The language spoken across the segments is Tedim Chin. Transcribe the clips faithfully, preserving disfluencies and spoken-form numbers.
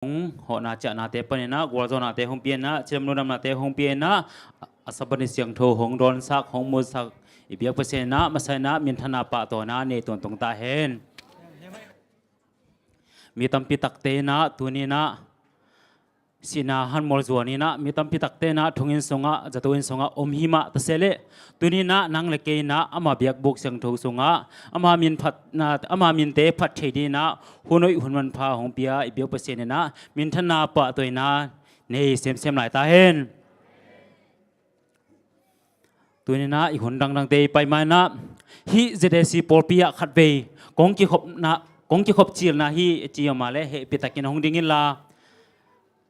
hong hawhna ciahnate paninah gualzawhnate hong pianah, cidam lungdamnate hong pianah, a Sabbath ni siangtho hong dawnsak, hong musak i biak Pasian inah masa inah minthanna pahtawina nei tuantungta hen. Mi tampi takte inah tuninah sihna hanmual zuan inah, mi tampi takte inah thonginn sungah, zato inn sungah om hi mah ta se leh, tuninah nang le kei inah ama biakbuk siangtho sungah ama min phatna, ama minte phat thei dinah hun hoih hun manpha hong pia i biak Pasian inah minthanna pahtawina nei semsem lai ta hen. Tuninah i hun dangdangte i pai ma inah hih Z A C pawlpi ah khatvei kong kikhopna, kong kikhop cilna hi a ci a mah leh hehpihtakin hong ding inla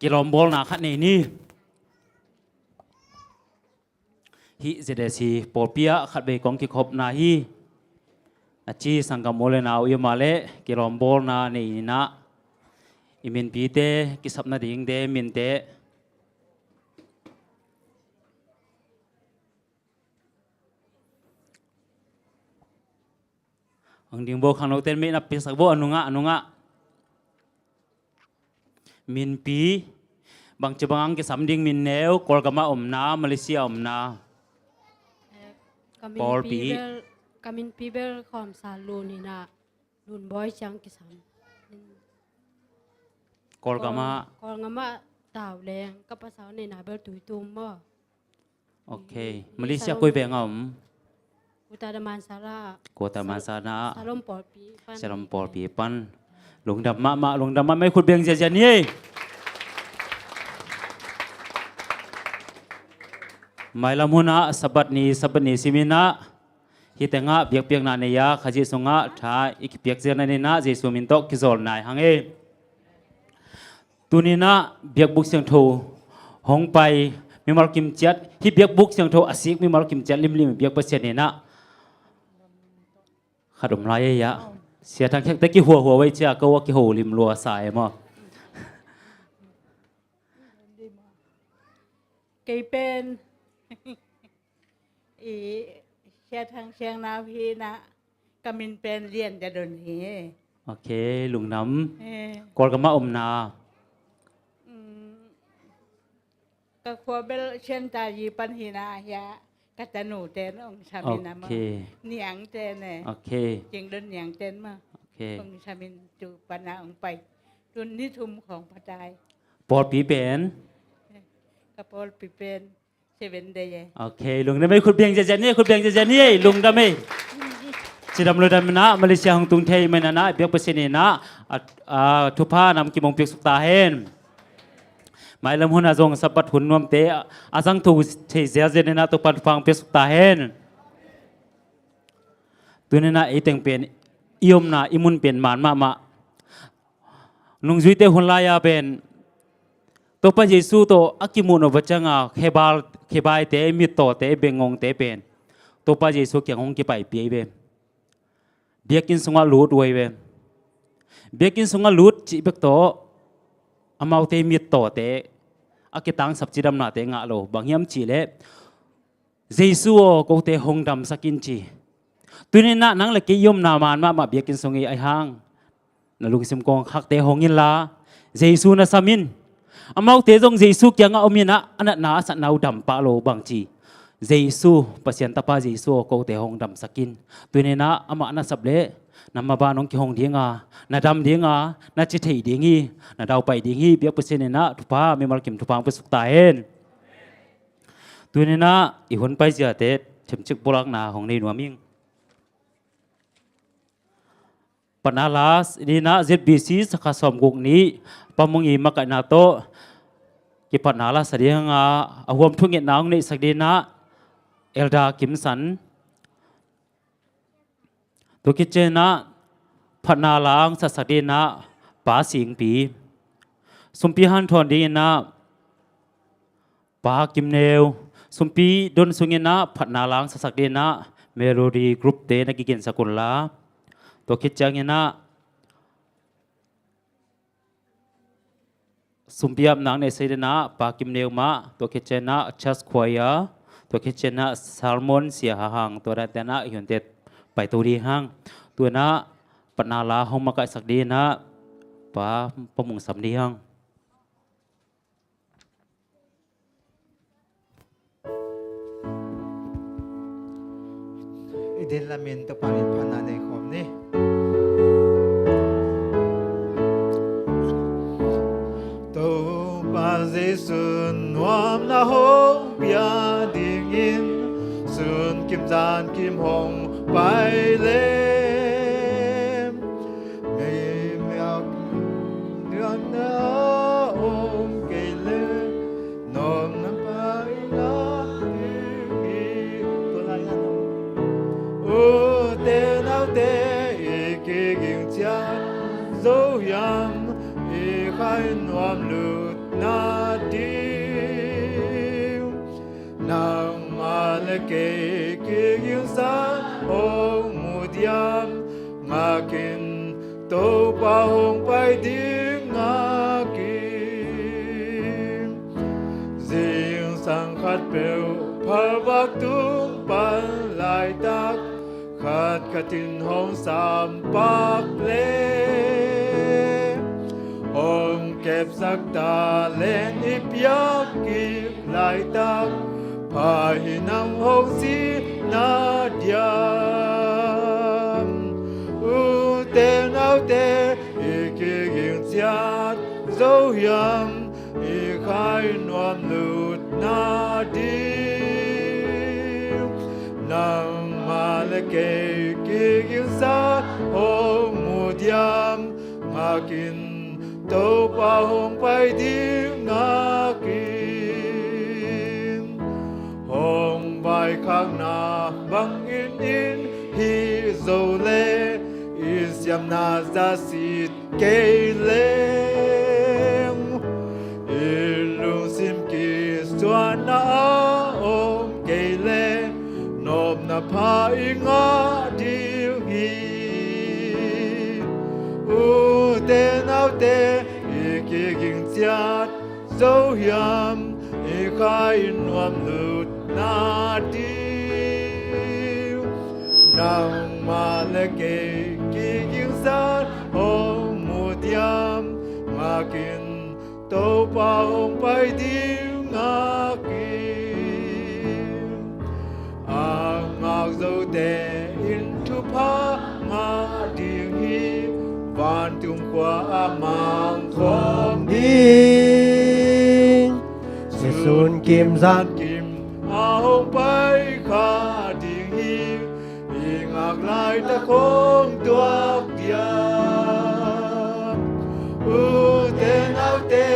kilawmbawlna khat nei ni. Hih Z A C pawlpi ah khatvei kong kikhopna hi a ci sanggam u le nau i a mah leh kilawmbawlna nei inah i minpite kisap nadingte minte ang ding bo khangnote in mei na piaksak bo a nungah, a nungah. Minpi bangci bang ang kisam ding, min neu, Kawlgam ah omna, Malaysia omna. Eh, ka minpi pawlpi bel, ka minpi bel Khawm Sa Lun inah, Lun Bawi ciang kisam. Kawlgam ah. Kawlgam ah Tau Leng, ka pasal neihna bel Tuitum maw. Ok. Malaysia koi veng a om? Kota Damansara. Kota Damansara. Salom pawlpi pan. Salom pawlpi pan. Lungdam mahmah, lungdam mahmah, i khut beng ziazia ni ei. Mailam hunah Sabbath ni, Sabbath ni siminah hih tengah biakpiakna nei a, Khazih sungah tha i kipiak ziazia ni inah Jesu min tawh kizawl nai hang ei. Tuninah biakbuk siangtho hong pai mimal kimciat, hih biakbuk siangtho a sik mimal kimciat limlim biak Pasian inah khat om lai ei ah. Sia Thang Khiang te kihuahua vei cia ko a kiho lim lua sa ei maw? Kei pen i Sia Thang Siang nau hi inah, ka min pen Lian Za Don hi. Ok, lungdam. Eh. Kawlgam ah omna? Mm, ka khua bel Sian Ta Yi pan hi inah, hia ka tanu ten ong sam inah maw. Ok. Niang ten e. Ok. Cing Don Niang ten maw. Ok. Ong sam in tu pana ong pai. Tun ni thum khawng pha tai. Pawlpi pen? Eh, ka pawlpi pen Seven Day e. Ok, lungdam ei, khut beng ziazia ni ei, khut beng ziazia ni ei, lungdam ei. Cidam lungdam inah Malaysia hong tung thei mah inah biak Pasian inah a, a, thupha nam kim ong piaksuk ta hen. Mailam hunah zong Sabbath hun nuamte a, a zangtho thei ziazia inah Topa'n thupha ong piaksuk ta hen. Tuninah ei teng pen i omna i mun pen man mahmah. Nungzuite hun lai-a pen Topa Jesu tawh a kimuh nop va cianga khebal, khebaite, mittawte, bengngongte pen Topa Jesu kiang hong kipaipih ei ve. Biakinn sungah lut uh ei ve. Biakinn sungah lut cih bek tawh amaute mittawte a kitangsap cidamnate ngah lo. Bang hiam cihleh, Jesu aw, kote hong damsak in ci. Tuninah nang le kei i omna man mahmah biakinn sung i ahi hang na lungsim kong khakte hong inla Jesu na sam in. Amaute zong Jesu kiangah om inah a natna a satna uh dam pah lo bangci. Jesu, Pasian Tapa Jesu aw, kote hong damsak in. Tuninah amah na sap leh na maban hong kihong dinga, na dam dinga, na ci thei ding hi, na daupai ding hi. Biak Pasian inah thupha, mimal kim thupha hong piaksuk ta hen. Tuninah i hun paiziate themcik pulakna hong nei nuam ing. Patna la dinah Z B C sakha sawmguk nih Pamung i makaihna tawh kipatna la sa dinga, a huam thungetna hong neihsak dinah Elder Kim San. Tua khit cianginah phatna la hong satsak dinginah Pa Singpi. Sumpi hanthawn dinginah Pa Kim Neu. Sumpi don sunginah phatna la hong satsak dinginah Melody Group te na kiginsak unla. Tua khit cianginah sumpi apna hong neihsak dinginah Pa Kim Neu mah, tua khit cianginah Church Choir, tua khit cianginah sermon sia hahang, tua dan tenah i hunte paito ding hang. Tuinah phatna la hong makaihsak dinginah Pa Pamung sam ding hang. Din lamin Topa min phatna nei khawm ni. Topa Jesu nuamna hong pia dingin sun kim zan kim hong pai leh, meimiak nuamna om kei leh, nopna pha i ngah ding hi. Tua lai-in ute naute, i kiging ciat zo hiam, i kha i nuam lut na ding? Nangmah le kei kigingsa hong mu diam? Ngak in, Topa hong pai ding ngak in. Zingsang khatpeuh phalvak tung pan laitak, khatkhat in hong sampak leh, hong kepsak talent i piak kik laitak, pha hi nang hong ci na diam? Ute naute, i kiging ciat zo hiam, i kha i nuam lut na ding? Nangmah le kei kigingsa hong mu diam? Ngak in, Topa hong pai ding ngak in. Hong vaikhakna bangin in hih zo leh, i siamna za sit kei leng, i lungsim kisuanna a om kei leh, nopna pha i ngah ding hi. Ute naute, i kiging ciat zo hiam, i kha i nuam lut na ding? Nangmah le kei kiging zat hong mu diam? Ngak in, Topa hong pai ding ngak in. A ngak zote in thupha ngah ding hi, vantung khua a mang khawm ding. Sun kim zan kim a hong pai kha ding hi, i ngak laitak hong tuak diam? Ute naute,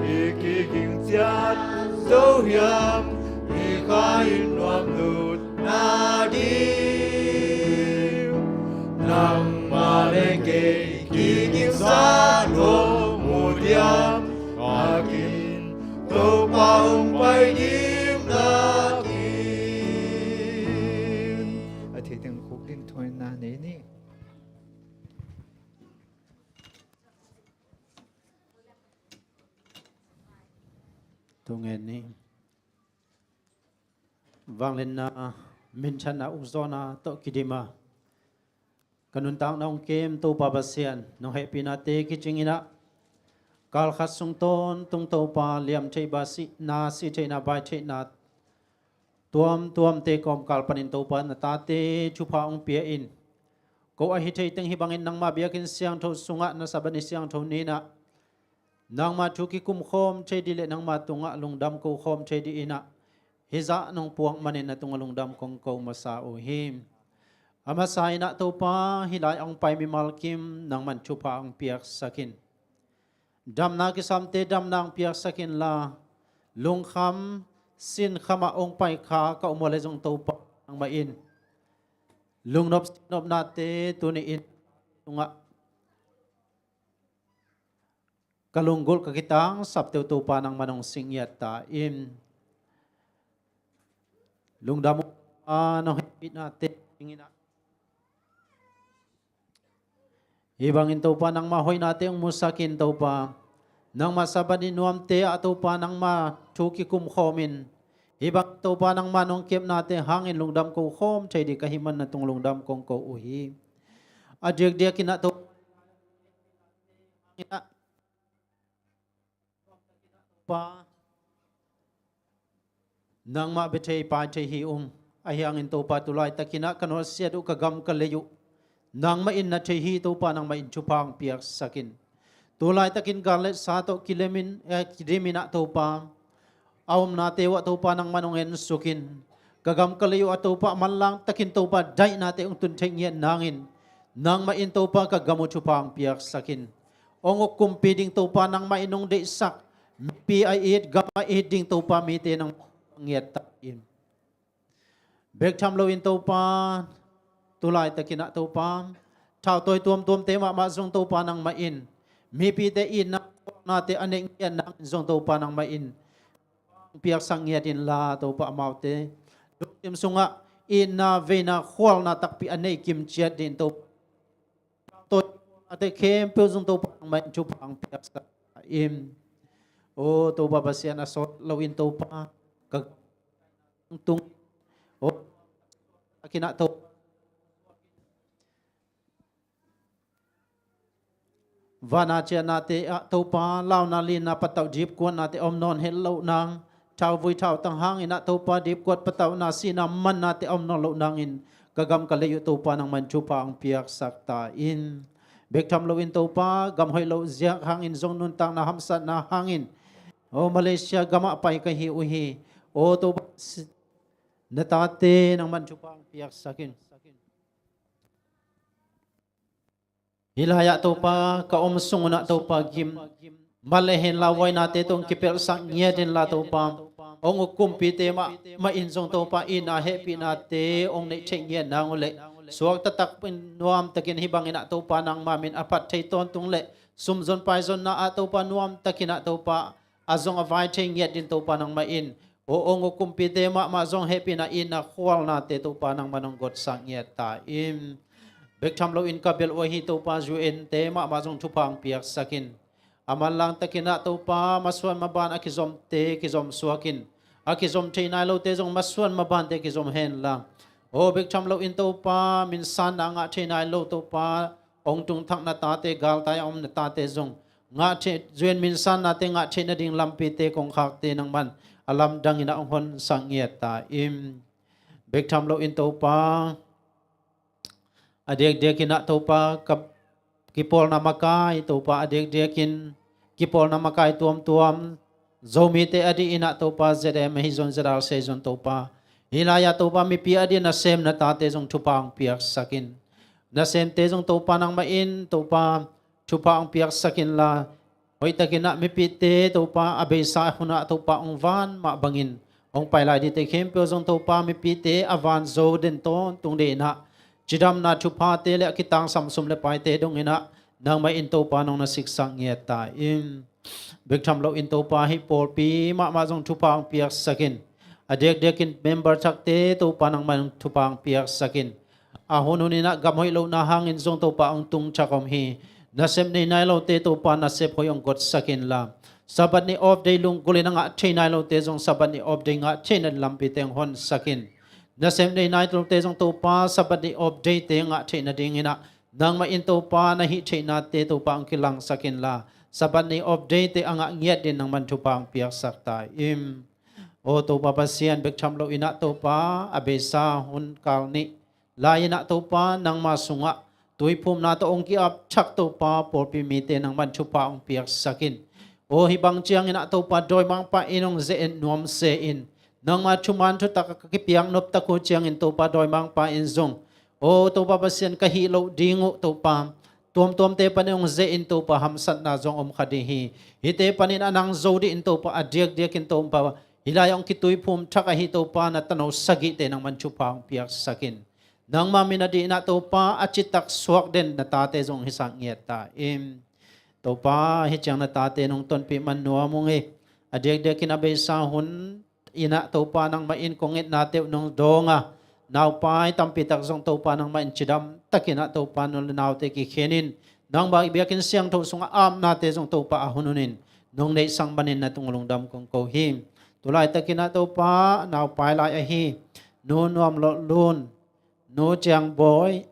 i kiging ciat zo hiam, i kha i nuam lut na ding? Nangmah le kei kiging zat hong mu diam? Ngak in, Topa hong pai ding ngak in. A thei teng khuk ding thuaina nei ni. Tung en ni. Vangliatna, minthanna, ukzawhna tawh kidim a, ka nuntakna hong kem Topa Pasian, nong hehpihnate kicing in ah, kal khat sung tawntung Topa, liam theih bang sihna, sih theihna, bai theihna tuamtuamte kawmkal panin Topa na tate thupha hong pia in. Ko ahi thei teng hih bangin nangmah biakinn siangtho sungah na Sabbath ni siangtho ni in ah, nangmah thu kikum khawm thei ding le nangmah tungah lungdam ko khawm thei ding in ah, hih zah nong puak manin na tungah lungdam kong ko masa uh hi. A masa in ah Topa, hih lai a hong pai mimal kim nangman thupha hong piaksak in. Damna kisamte damna hong piaksak inla, lungkham sinkham ah hong pai kha ka um uh le zong Topa, nangmah in lungnop sinnopnate tuni in tungah ka lunggulh ka kitangsapte uh Topa nangman hong sing ngiat ta in. Lungdam uh a, nong hehpihnate ding in ah, hih bangin Topa nangmah hoihnate hong musak in Topa, nangmah Sabbath ni nuamte ah Topa nangmah thu kikum khawm in. Hih bang Topa nangmah nong kepnate hangin lungdam ko khawm thei ding ka hih man na tung lungdam kong ko uh hi. A diakdiak in ah Topa Pa, nangmah bia thei pai thei hi ung. Ahi hangin Topa, tu laitakin ah ka nusiat uh, ka gam ka lei uh nangmah in na thei hi. Topa, nangmah in thupha hong piaksak in. Tu laitakin gal le sa tawh kilemin, eh, kidimin ah Topa, a omnate uh ah Topa, nangmah in hong ensuk in. Ka gam ka lei uh ah Topa, manlang takin Topa, daihnate hong tun theih ngiat nangin, nangmah in Topa, ka gam uh thupha hong piaksak in. Hong uk kumpi ding Topa, nangmah in hong deihsak mipi a it, gam a it ding Topa, mite nangmah in hong ngiat ta in. Bek tham loin Topa, tu laitakin ah Topa, thautawi tuamtuamte mahmah zong Topa, nangmah in mipite itna, khualnate a neih ngiat nangin zong Topa, nangmah in piaksak ngiat inla Topa, amaute lungsim sungah itna, veina, khualna takpi a nei kim ciat dingin Topa, tawh ate khempeuh zong Topa, nangmah in thupha hong piaksak in. O Topa Pasian, a sawt loin Topa, ka tung, o, a kinah Topa, vana cianate ah Topa, launa lina patauh, dipkuatnate om nawn het loh nang, thauvui thautang hangin ah Topa, dipkuat patauhna, sihna mannate om nawn loh nangin, ka gam ka lei uh Topa, nangmah in thupha hong piaksak ta in. Bek tham loin Topa, gam hoih loh ziak hangin zong, nuntakna hamsatna hangin, o, Malaysia gamah pai ka hi uh hi. O Topa, si-, na tate nangmah in thupha hong piaksak in. Hih lai-ah Topa, ka om sung un ah Topa, gim, man le hen lauhuainate tawh hong kipelhsak ngiat inla Topa, hong uk kumpite mahmah in zong Topa, itna, hehpihnate hong neih theih ngiat nang uh leh, suak taktak in, nuam takin, hih bangin ah Topa, nangma min a phat thei tawntung leh, sumzon paizonna ah Topa, nuam takin ah Topa, a zong a vai thei ngiat dingin Topa, nangmah in, o, hong uk kumpite mahmah zong hehpihna, itna, khualnate Topa, nangmah in hong gotsak ngiat ta in. Bek tham loin ka belh uh ahi Topa, U N te mahmah zong thupha hong piaksak in. A manlang takin ah Topa, masuan maban a kizomte kizom suak in. A kizom thei nai lote zong masuan mabante kizom hen la. O, bek tham loin Topa, minsanna ngah thei nai lo Topa, hong tung thak na tate, galtai a om na tate zong ngah thei, U N minsannate ngah theih nading lampite, kongkhakte nangmah in a lamdang in ah hong honsak ngiat ta in. Bek tham loin Topa, a diakdiakin ah Topa, ka kipawlna makai Topa, a diakdiakin kipawlna makai tuamtuam, Zomite a dihin ah Topa, Z M ahi zong, Z R C ahi zong Topa, hih lai-ah Topa, mipi a dihin nasem na tate zong thupha hong piaksak in. Nasemte zong Topa, nangmah in Topa, thupha hong piaksak inla, hoihtakin ah mipite Topa, a beisa hunah Topa, hong van mah bangin, hong pai lai dingte khempeuh zong Topa, mipite a van zo den tawntung dingin ah, cidamna thuphate le a kitangsam sum le paite dongin ah, nangmah in Topa, nong na siksak ngiat ta in. Bek tham loin Topa, hih pawlpi mahmah zong thupha hong piaksak in. A diakdiakin member thakte Topa, nangmah in thupha hong piaksak in. A hunhun in ah gam hoih lohna hangin zong Topa, hong tung thak om hi. Nasep nei nai lote Topa, nasep hoih hong gotsak inla, Sabbath ni off day lunggulh in a ngah thei nai lote zong Sabbath ni off day ngah theih nading lampite hong honsak in. Nasep nei nai lote zong Topa, Sabbath ni off dayte ngah theih nadingin ah, nangmah in Topa, na hih theihnate Topa, hong kilangsak inla, Sabbath ni off dayte a ngah ngiat dingin nangmah in thupha hong piaksak ta in. O Topa Pasian, bek tham loin ah Topa, a beisa hun kal nih lai-in ah Topa, nangma sungah tuiphumna tawh hong ki-ap thak Topa, pawlpi mite nangmah in thupha hong piaksak in. O, hih bang ciangin ah Topa, dawimangpa in hong ze-et nuam se in. Nangma thuman thutak a ka kipiak noptak uh ciangin Topa, dawimangpa in zong, o Topa Pasian, ka hih loh ding uh Topa, tuamtuamte panin hong ze-in Topa, hamsatna zong om kha ding hi. Hihte panin a nang zo dingin Topa, a diakdiakin Topa, hih lai hong kituiphum thak ahi Topa, na tano sagihte nangmah in thupha hong piaksak in. Nangma min a dihin ah Topa, a citak suak den na tate zong hisak ngiat ta in. Topa, hih ciang na tate nong tonpih man nuam ung ei. A diakdiakin a beisa hun in ah Topa, nangmah in kong etnate uh nong dawng a, naupai tampi tak zong Topa, nangmah in cidam takin ah Topa, nu le naute kikhen in, nangmah biakinn siangtho sungah apnate zong Topa, a hunhun in nong neihsak manin na tung lungdam kong ko hi. Tu laitakin ah Topa, naupai lai ahi Nu Nuam Lawh Lun, Nu Ciang Bawi,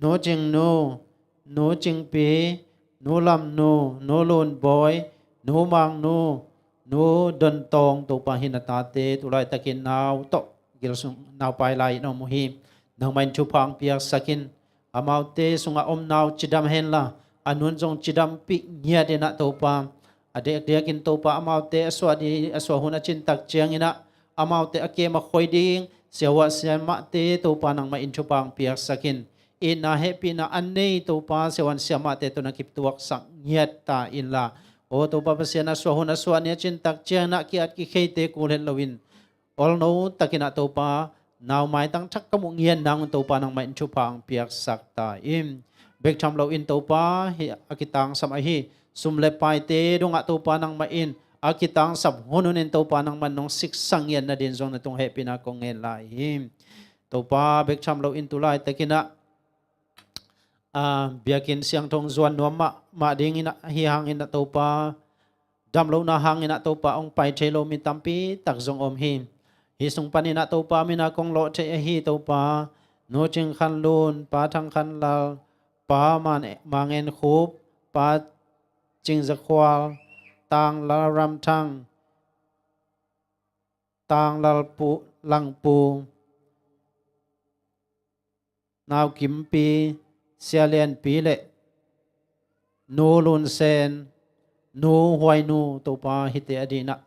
Nu Cing Nu, Nu Cing Pi, Nu Lam Nu, Nu Lun Bawi, Nu Mang Nu, Nu Don Tawng, Topa, hih na tate tu laitakin nau tawh gil sung naupai lai in om uh hi. Nangmah in thupha hong piaksak in. Amaute sungah om nau cidam henla, a nun zong cidampih ngiat in ah Topa, a dekdek in Topa amaute a suah di, a suah hun a cin tak ciangin ah, amaute a kem a khoi ding siavuah siamahte Topa nangmah in thupha hong piaksak in. Itna hehpihna a nei Topa siavuan siamahte tawh na kiptuaksak ngiat ta inla, aw Topa Pasian, a suah hun a suah ni a cin tak ciangin ah ki-at kikheite kul het loin, olno takin ah Topa, nau maitang thak ka muh ngiat nang un Topa nangmah in thupha hong piaksak ta in. Bek tham loin Topa, hih a kitangsam ahi sum le paite dongah Topa nangmah in a kitangsam hun hunin Topa nangmah in nong siksak ngiat nadin zong na tung hehpihna kong ngen lai hi. Topa, bek tham loin tu laitakin ah, a, biakinn siangtho hong zuan nuam mahmah dingin ah, hih hangin ah Topa, damlohna hangin ah Topa hong pai thei lo mi tampi tak zong om hi. Hih sung panin ah Topa min a kong lawh theih ahi Topa, Nu Cing Khan Lun, Pa Thang Khan Lal, Pa Man, Mang En Khup, Pa Cing Za Khual, Tang Lal Ram Thang, Tang Lal Pu, Lang Pu, Nau Kim Pi, Sia Lian Pi le Nu Lun Sen, Nu Huai Nu, Topa hihte adingin ah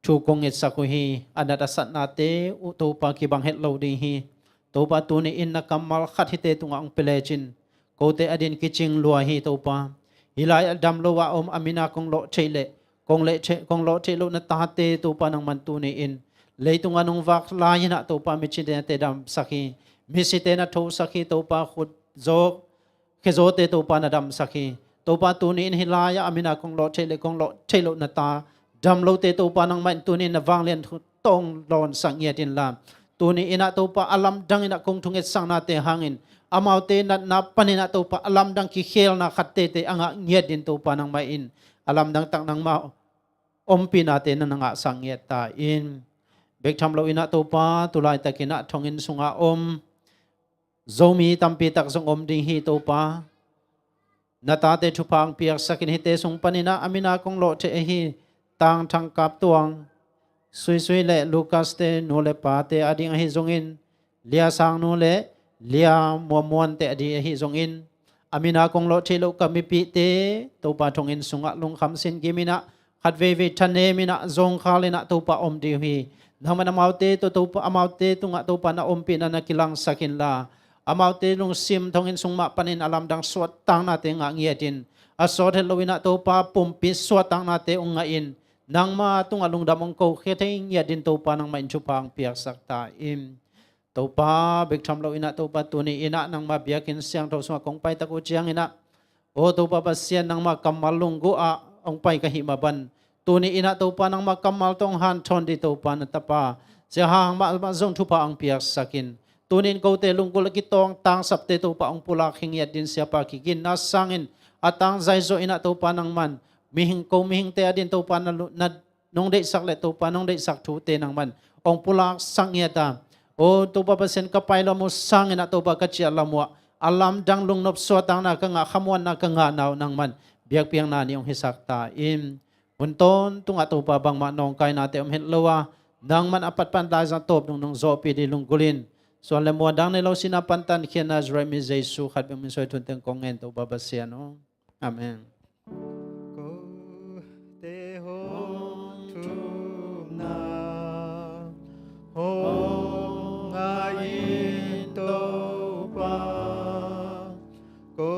thu kong ngetsak uh hi. A nat a satnate uh Topa kibang het lo ding hi. Topa tuni in na kammal khat hihte tungah hong pia lecin, kote adingin kicing lua hi Topa. Hih lai a damlo a om a min a kong lawh theih le kong leh theih, kong lawh theih loh na tate Topa nangmah in tuni in, leitung a nong vak lai-in ah Topa, mi cinate damsak hi. Misite na thosak hi Topa, khut zawk, khe zawte Topa na damsak hi. Topa tuni in hih lai-ah a min a kong lawh theih le kong lawh theih loh na ta damlote Topa nangmah in tuni in na vanglian thu tawh hong lawnsak ngiat inla, tuni in ah Topa a lamdang in ah kong thungetsaknate hangin amaute natna panin ah Topa a lamdang kikhelna khat teitei a ngah ngiat dingin Topa nangmah in a lamdang tak nangmah ompihnate na na ngahsak ngiat ta in. Bek tham loin ah Topa, tu laitakin ah thonginn sungah om Zomi tampi tak zong om ding hi Topa. Na tate thupha hong piaksak in, hihte sung panin ah a min a kong lawh theih ahi Tang Thang Kap Tuang, Sui Sui le Lucas te nu le pate ading ahi zongin, Lia Sang Nu le Lia Muan Muan te ading ahi zongin, a min a kong lawh theih loh ka mipihte Topa thonginn sungah lungkham sin gim in ah, khat veivei thanem in ah, zawngkhal in ah Topa om ding uh hi. Nangmah in amaute tawh Topa, amaute tungah Topa na ompihna na kilangsak inla, amaute lungsim thonginn sung mah panin a lamdang suahtaknate ngah ngiat in, a sawt het loin ah Topa pumpi suahtaknate hong ngah in, nangma tungah lungdam hong kokhia thei ngiat dingin Topa nangmah in thupha hong piaksak ta in. Topa, bek tham loin ah Topa, tuni in ah nangma biakinn siangtho sungah kong paitak uh ciangin ah, aw Topa Pasian, nangma kammal lunggulh ah hong pai ka hih mah bangin, tuni in ah Topa, nangma kammal tawh hong hanthawn ding Topa na tapa Sia Hang mahmah zong thupha hong piaksak in. Tuni in kote lunggulh a kitawng tangsapte Topa hong pulak hi ngiat dingin, siapa kiginna sangin a tangzai zawh in ah Topa nangmah in mihing, ko mihingte adingin Topa na lu-, na nong deihsak le Topa nong deihsak thute nangmah in hong pulaksak ngiat a, aw Topa Pasian, ka pai lam uh sangin ah Topa ka ciah lam uh ah a lamdang lungnop suahtakna ka ngah, khamuanna ka ngahna uh nangmah in biakpiakna nih hong hisak ta in. Hun tawntungah Topa bangmah nawngkainate om het lo a, nangmah in a patpat laizang tawp nung nong zawhpih ding lunggulh in, suan le muan dang nei lo, sihna pan tankhiatna Nazareth mi Jesu khat bek min suang thum teng kong ngen Topa Pasian aw. Amen. Kote hong thumna hong ngah in Topa, ko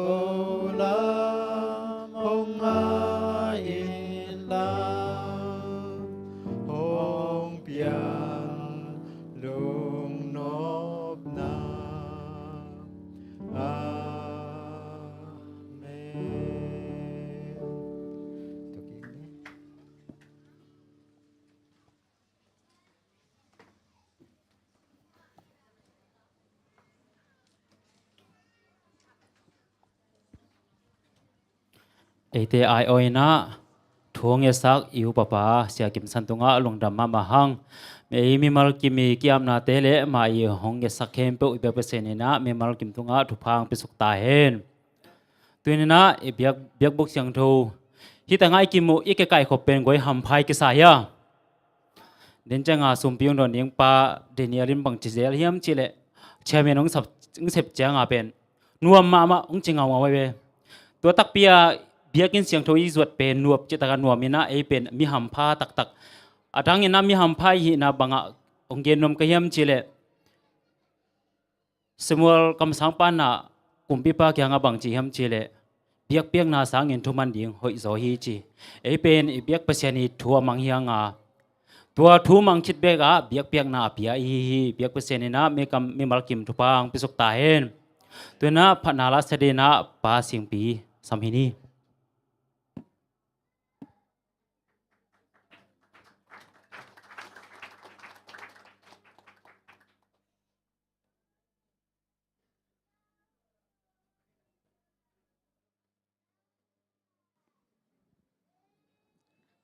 lam hong ngah in la, hong piang lungnopna. Amen. Eite ai-awh in ah thu hong ngetsak i upapa Sia Kim San tungah lungdam mahmah hang. Ei mimal kim i ki-apnate le mah i hong ngetsak khempeuh i biak Pasian in ah mimal kim tungah thupha hong piasuk ta hen. Tu-in ah i biak, biakbuk siangtho hih tangah i kimuh i kikaikhop pen guai hampha kisa hi a. Den cianga sumpi hong dawn ding pa Daniel in bang ci zel hiam cih leh, chairman hong sep, hong sep cianga pen nuam mahmah hong ci ngaungau ve. Tua takpi a biakinn siangtho i zuat pen nuam cih takah nuam in ah, ei pen mi hampha taktak. A dang in ah mi hampha i hihna bangah hong gen nuam ka hiam cih leh, Samuel kamsangpa in ah kumpipa kiangah bang ci hiam cih leh, biakpiakna sangin thuman ding hoih zaw hi ci. Ei pen i biak Pasian i thu a mang hi hang a, tua thu mang khit bek ah biakpiakna a pia i hi hi. Biak Pasian in ah mi kam, mimal kim thupha hong piasuk ta hen. Tu in ah phatna la sa dingin ah Pa Singpi sam hi ni.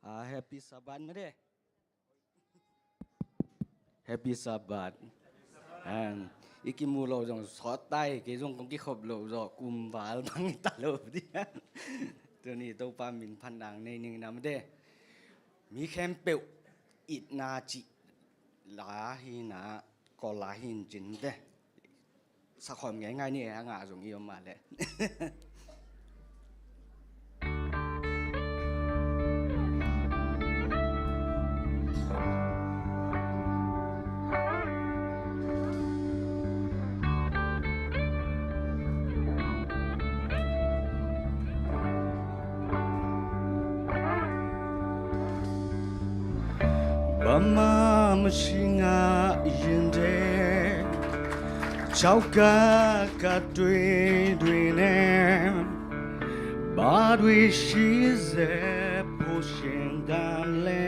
Ah, Happy Sabbath mah de. Happy Sabbath. Ah, i kimu lo zong sawt tai, kei zong kong kikhop lo zaw, kum val bang i ta lo di. Tuni Topa min phat nang nei ning nam de. Mi khempeuh itna cih la hi na, Kawl la hi in cin te. Sakhawm ngeingai ni e, a ngah zong i om mah leh. Bama mashinga yinde, chauka ka dui dui ne, ba dui shize pushin dan le.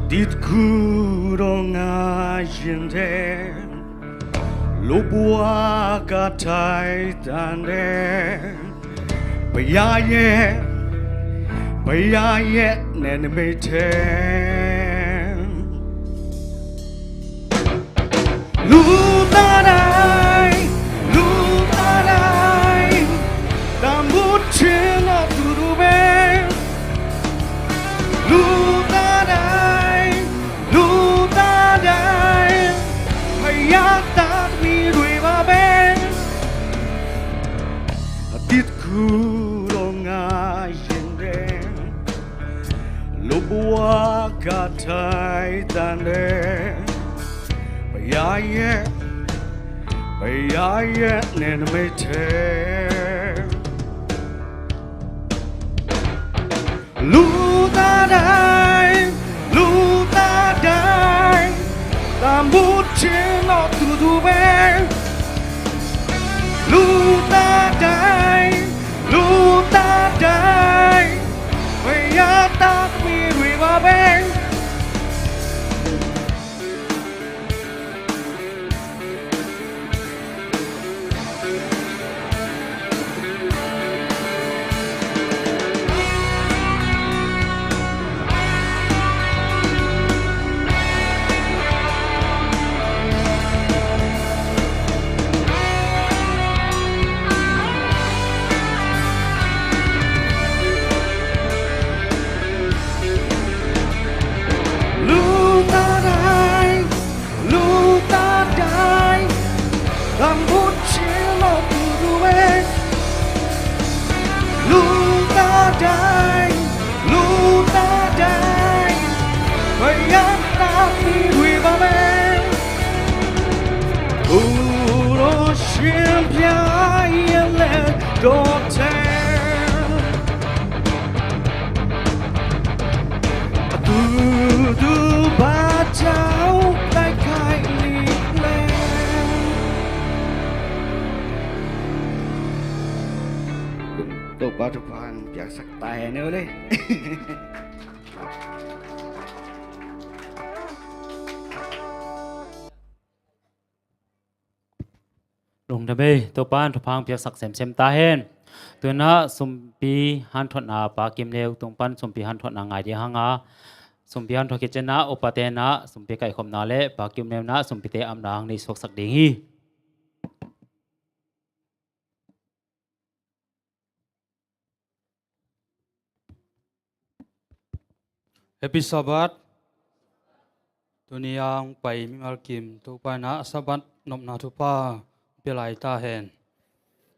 Dit kudong a yinde, lubwa ka tai tande, bayaye, bayaye nen mete. Lutadai, lutadai, tambutin a tuduben. Lutadai, lutadai, payatak mi dui baben. Dit kudong a yinde, lubwa ka tai tande, bayaye, bayaye nen mete. Lutadai, lutadai, tambutin a tuduben. Lutadai, lutadai, payatak mi dui baben. Lutadai, lutadai, tambutin a tuduben. Lutadai, lutadai, payatak mi dui baben. Uro shimpia yele dote. Tudu bacau kaikai ni le. Topa thupha hong piaksak ta hen o le. Lungdam ei, Topa in thupha hong piaksak semsem ta hen. Tu in ah sumpi hanthotna Pa Kim Neu tung pan sumpi hanthotna ngai ding hang a, sumpi hanthot khit ciangin ah upate in ah sumpi kaihkhopna le Pa Kim Neu in ah sumpite apna hong nei suaksak ding hi. Happy Sabbath. Tuni a hong pai mimal kim Topa in ah Sabbath nopna thupha pia lai ta hen.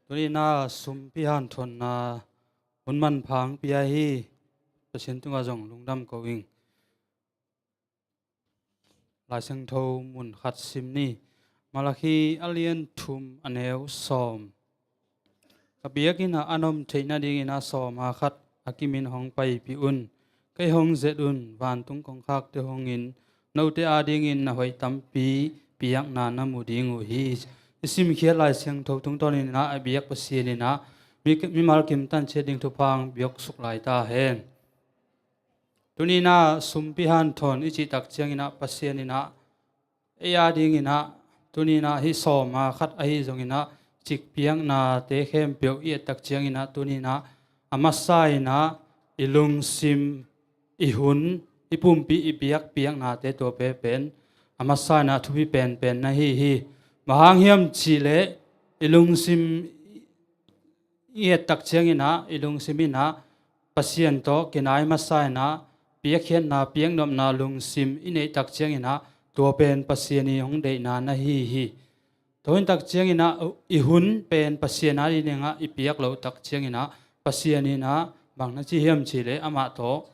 Tuni in ah sumpi hanthotna hun manpha hong pia hi. Pasian tungah zong lungdam ko ing. Lai Siangtho mun khat sim ni. Malakhi a lian thum a neu sawm. Ka biakinn ah an om theih nadingin ah sawma khat a kimin hong paipih un. Kei hong zet un, vantung kongkhakte hong in, note adingin na hoih tampi piakna na mu ding uh hi. I simkhiat Lai Siangtho tungtawnin ah a biak Pasian in ah mi, mimal kim tan ciat ding thupha hong biak suk lai ta hen. Tuni in ah sumpi hanthot i cih tak ciangin ah Pasian in ah ei adingin ah tuni in ah hih sawma khat ahi zongin ah cik piaknate khempeuh i et tak ciangin ah tuni in ah a masa in ah i lungsim, i hun, i pumpi, i biak piaknate tua pen pen a masa in ah thupi penpen na hi hi. Bang hang hiam cihleh i lungsim i et tak ciangin ah i lungsim in ah Pasian tawh kinai masa in ah piakkhiatna, piaknopna lungsim i neih tak ciangin ah tua pen Pasian i hong deihna na hi hi. Tua hi tak ciangin ah i hun pen Pasian adingin ah i piak loh tak ciangin ah Pasian in ah bang na ci hiam cihleh amah tawh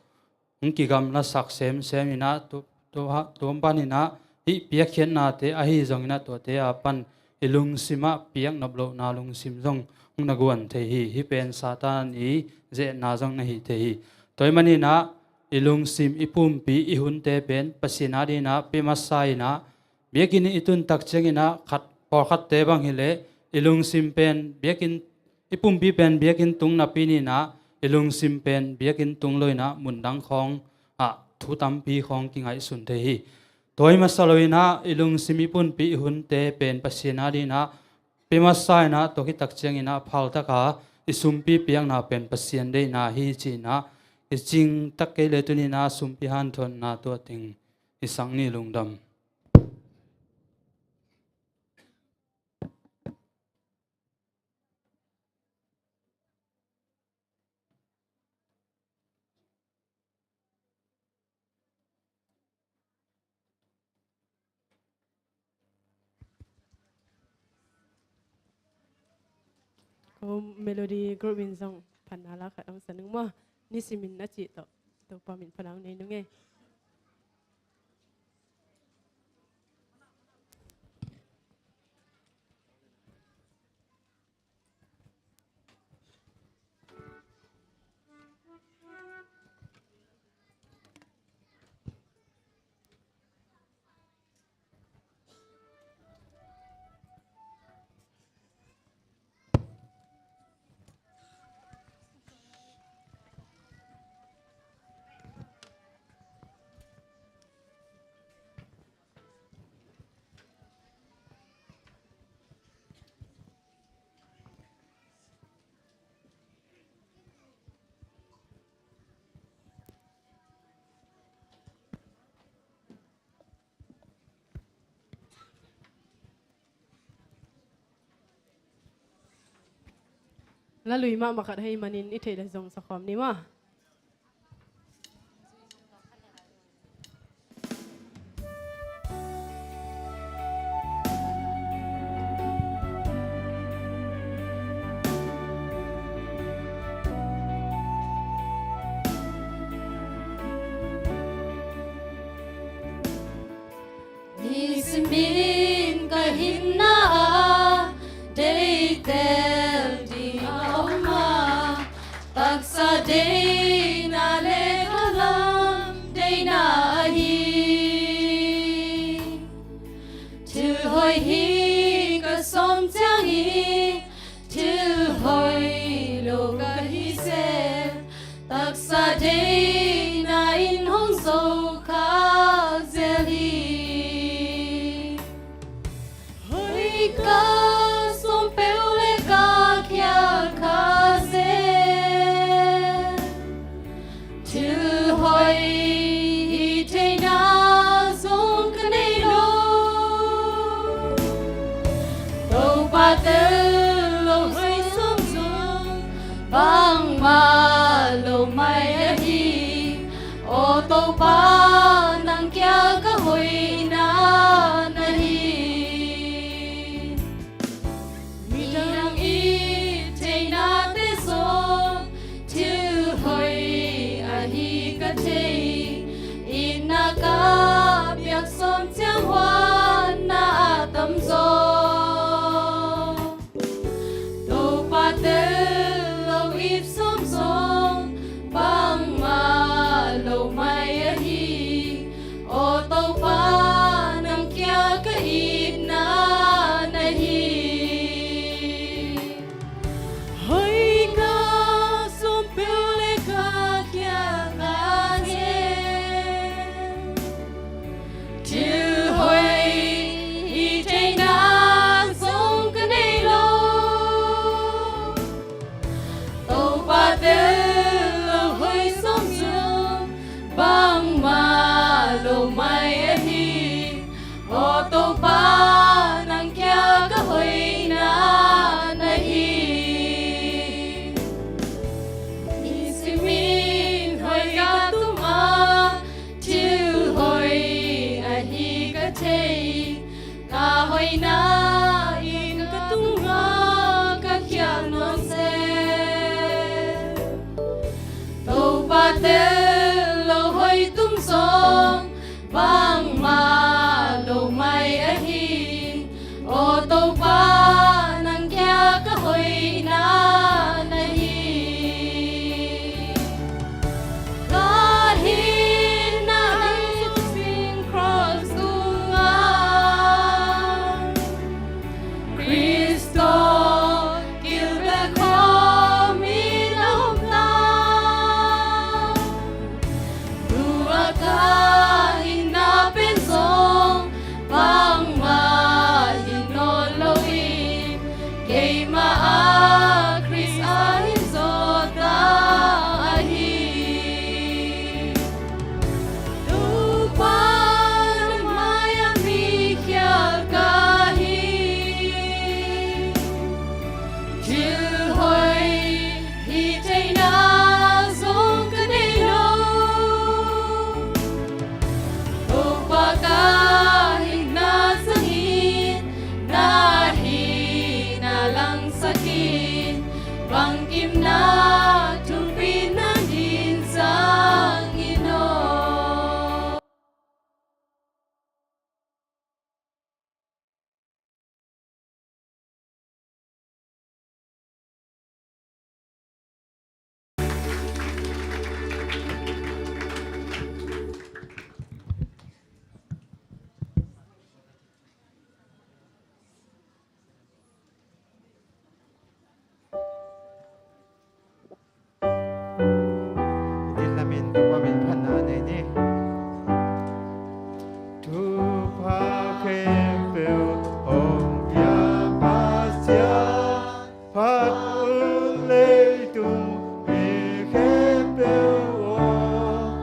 hong kigamlasak semsem in ah tu, tu, tuam pan in ah hih piakkhiatnate ahi zongin ah tuate a pan i lungsim ah piaknop lohna lungsim zong hong na guan thei hi. Hih pen Satan i zehna zong na hi thei hi. Tua ahih manin ah i lungsim, i pumpi, i hunte pen Pasian adingin ah pia masa in ah biakinn i tun tak ciangin ah khat, pawlkhatte bang hileh i lungsim pen biakinn, i pumpi pen biakinn tung napi in ah i lungsim pen biakinn tung lo in ah mundang khawng ah thu tampi khawng kingaihsun thei hi. Tua hi masa lo in ah i lungsim, i pumpi, i hunte pen Pasian adingin ah pia masa in ah tua khit tak ciangin ah phal taka i sumpi piakna pen Pasian deihna hi ci in ah i cing tak kei leh tuni in ah sumpi hanthotna tua teng i sak ni. Lungdam. Ko Melody Group in zong phatna la khat hong sa ning maw. Nisimin na cih tawh Topa min phatna hong nei nung ei. La lui mahmah khat hei manin i theih le zong sa khawm ni maw. Nisimin ka hinna ah deitel ding a om a, taksa deina le khalam deina ahi. Thil hoih hi ka sawm ciang hi, thil hoih lo ka hi se, taksa deina in hong zo kha zel hi. Hoih ka sawm peuh le ka khia kha zel. Thil hoih hi theihna zong ka nei lo. Topa tel lo hoih sawm zong bangmah lo mai ahi. Aw Topa Pa, nang kia ka hoihna na hi. Midang i theinate zong thil hoih ahi ka thei. Itna ka piak sawm ciang huatna a tamzaw. Topa tel lo it sawm zong bangmah lo mai ahi. Aw Topa, nang kia ka itna na hi. Hoih ka sawm peuh le ka kia ka gen. Thil hoih hi theihna zong ka nei lo. Topa tel lo hoih sawm zong bangmah lo mai ahi. Aw Topa, nang kia ka hoihna na hi. Nisimin hoih ka tum a, thil hoih ahi ka thei. Ka hoihna in ka tungah ka khial nawn seh. Topa tel lo hoih tum zong bangmah lo mai ahi. Aw Topa, nang kia ka hoihna na hi. Ka hinna hang sing cross tungah Khrist tawh kilbel khawmin a om ta. Tua ka hinna pen zong bangmah hi nawn lo in, keimah ah Khrist ah hin zaw ta ahi. Topa na mai-ah mi khial ka hi. Thil hoih hi theihna zong ka nei lo. Topa ka hinna zangin na hihna langsak in, bangkimna thupi nangin zang in aw. Dihlamin Topa min phatna nei ni. Thupha khempeuh hong pia Pasian, phat un leitung mi khempeuh aw.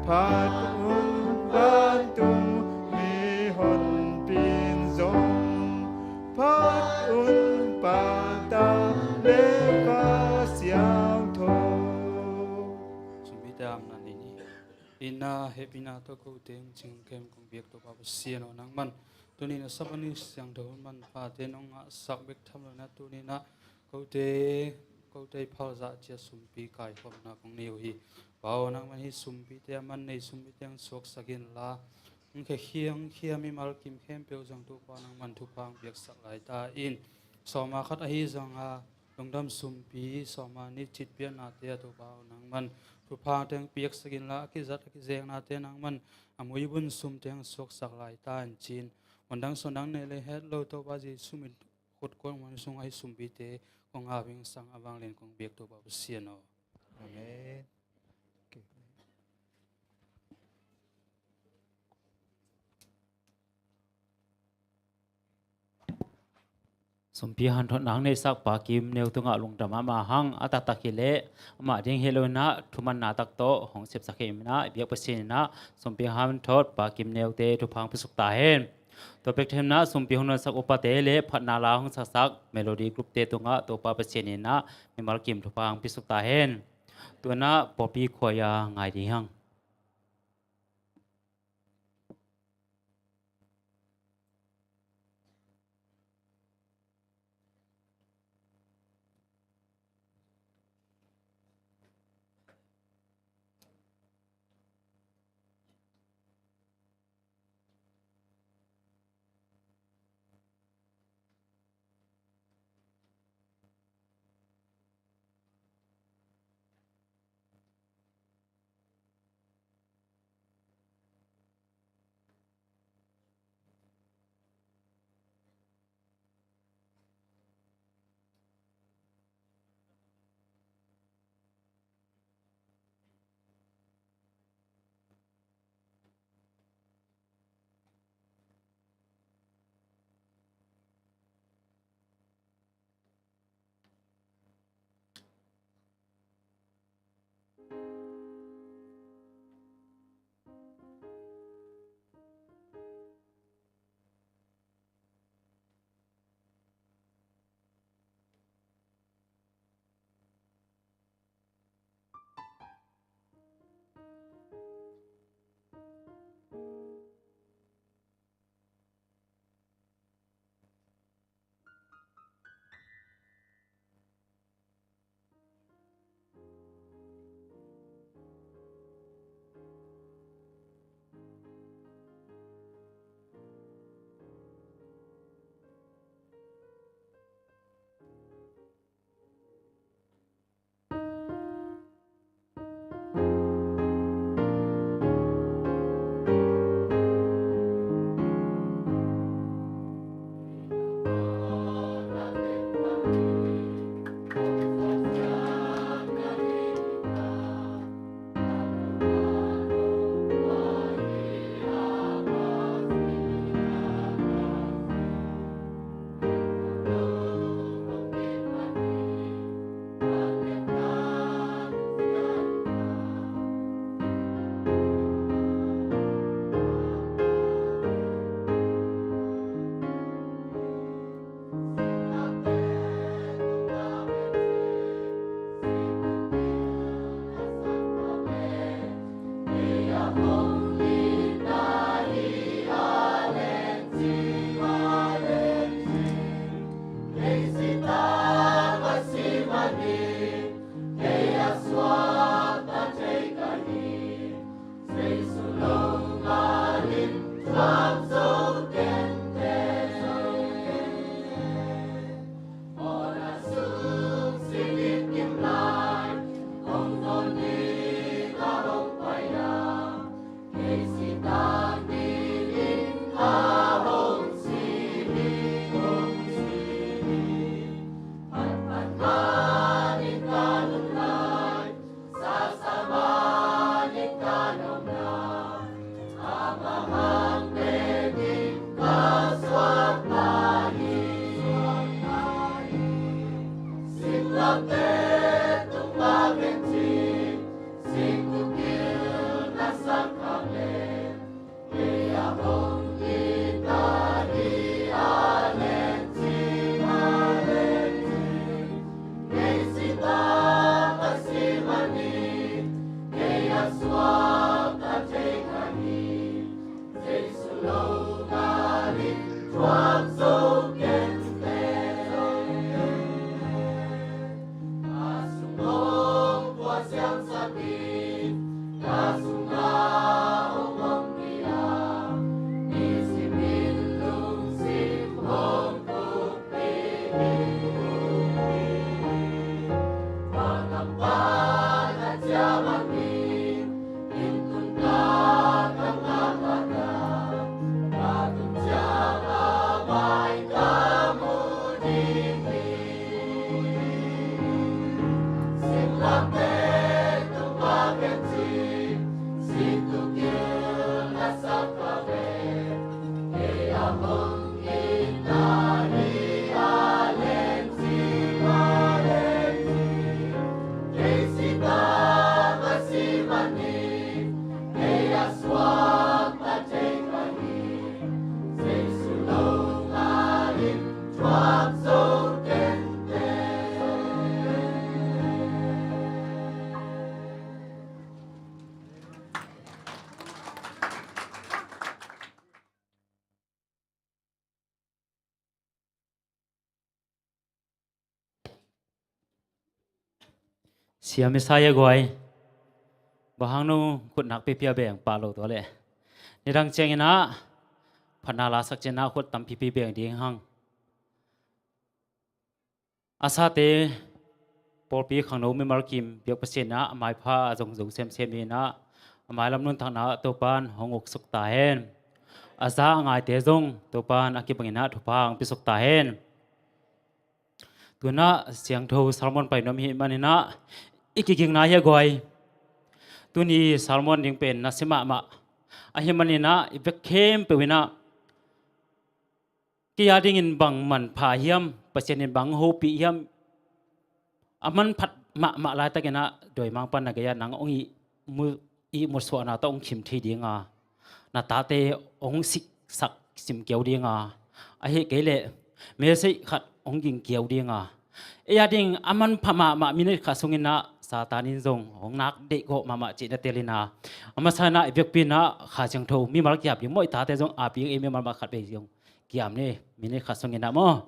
Phat un vantung mihonpi in zong, phat un Pa, Tapa le Kha Siangtho. Sumite a omna nei ni. Itna hehpihna tawh kote hong cing khem kong biak Topa Pasian aw, nangman tuni-in a Sabbath ni siangtho hun manphate nong ngahsak bek tham loin ah tuni-in ah kote, kote i phal zah ciat sumpi kaikhopna kong nei uh hi. Pa aw, nangman hih sumpite a man nei sumpite hong suaksak inla, hong khia khiangkhia mimal kim khempeuh zong Topa nangman thupha hong piaksak lai ta in. Sawma khat ahi zong a lungdam sumpi, sawma ni citpiaknate ah Topa aw, nangman thupha hong piaksak inla, a kizat a kizeknate nangman a muibun sumte hong suaksak lai ta in ci-in, undang sundang nei le het lo Topa Jesu min khut kuan man sung ahi sumpite kong ap hing sang a vanglian kong biak Topa Pasian aw. Amen. Okay. Sumpi hanthotna hong neihsak Pa Kim Neu tungah lungdam mahmah hang, a taktak hi leh amah ding hi lo in ah thumanna tak tawh hong sepsak hi in ah, i biak Pasian in ah sumpi hanthot Pa Kim Neute thupha hong piasuk ta hen. Tua bek tham in ah sumpi hong nunsak upate le phatna la hong saksak Melody Group-te tungah Topa Pasian in ah mimal kim thupha hong piasuk ta hen. Tu-in ah pawlpi khuai-a ngai ding hi hang. Siam i sa ia guai. Bang hang no khut nak pipia beng pah lo tua leh. Nidang ciangin ah phatna lasak ciangin ah khut tam pipi beng ding hang. A sate pawlpi khangno mimal kim biak Pasian in ah a maipha a zong zo semsem in ah a mailam nuntakna ah Topan hong uksuk ta hen. A za a ngaite zong Topan a kibangin ah thupha hong pisuk ta hen. Tuna siangtho sermon pai nuam hi manin ah i kigingna hi a guai. Tuni sermon ding pen na si mahmah. Ahi manin ah i bek khempeuh in ah kei a dingin bang manpha hiam, Pasian in bang hopih hiam, a manphat mahmah laitakin ah dawimangpa na gei-ah nang hong ihmu-, ihmusuahna tawh hong khim thei dinga, na tate hong siksak sim kiau dinga, ahi kei leh message khat hong ging kiau dinga, ei a ding a manpha mahmah minute khat sungin ah Satan in zong hong nak deih gawh mahmah cih na telin ah, a masa in ah i biakpi in ah Kha Siangtho mimal kiap ding maw, i tate zong a pi ei mimal mah khat vei zong kiam ni, minute khat sungin ah maw.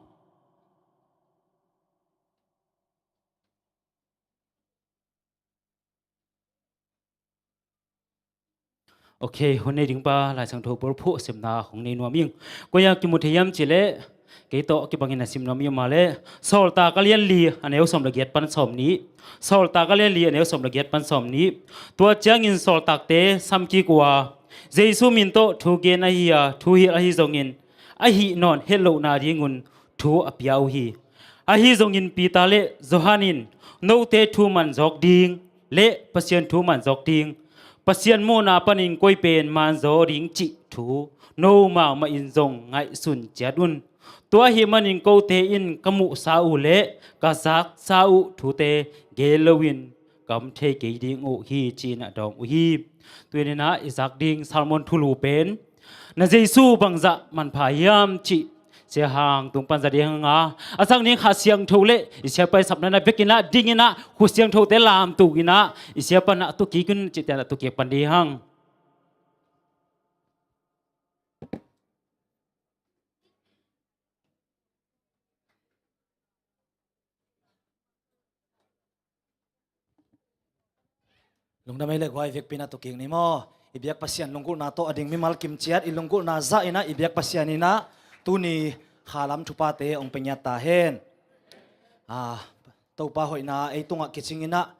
Ok, hun nei ding pa Lai Siangtho bulphuh simna hong nei nuam ing. Koi a kimu thei hiam cih leh kei tawh kibangin a sim nuam ing mah leh, Sawltak a lian li a neu sawm le giat pan sawm nih. Sawltak a lian li a neu sawm le giat pan sawm nih. Tua ciangin sawltakte samkik uh a, Jesu min tawh thu gen ahi a, thuhilh ahi zongin, a hih nawn hetlohna dingun thu a pia uh hi. Ahi zongin Peter le Johan in, note thu man zawk ding le Pasian thu man zawk ding, Pasian muhna panin koi pen man zaw ding cih thu nomau mah in zong ngaihsun ciat un. Tua ahih manin kote in ka muhsa uh le ka zaksa uh thute gen loin ka om thei kei ding uh hi, ci-in a dawng uh hi. Tuni-in ah i zak ding sermon thulu pen, na Jesu bangzah manpha hiam cih Sia Hang tung pan za ding hang a, a zang ding Kha Siangtho le i siapa i sapna na vekin ah dingin ah Kha Siangthote lamto in ah i siapa na a tukik un cihte na a tukik pan ding hang. Lungdam ei le guai, vekpi na tukik ni maw. I biak Pasian lunggulhna tawh a ding mimal kim ciat i lunggulhna zah in ah i biak Pasian in ah tuni khalam thuphate hong pia ngiat ta hen. Ah, Topa hoihna ei tungah kicing in ah,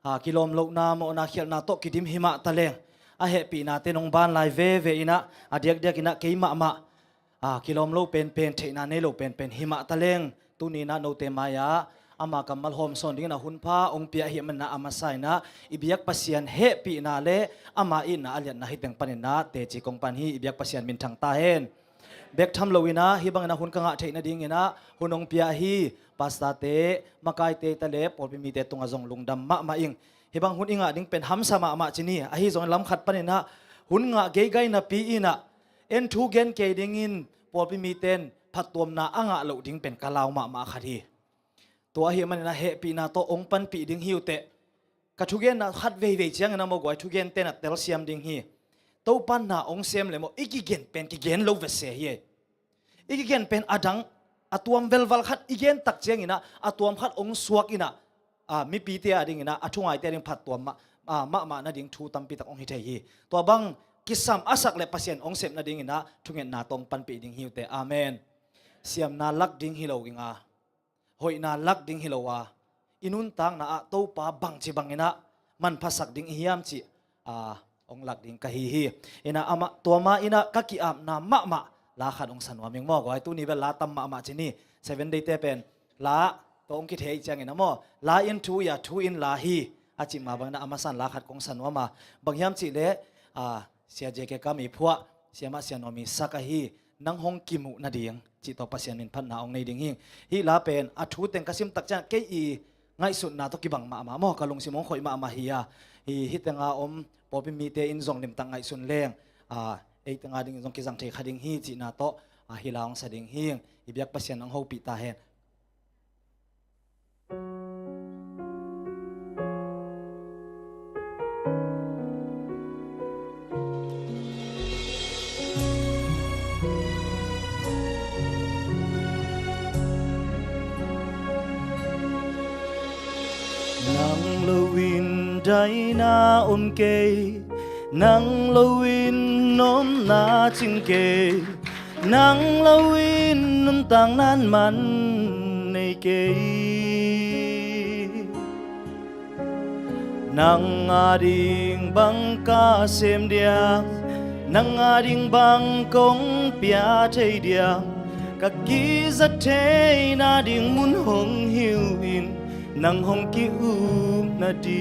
ah, kilawm lohna, mawhna, khialhna tawh kidim hi mah ta leng, a hehpihnate nong ban lai veve in ah, a diakdiak in ah kei mahmah, ah, kilawm lo penpen, theihna nei lo penpen hi mah ta leng, tuni in ah note mai-ah ama kammal hawmsawn dingin a hunpha hong pia ahih manin ah a masa in ah i biak Pasian hehpihna le ama itna a liatna hi teng panin ah teci kong pan hi. I biak Pasian minthang ta hen. Bek tham lo in ah hih bangin ah hun ka ngah theih nadingin ah hun hong pia ahi pastorte, makaite ta le pawlpi mite tungah zong lungdam mahmah ing. Hih bang hun i ngah ding pen hamsa mahmah ci ni. Ahi zongin lam khat panin ah hun ngah geigai napi in ah en thu gen kei dingin pawlpi mite in phattuamna a ngah loh ding pen ka lau mahmah khat hi. Tua ahih manin ah hehpihna tawh hong panpih ding hi uh teh. Ka thugenna khat veivei ciangin ah maw guai, thugente na telsiam ding hi. Topa na hong sem le maw, i kigen pen kigen lo vese hi. I kigen pen a dang, a tuam velval khat i gen tak ciangin ah a tuam khat hong suak in ah, a, mipite a dingin ah, a thungaite a ding phattuam mah, a, mahmah nading thu tampi tak hong hi thei hi. Tua bang kisam a sak le Pasian hong sep nadingin ah thungetna tawh hong panpih ding hi uh teh. Amen. Siamna lak ding hi lo ing a, hoihna lak ding hi lo a, i nuntakna ah Topa bangci bangin ah manphasak ding i hiam cih, a, hong lak ding ka hi hi. In ah amah, tua ma in ah ka ki-apna mahmah la khat hong sa nuam ing maw guai. Tuni bel la tam mahmah ci ni. Seven Day-te pen la tawh hong kithei ciangin a maw, la in thu hi a, thu in la hi a cih mah bangin a masa in la khat kong sa nuam a, bang hiam cih leh, a, Sia J K Kam i phuah, Siamah Sia Nuam i sak ahi, Nang Hong Kimuh Nading cih tawh Pasian min phatna hong nei ding hi. Hih la pen a thu teng ka sim tak ciang kei i ngaihsutna tawh kibang mahmah maw, ka lungsim hong khoih mahmah hi a, hih, hih tenga om pawlpi mite in zong limtak ngaihsun leng, a, ei tenga dingin zong kizang thei kha ding hi cihna tawh, a, hih la hong sa ding hi. I biak Pasian hong hopih ta hen. Nang lo in daina om kei, nang lo in omna cing kei, nang lo in nuntakna in man nei kei. Nang ading bang ka sem diam, nang ading bang kong pia thei diam, ka kizat theihna ding mun hong hilh in, nang hong ki-up nading.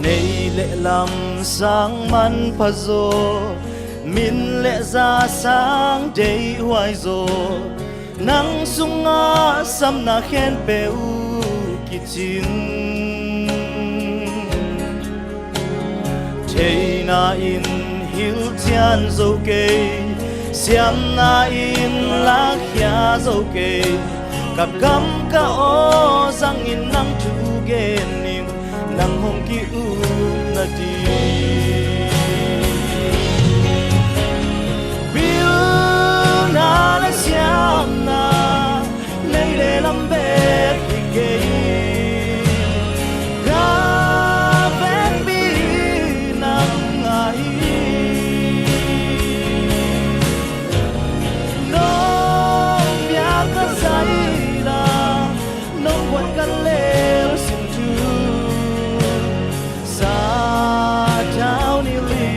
Nei le lam sang manpha zaw, min le za sang deihhuai zaw, nang sungah sapna khempeuh kicing. Theihna in hilhcian zo kei, siamna in lakhia zo kei. Ka kam ka aw zangin nang thu genin, nang hong ki-up nading. Pilna le siamna, nei le lam bek hi kei. Ka vekpi nang ahi. Nong piak ka zaila, nong guan ka lel sin thu, sathau ni li,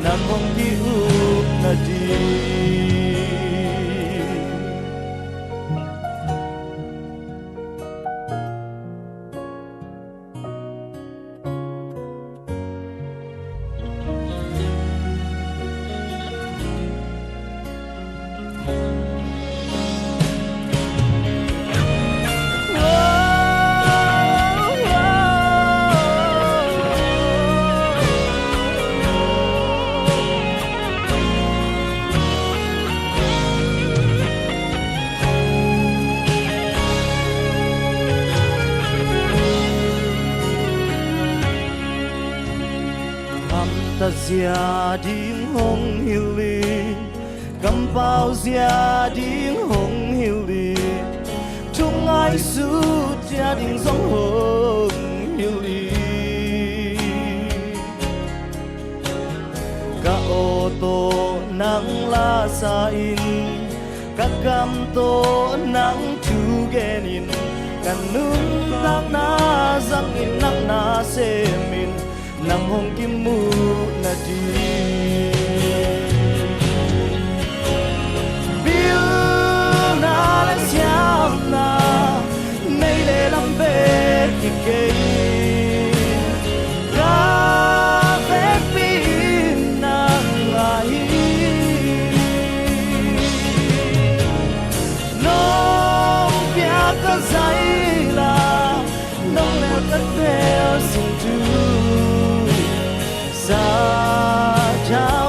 nang hong ki-up nading. Gamtat zia ding hong hilh in, kampau zia ding hong hilh in, thu ngaihsut zia ding zong hong hilh in. Ka aw tawh nang la sa in, ka kam tawh nang thu genin, ka nuntakna zangin nang na semin, nang hong kimuh nading. Pilna le siamna, nei le lam bek hi kei. Ka vekpi nang ahi. Nong piak ka zaila, nong lel ka lel sin thu, sathau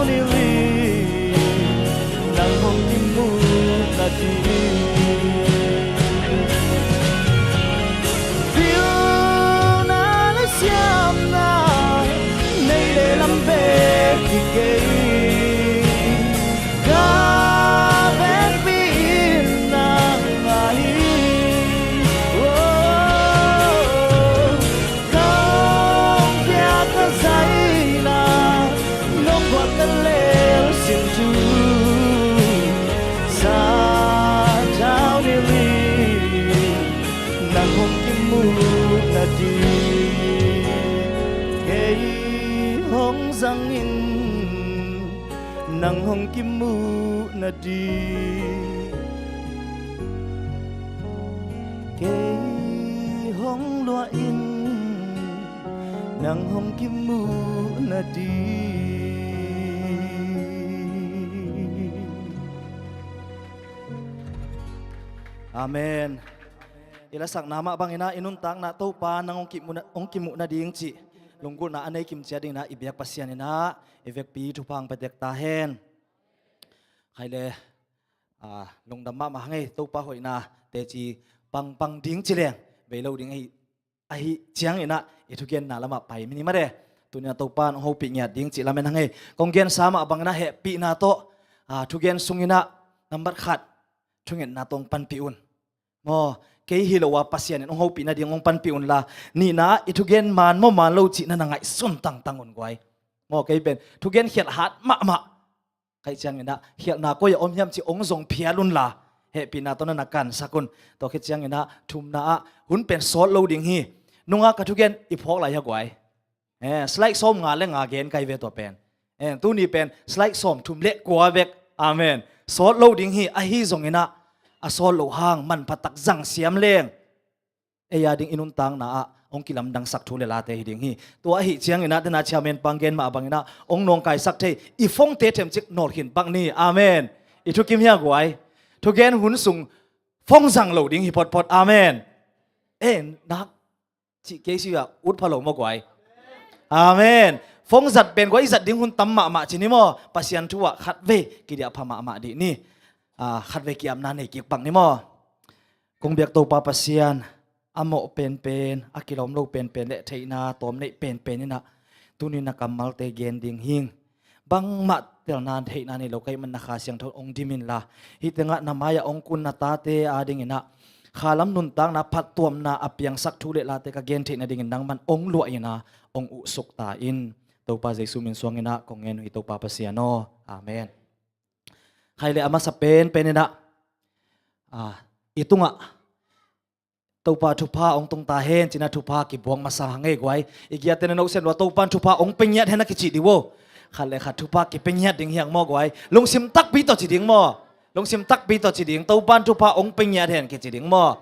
muh nading. Kei hong luah in, nang hong kimuh nading. Amen. I lasakna mah bangin ah i nuntakna Topa nang hong kimuh na, hong kimuh nading cih lunggulhna a nei kim ciat dingin ah i biak Pasian in ah i vekpi thupha hong pia tek ta hen. Khai le, ah, lungdam mahmah hang ei, Topa hoihna teci pangpang ding ci leng bei lo ding ahi, ahi ciangin ah i thugenna lamah pai mini mare. Tuni-in ah Topa in hong hopih ngiat ding cih lamen hang ei. Kong gensa mah bangin ah hehpihna tawh, ah, thugen sungin ah nambat khat, thungetna tawh hong panpih un. Maw, kei hi lo a Pasian in hong hopih nading hong panpih unla, nihna ah i thugen man maw man lo cih na na ngaihsun tangtang un guai. Maw, kei pen thugen khialh hat mahmah ka hih ciangin ah khialhna koi ah om hiam cih hong zong phial unla, hehpihna tawh na na kansak un. Tua khit ciangin ah thumna ah hun pen sawt lo ding hi. Nunga ka thugen i phawk lai hia guai? Eh, slide sawmnga le nga gen kai ve tua pen. Eh, tuni pen slide sawmthum le kua bek. Amen. Sawt lo ding hi, ahi zongin ah a sawt loh hang manpha tak zang siam leng ei a ding i nuntakna ah hong kilamdangsak thu le late hi ding hi. Tua ahi ciangin ah dena chairman pang gen mah bangin ah hong nawngkaisak thei i phone-te themcik nawl khin pak ni. Amen. I thukim hia guai? Thugen hun sung phone zang lo ding hi photphot. Amen. Eh, nak cih kei si ah ut pha lo maw guai? Amen. Phone zat pen guai i zat ding hun tam mahmah ci ni maw? Pasian thu ah khatvei kidiah pha mahmah dih ni. Ah, khatvei ki-apna nei kik pak ni maw? Kong biak Topa Pasian, a mawh penpen, a kilawm lo penpen le theihna tawm neih penpen in ah tuni na kammalte gen ding hing. Bangmah telna theihna nei lo ka hih man na Kha Siangtho hong dim inla, hih tengah na mai-ah hong kun na tate a dingin ah khalam nuntakna phattuamna a piangsak thu le late ka gen theih nadingin nangman hong luah in ah hong uhsuk ta in. Topa Jesu min suangin ah kong ngen uh hi Topa Pasian aw. Amen. Khai le a masa penpen in ah, ah, i tungah Topa thupha hong tung ta hen ci-in ah thupha kibuang masa hang ei guai. I giaten a nosen lua Topa in thupha hong pia ngiat hen a kici dih uh. Khat le khat thupha kipia ngiat ding hi hang maw guai? Lungsim takpi tawh ci ding maw? Lungsim takpi tawh ci ding. Topa in thupha hong pia ngiat hen kici ding maw?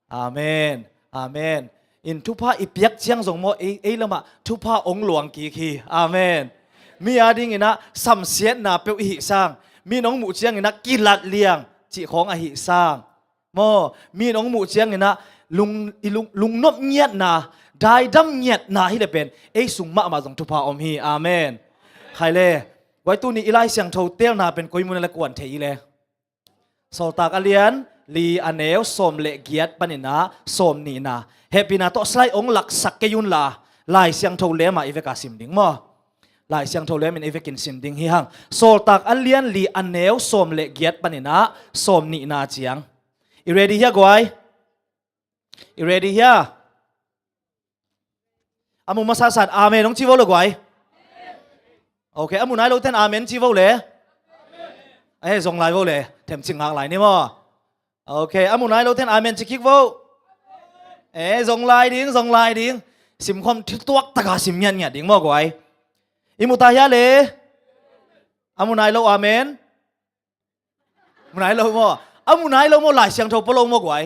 Amen. Amen. In thupha i piak ciang zong maw, ei, ei lamah thupha hong luang kik hi. Amen. Mi a dingin ah samsiatna peuh i hih sang, mi in hong muh ciangin ah kilat liang cih khawng a hih sang, maw, mi in hong muh ciangin ah lung, i lung, lungnop ngiatna, daidam ngiatna hi le pen ei sung mahmah zong thupha om hi. Amen. Khai le, guai tuni i Lai Siangtho telna pen koi mun ah le kuan thei i le? Sawltak a lian li a neu sawm le giat panin ah sawm nihna. Hehpihna tawh slide hong laksak kei unla, Lai Siangtho lem ah i vek a sim ding maw? Lai Siangtho lem in i vekin sim ding hi hang. Sawltak a lian li a neu sawm le giat panin ah sawm nihna ciang. I ready hia guai? I ready hia? A mu masa san amen hong ci vo le guai. Ok, a mu nai loten amen ci vo le. Eh, zong lai vo le. Themcik ngak lai ni maw? Ok, a mu nai loten amen ci kik vo. Eh, zong lai ding, zong lai ding. Simkhawm thutuak taka sim ngiatngiat ding maw guai? I mu ta hia le? A mu nai lo amen. Mu nai lo maw? A mu nai lo maw, Lai Siangtho pua lo maw guai?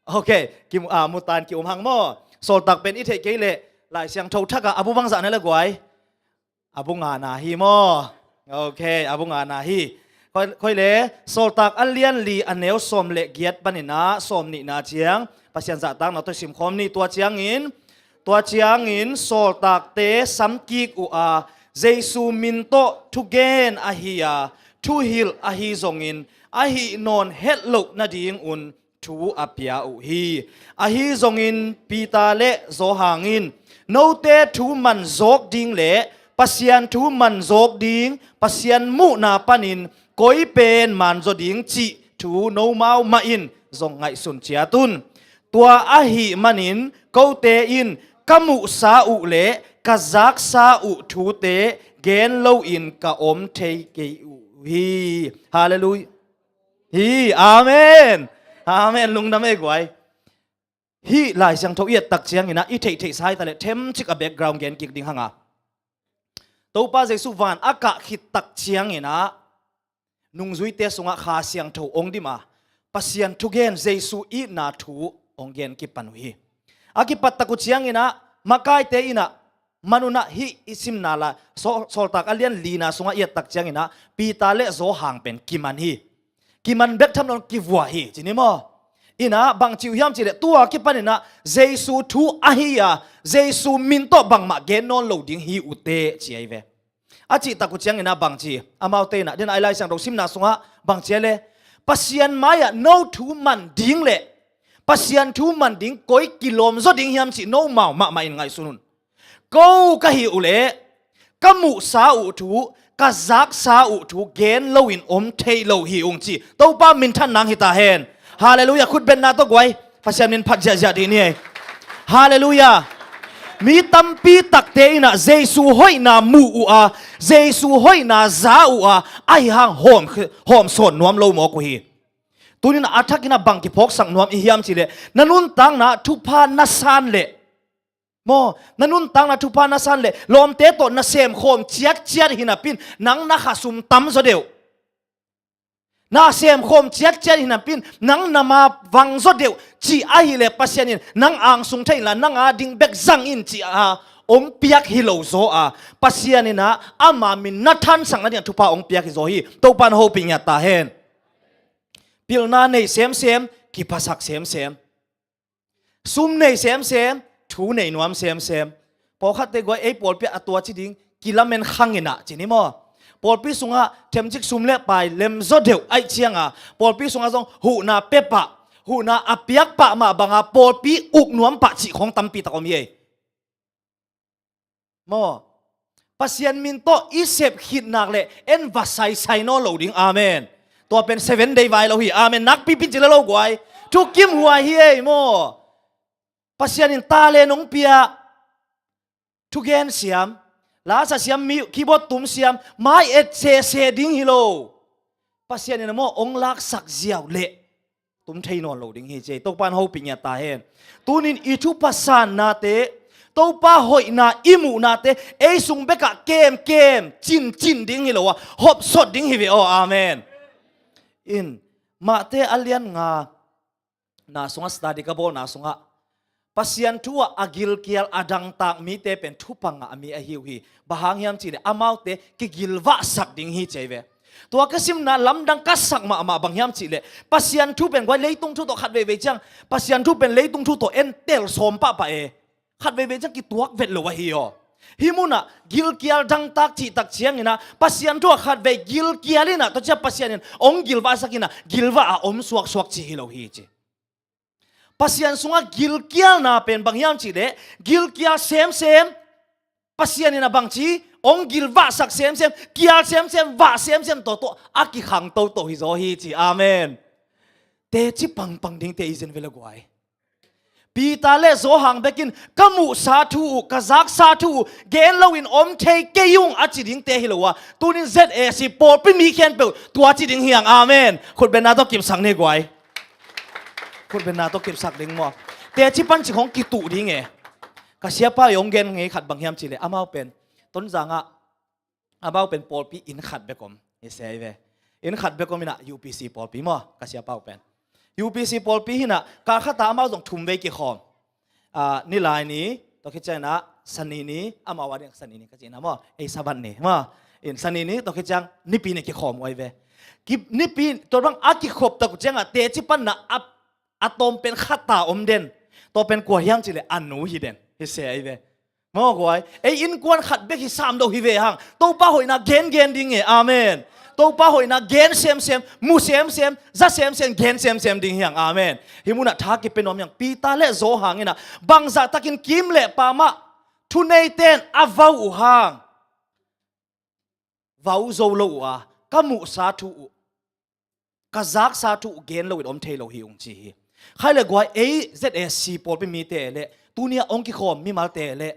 Ok, ki, ah, mu tan ki um hang maw? Sawltak pen i theih kei leh Lai Siangtho thak ah a bu bangzah na le guai? A bu ngana hi maw? Ok, a bu ngana hi. Khoi, khoi le, Sawltak a lian li a neu sawm le giat panin ah sawm nihna ciang Pasian zahtakna tawh simkhawm ni. Tua ciangin, tua ciangin sawltakte samkik uh a, Jesu min tawh thugen ahi a, thuhilh ahi zongin, ahi nawn hetloh nadingun thu a pia uh hi. Ahi zongin Peter le Johan in, note thu manzawk ding le Pasian thu manzawk ding, Pasian muhna panin koi pen manzaw ding cih thu nomau mah in zong ngaihsun ciat un. Tua ahih manin kote in ka muhsa uh le ka zaksa uh thute gen loin ka om thei kei uh hi. Halleluiah. Hi, amen. Amen. Lungdam ei guai. Hih Lai Siangtho i et tak ciangin ah i theihtheihsa hi ta leh themcik a background gen kik ding hang a. Topa Jesu van a kah khit tak ciangin ah nungzuite sungah Kha Siangtho hong dim a, Pasian thugen Jesu itna thu hong gen kipan uh hi. A kipat tak uh ciangin ah makaite in ah man un ah hih i simna la Saw-, Sawltak a lian lina sungah i et tak ciangin ah Peter le Johan pen kiman hi. Kiman bek tham lo in kivua hi ci ni maw? In ah bang ci uh hiam cih leh tua kipan in ah Jesu thu ahi a, Jesu min tawh bangmah gen nawn lo ding hi uh teh ci ahi ve. A cih tak uh ciangin ah bang ci, amaute in ah, den a i Lai Siangtho simna sungah bang ci a le, Pasian mai-ah no thu man ding le Pasian thu man ding koi kilawm zaw ding hiam cih nomau mahmah in ngaihsun un. Ko ka hih uh leh ka muhsa uh thu, ka zaksa uh thu gen loin om thei lo hi ung ci. Topa minthan nang hi ta hen. Halleluiah. Khutbetna tawh guai, Pasian min phat ziahziah dih ni ei. Halleluiah. Mi tampi takte in ah Jesu hoihna mu uh a, Jesu hoihna za uh a, ahi hang hawm, hawm sawn nuam lo mawk uh hi. Tunin a thak in ah bang kiphawksak nuam i hiam cih leh, na nuntakna thupha na san leh, maw, na nuntakna thupha na san leh lawmte tawh na semkhawm ciatciat hi napi in nang na khasum tam zaw deuh. Na semkhawm ciatciat hi napi in nang na ma vang zaw deuh cih ahi leh Pasian in nang angsung thei inla nang a ding bek zang in cih a hong piak hi lo zaw a, Pasian in ah ama min na thansak nading ah thupha hong piak hi zaw hi. Topa in hopih ngiat ta hen. Pilna nei semsem, kiphasak semsem. Sum nei semsem, thu nei nuam semsem. Pawlkhatte guai ei pawlpi ah a tua ci ding kilamen khang in ah ci ni maw? Pawlpi sungah themcik sum le pai lem zaw deuh ahih ciang a, pawlpi sungah zong huhna pia pah, huhna a piak pah mah bang a pawlpi uk nuam pah cih khawng tampi tak om hi ei. Maw? Pasian min tawh i sep khit nak leh en va saisai nawn lo ding. Amen. Tua pen seven day vai lo hi. Amen. Nakpipi in ci le lo guai. Thu kimhuai hi ei maw? Pasian in talent hong pia, thugen siam, lasa siam, mi keyboard tum siam, mai et sese ding hi lo. Pasian in a maw hong laksak ziau leh tum thei nawn lo ding hi ci ei. Topa in hopih ngiat ta hen. Tunin i thupha sannate, Topa hoihna i muhnate ei sung bekah kemkem, cincin ding hi lo a, hopsot ding hi ve aw. Amen. In, Mate a lian nga na sungah study ka bawlna sungah Pasian thu ah a gilkial a dangtak mite pen thupha ngah mi ahi uh hi. Bang hang hiam cih leh amaute kigilvahsak ding hi ci ei ve. Tua ka simna lamdang ka sak mahmah bang hiam cih leh Pasian thu pen guai leitung thu tawh khat veivei ciang, Pasian thu pen leitung thu tawh en tel sawm pahpah e. Khat veivei ciang kituak vet lo ahi aw. Hih munah gilkial dangtak cih tak ciangin ah Pasian thu ah khat vei gilkial in ah tua ciang Pasian in hong gilvahsak in ah gilvah a om suaksuak ci hi lo hi ci. Pasian sungah gilkialna pen bang hiam cih leh gilkial semsem, Pasian in a bangci hong gilvahsak semsem, kial semsem, vah semsem tawh tawh a kikhang toto hi zaw hi ci. Amen. Teci pangpang dingte i zen ve le guai. Peter le Johan bekin ka muhsa thu uh, ka zaksa thu uh gen loin om thei kei ung a ci dingte hi lo a, tunin Z A C pawlpi mi khempeuh tua ci ding hi hang. Amen. Khutbetna tawh kipsak ni guai. Khutbetna tawh kipsak ding maw? Teci pan ci khong kituh ding e. Ka siapa i hong gen ngei khat bang hiam cih leh amau pen Tonzang ah amau pen pawlpi inn khat bek om hi se hi ve. Inn khat bek om in ah U P C pawlpi maw, ka siapa uh pen. U P C pawlpi hi in ah kal khat ah amau zong thum vei kikhawm. Ah, Nilaini, tua khit ciang in ah Sanini, amau a ding Sanini ka cih na maw, ei Sabbath ni maw. In Sanini, tua khit ciang Nipini kikhawm uh ahi ve. Ki, Nipi, tua bang a kikhop tak uh ciang ah teci pan in ah a, a tawm pen khat ah om den. Tua pen kua hiam cih leh a nu hi den hi se ahi ve. Maw guai, ei innkuan khat bek hi sam lo hi ve hang. Topa hoihna gengen ding e. Amen. Topa hoihna gen semsem, mu semsem, za semsem, gen semsem ding hi hang. Amen. Hih munah tha kipia nuam hi hang. Peter le Johan in ah bangzah takin kim le pam ah thuneite in a vau uh hang, vau zo lo uh a, ka muhsa thu uh, ka zaksa thu uh gen loin om thei lo hi ung ci hi. Khai le guai, ei Z A C pawlpi mite le tuni a hong kikhawm mimalte le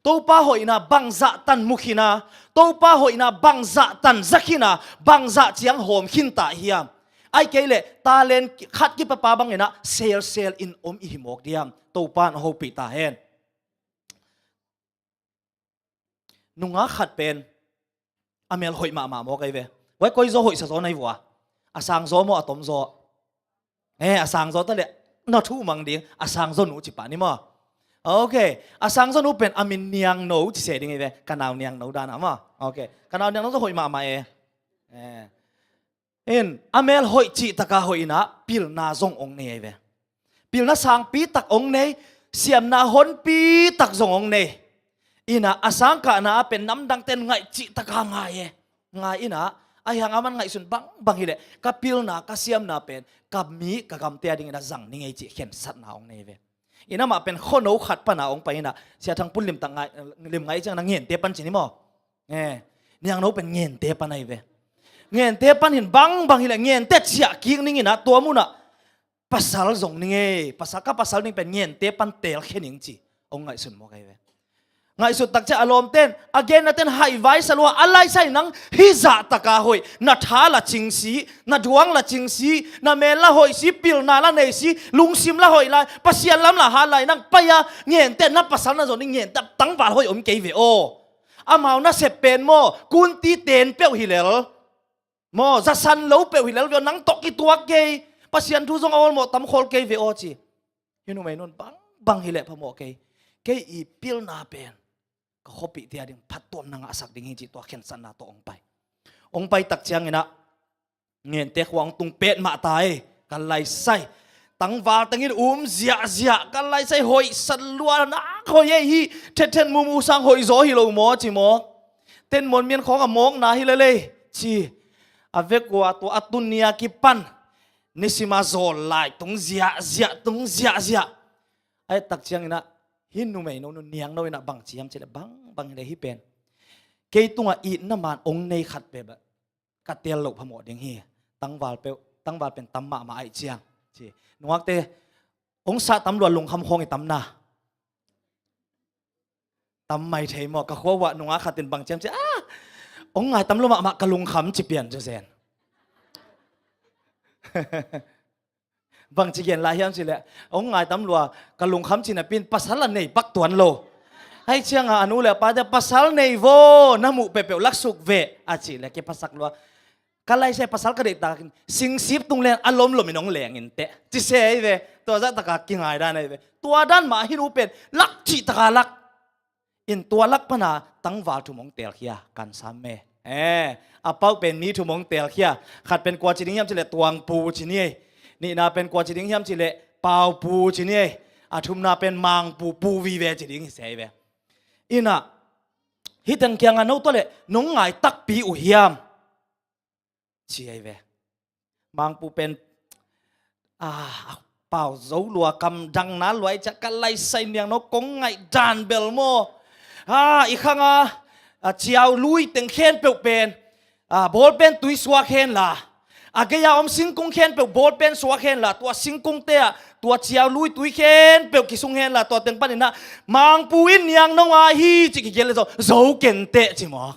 Topa hoihna bangzah tan mu khin a, Topa hoihna bangzah tan za khin a, bangzah ciang hawm khin ta hiam? Ahih kei leh talent khat kipapa bang in ah selsel in om i hi mawk diam? Topa in a hopih ta hen. Nungak khat pen A mel hoih mahmah maw kei ve. Huai koi zaw hoihsa zaw na hi vua? A sang zaw maw, a tom zaw? Eh, a sang zaw ta leh na thu mang ding, a sang zaw nu ci pah ni maw? Ok. A sang zaw nu pen a min Niangno ci se ding hi ve. Ka nau Niangno dan a maw? Ok. Ka nau Niangno zaw hoih mahmah e. Eh. In, a mel hoih cih taka hoih inah pilna zong ong nei ahi ve. Pilna sangpi tak ong nei, siamna honpi tak zong ong nei. Inah a sangkahna a pen namdangten ngaih cih taka ngai e. Ngai inah, ahi hang aman ngaihsun bangbang hileh ka pilna, ka siamna pen ka mi, ka gamte a dingin a zang ni ngei cih khensatna ong nei ve. Inah amah pen khuano khat pana ong pai inah, Sia Thang Pun lim tak ngai, lim ngai ciang na ngente pan ci ni maw? Eh, Niangno pen ngente pan ahi ve. Ngente pan hin bangbang hileh ngente ciah kik ning inah tua munah pasal zong ning ei, pasal, ka pasal ning pen ngente pan telkhia ning ci ong ngaihsun mawk ahi ve. Ngaihsut tak ciah a lawmten, a gennaten haih vaisa lua, a laisai nang hizah taka hoih, na tha la cingsi, na duang la cingsi, na mel la hoihsi, pilna la neisi, lungsim la hoih lai, Pasian lam la hat lai, nang pai a ngente na pasal na zong ning ngente tangval hoih om kei ve aw. Amau nasep pen maw, kunti ten peuh hi lel. Maw, zasan lo peuh hi lel ve aw, nang tawh kituak kei. Pasian thu zong a awlmawh tam khol kei ve aw ci. Hi numei nun bangbang hileh phamawh kei. Kei i pilna pen ka khuapihte a ding phattuamna ngahsak ding hi cih tua khensatna tawh ong pai. Ong pai tak cianginah ngente khua ong tung petmah ta ei. Ka laisai tangval tengin um ziahziah, ka laisai hoihsa lua, nak hoih ei hi. Thethet mumu sang hoih zaw hi lo maw ci maw? Tenmuan mian khawng a mawkna hi lel ei ci. A vekua tua a tun ni a kipan nisima zawl lai tung ziahziah, tung ziahziah. A et tak cianginah hi numei no, nu Niangno inah bang ci hiam cileh, bangbang hileh hi pen kei tungah itna man ong nei khat peuh ka tel loh phamawh ding hi. Tangval peuh, tangval pen tam mahmah ahih ciang ci. Nungakte, ong sah tam lua lungkham khawng i tamna? Tam mai thei maw? Ka khua uah nungak khatin bang ciam ci, ah, ong ngai tam lua mahmah ka lungkham ci pian cu zen. Bang ci gen lai hiam cileh, ong ngai tam lua ka lungkham ci napi in pasal a nei pak tuan lo. Ahih cianga a nu le a pate pasal nei vaw, na muh peuhpeuh laksuk ve a cih leh kiphasak lua. Ka laisai pasal ka deihtakin singsip tung len a lomlomin ong leng inteh ci se ahi ve. Tua zahtaka kingai dan ahi ve. Tua dan mah hi nu pen lak cihtaka lak. In tua lak pana tangval thum ong telkhia kan sam me. Eh, a pauh pen mi thum ong telkhia. Khat pen kua ci ding hiam cileh Tuangpu ci ni ei. Nihna pen kua ci ding hiam cileh Paupu ci ni ei. A thumna pen Mangpu, Pu vive ci ding hi se ahi ve. Inah hi teng kianga no tua leh nong ngai takpi uh hiam? Ci ahi ve. Mangpu pen, ah, pau zo lua, kamdangna lua, i ciah ka laisai Niangno kong ngaih dan bel maw. Ah, i khanga, ah, ciau lui teng khempeuh pen, ah, bawlpen tui suak henla, a gei-a om singkung khempeuh bawlpen suak henla, tua singkungte ah tua ciau lui tui khempeuh kisung henla, tua teng paninah Mangpu in Niangno a hi ci kigelh le zo, zo kenteh ci maw.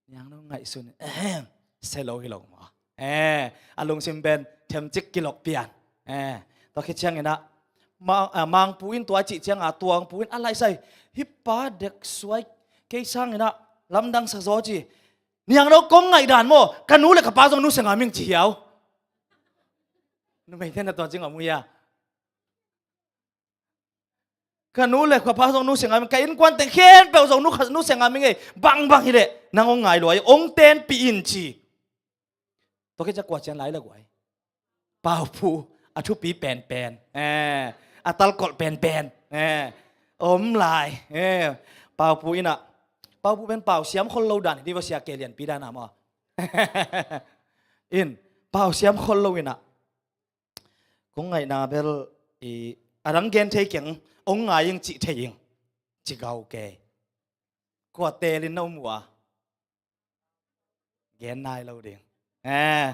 Niangno ngaihsun in, ehem, se lo hi lo maw? Eh, a lungsim pen themcik kilok pian. Eh, tua khit cianginah, ma-, ah, Mangpu in tua cih cianga Tuangpu in a laisai, hi pa dek suai, kei sanginah lamdang sa zaw ci. Niangno kong ngaih dan maw, ka nu le ka pa zong nusia ngam ing ci hiau. Numeite na tua cing om uh hia? Ka nu le ka pa zong nusia ngam ing, ka innkuan teng khempeuh zong nu, nusia ngam ing ei, bangbang hileh nang ong ngai lua ei, ong tenpih in ci. Tua khit ciang kua cian lai le guai? Paupu, a thupi penpen, eh, a talkolh penpen, eh, om lai, eh, Paupu inah, Paupu pen pau siam khol lo dan hi dih va, sia ke lianpi dan a maw? In, pau siam khol lo inah kong ngaihna bel i, a dang gen thei keng, ong ngai ing cih thei ing, ci gau kei. Kua telin na um uh a? Gen nai lo ding. Eh,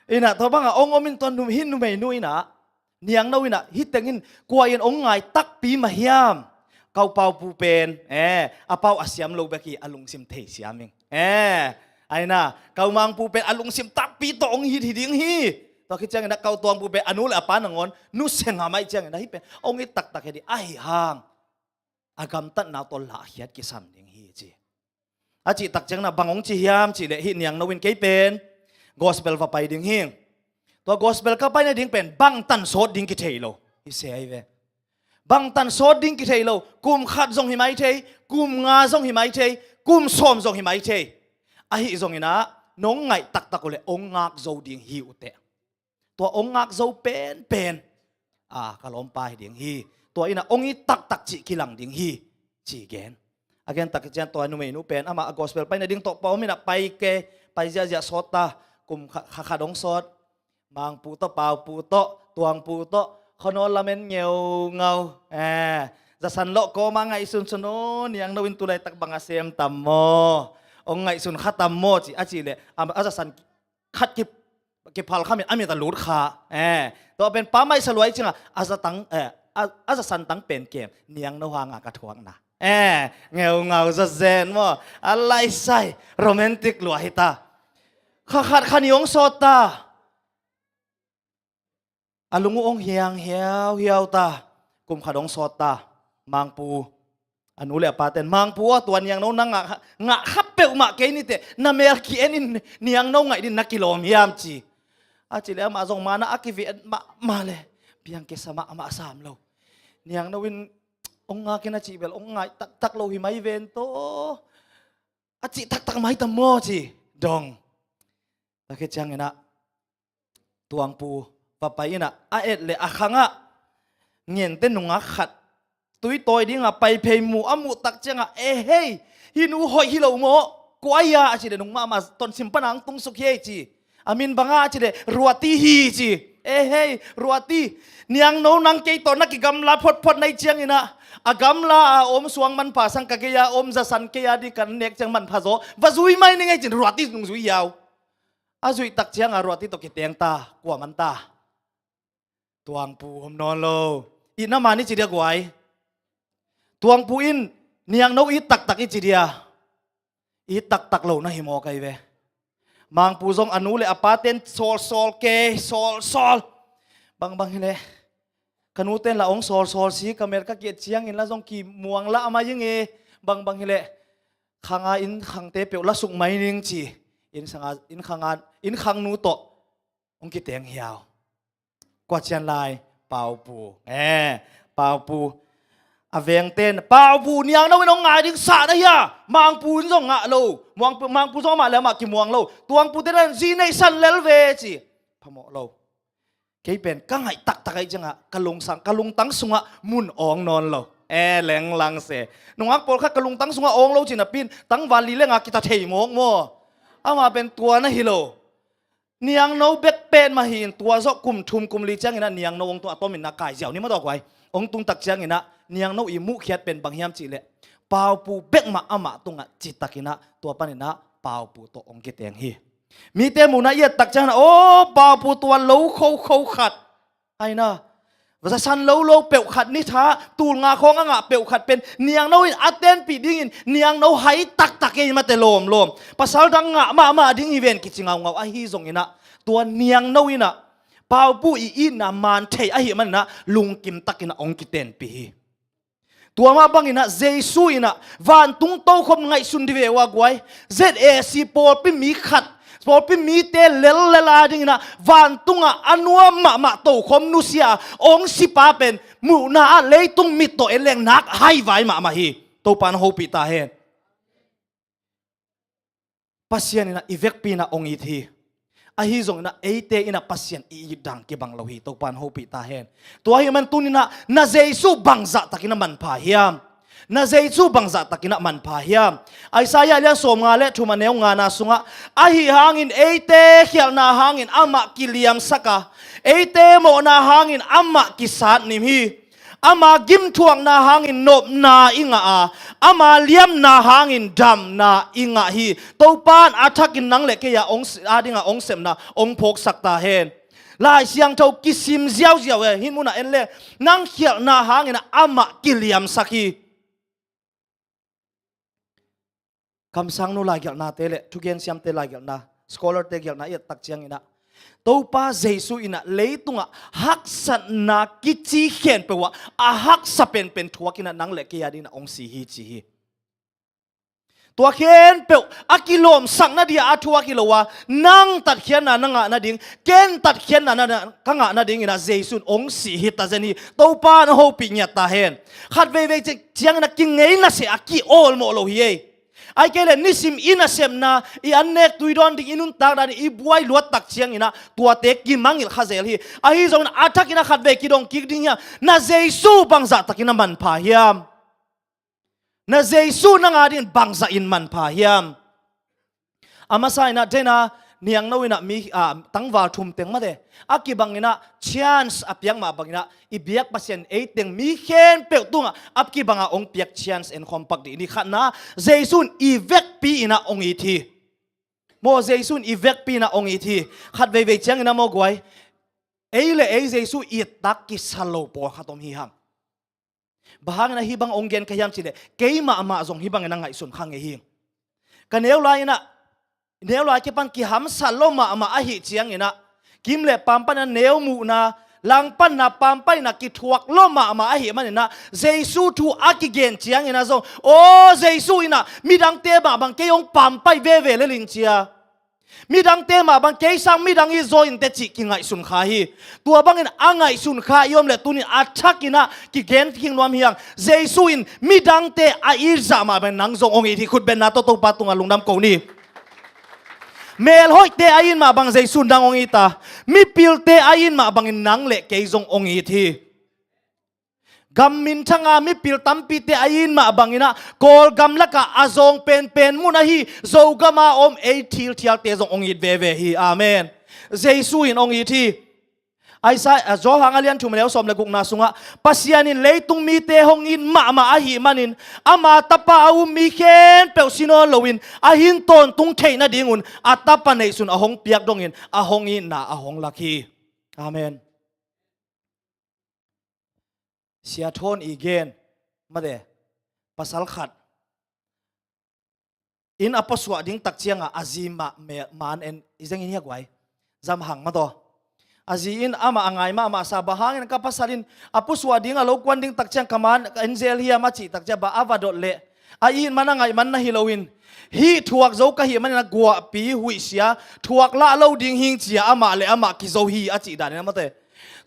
inah tua banga ong om in tua nu, hi numeinu inah, Niangno inah hi tengin kua in ong ngai takpi mah hiam? Kau Paupu pen, eh, a pau a siam lo bek hi, a lungsim thei siam ing. Eh, aina, kau Mangpu pen a lungsim takpi tawh ong hit hi ding hi. Tua khit ciangin a kau Tuangpu pen a nu le a pa nangawn nusia ngam ahih ciangin a hi pen ong it taktak hi ding, ahi hang a gamtatna tawh lahkhiat kisam ding hi ci. A cih tak ciangin ah bang hong ci hiam cih leh hih niangno in kei pen gospel va pai ding hi. Tua gospel ka pai nading pen bangtan sawt ding kithei lo. Hi se ahi ve. Bangtan sawt ding kithei lo. Kum khat zong hi mai thei, kum nga zong hi mai thei, kum sawm zong hi mai thei. Ahi zongin ah nong ngaih taktak uh leh hong ngak zo ding hi uh teh. Tua hong ngak zo penpen a ka lawmpa hi ding hi. Tua in ah hong it taktak cih kilang ding hi, ci gen. A gen tak ciang tua numeinu pen amah a gospel pai nading tawh pa om in ah pai kei, pai ziahziah sawt ta. Kum kha, kha khat hong sawt. Mangpu tawh, Paupu tawh, Tuangpu tawh, khuanawl lamen ngeungau. Eh, zasan lawh kawma ngaihsunsun aw, niangno in tulaitak bang a sem tam maw? Hong ngaihsun kha tam maw ci, a cih leh a, a zasan khat ki, kiphal kha mit, a mit a lut kha. Eh, tua pen pa maisa luai cingah a zatang, eh, a, a zasan tang pen kem, niangno hanga ka thuakna. Eh, ngeungau zazen maw? A laisai, romantic lua hi ta. Kha khat kha nih hong sawt ta. A lung uh hong hiang hiauhiau ta. Kum khat hong sawt ta. Mangpu, a nu le a paten, Mangpu aw, tua niangno na ngah, ngah kha peuhmah kei ni teh, na mel ki-en in niangno ngaih din na kilawm hiam ci. A cih leh amah zong mana a kivet mahmah leh biang kisa mahmah sam lo. Niangno in hong ngak in a cih bel hong ngaih taktak lo hi mai ven tawh. A cih taktak mai tam maw ci dong. Tua khit ciangin ah Tuangpu va pai in ah a et leh a khangah ngente nungak khat tui tawi dingah pai phei mu a muh tak ciangah, "E hei, hih nu hoih hi lo maw? Kua hi a?" a cih leh nung mahmah tonsim pana hong tung suk hi ei ci. A min bang a cih leh Ruati hi ci. "E hei, Ruati, niangno nang kei tawh na kigamla photphot na hih ciangin ah a gamla a om suang manpha sang ka gei a om zasan kei a ding kan nek ciang manpha zaw va zui mai ning ei," ci-in Ruati nung zui hiau. A zuih tak ciangah Ruati tawh kiteng ta, kua man ta. Tuangpu om nawn lo. Itna man i ci dia guai. Tuangpu in niangno it taktak i ci dia. It taktak lo na hi mawk ahi ve. Mangpu zong a nu le a paten sawlsawl kei, sawlsawl. Bangbang hileh ka nuten la hong sawlsawl si, ka mel ka kiat ciangin la zong kimuang la a mai ing e. Bangbang hileh khanga inn khangte peuh la suk mai ning ci. Inn khanga, inn khanga, inn khangnu tawh hong kiteng hiau. Kua cian lai? Paupu. Eh, Paupu. A vengten, Paupu niangno in hong ngai ding sah na hia? Mangpu in zong ngah lo. Muangpu, Mangpu zong amah le amah kimuang lo. Tuangpute dan zi neih san lel ve ci. Phamawh lo. Kei pen ka ngaih taktak ahi ciangah ka lungsang, ka lungtang sungah mun awng nawn lo. Eh, lenglang se. Nungak pawlkhat ka lungtang sungah awng lo ci napi in tangval li lengah kita thei mawk maw? Amah pen tua na hi lo. Niangno bek petmah hi-in tua zawh kum thum kum li ciangin ah niangno hong tung, a tomin na kai ziau ni maw tua guai. Hong tung tak ciangin ah niangno i muhkhiat pen bang hiam cih leh Paupu bekmah amah tungah citakin ah tua panin ah Paupu tawh hong kiteng hi. Mite muhna i et tak ciangin ah, aw, Paupu tua lo khokho khat. Aina, zasan lo lo peuh khat ni tha, tul nga khawng a ngah peuh khat pen niangno in a tenpih dingin niangno hai taktak ei mate lawmlawm. Pasal dang ngah mahmah ding hi ven kici ngaungau ahi zongin ah tua niangno in ah Paupu i itna man thei ahih manin ah lungkim takin ah hong kitenpih hi. Tua mah bangin ah Jesu in ah vantung tokhom ngaihsun dih ve uh a guai. Z A C pawlpi mi khat, pawlpi mite lellel a dingin ah vantungah a nuam mahmah tokhom nusia a hong sipa pen muhna ah leitung mit tawh en leng nak haivai mahmah hi. Topa na hopih ta hen. Pasian in ah i vekpi in ah hong it hi. Ahi zongin ah eite in ah Pasian i it dan kibang lo hi. Topa na hopih ta hen. Tua ahih man tuni in ah na Jesu bangzah takin ah manpha hiam? Na Jesu bangzah takin ah manpha hiam? Isaiah lian sawmnga le thum a neu ngana sungah, ahi hangin eite khialhna hangin amah kiliamsak a, eite mawhna hangin amah kisatnim hi. Ama gimthuakna hangin nopna i ngah a, ama liamna hangin damna i ngah hi. Topa in a thakin nang le kei a hong si-, a dingah hong sepna hong phawksak ta hen. Lai Siangtho kisim ziauziau e, hih munah en le nang khialhna hangin amah kiliamsak hi. Kamsangnu laigelhnate le thugen siamte laigelhna, scholar-te gelhna i et tak ciangin ah Topa Jesu in ah leitungah haksatna kici khempeuh ah a haksa penpen thuak in ah nang le kei a dingin ah hong si hi ci hi. Tua khempeuh a kilawmsak nading a thuak hi lo a, nang tatkhiatna na ngah nading, ken tatkhiatna na, na, ka ngah nadingin ah Jesu in hong sih hi ta zen hi. Topa in hong hopih ngiat ta hen. Khat veivei ci-, ciangin ah kingei nasia a ki-awlmawh lo hi ei. Ahih kei leh nisim i nasepna, i annek tui dawn ding, i nuntak dan, i buai luat tak ciangin ah tuate kimangngilh kha zel hi. Ahi zongin a thakin ah khat vei kidong kik ding hiam? Na Jesu bangzah takin a manpha hiam? Na Jesu nang adingin bangzah in manpha hiam? A masa in ah, den a, niangno in ah mi, a, tangval thum teng mate a kibangin ah chance a piak mah bangin ah, i biak Pasian ei teng mi khempeuh tungah a kibangah hong piak chance en khawm pak dih ni. Khatna, Jesu in i vekpi in ah hong it hi. Maw, Jesu in i vekpi in ah hong it hi. Khat veivei ciangin ah maw guai, ei le ei Jesu it tak kisa lo pawlkhat om hi hang. Bang hangin ah hih bang hong gen ka hiam cih leh, keimah mah zong hih bangin a ngaihsun kha ngei hi. Ka neu lai in ah, neu lai kipan kihamsa lo mahmah ahih ciangin ah, kim le pampai in ah neu muhna, langpanna, pampaina kithuak lo mahmah ahih manin ah, Jesu thu a kigen ciangin ah zong, aw, Jesu in ah midangte mah bang kei hong pampai veve lel in cia, midangte mah bang kei sang midang it zaw in teh cih kingaihsun kha hi. Tua bangin a ngaihsun kha i om leh tuni-in a thakin ah kigen khing nuam hi hang. Jesu in midangte a it zah mah bangin nang zong hong it hi. Khutbenna tawh Topa tungah lungdam ko ni. Melhoihte a it mah bang Jesu in nang hong it a, mipilte a it mah bangin nang le kei zong hong it hi. Gam minthanga mipil tampite a it mah bangin ah, Kawlgam lakah a zawng penpen mun ahi Zogama om ei thilthialte zong hong it veve hi. Amen. Jesu in hong it hi. Isaiah, a, Johan a lian thum a neu sawm le gukna sungah, Pasian in leitung mite hong it mahmah ahih manin, ama Tapa a um mi khempeuh si nawn loin a hing tawntung theih nadingun a Tapa neihsun a hong piak dongin a hong itna a hong lak hi. Amen. Sia Thawn i gen mate, pasal khat in a puasuah ding tak ciangah a zi mah me-, maan en i zengin hi a guai. Zam hang mataw. A zi in amah a ngai mahmah sa, bang hangin ka pasal in a puasuah ding, a lo kuan ding tak ciang ka maan en zel hiam a cih tak ciang, bang a va dot leh a it man a ngaih man na hi loin, hih thuak zo ka hih manin a guahpi huih sia, thuak lah lo ding hing cia amah le amah kizo hi a cih danin a mate.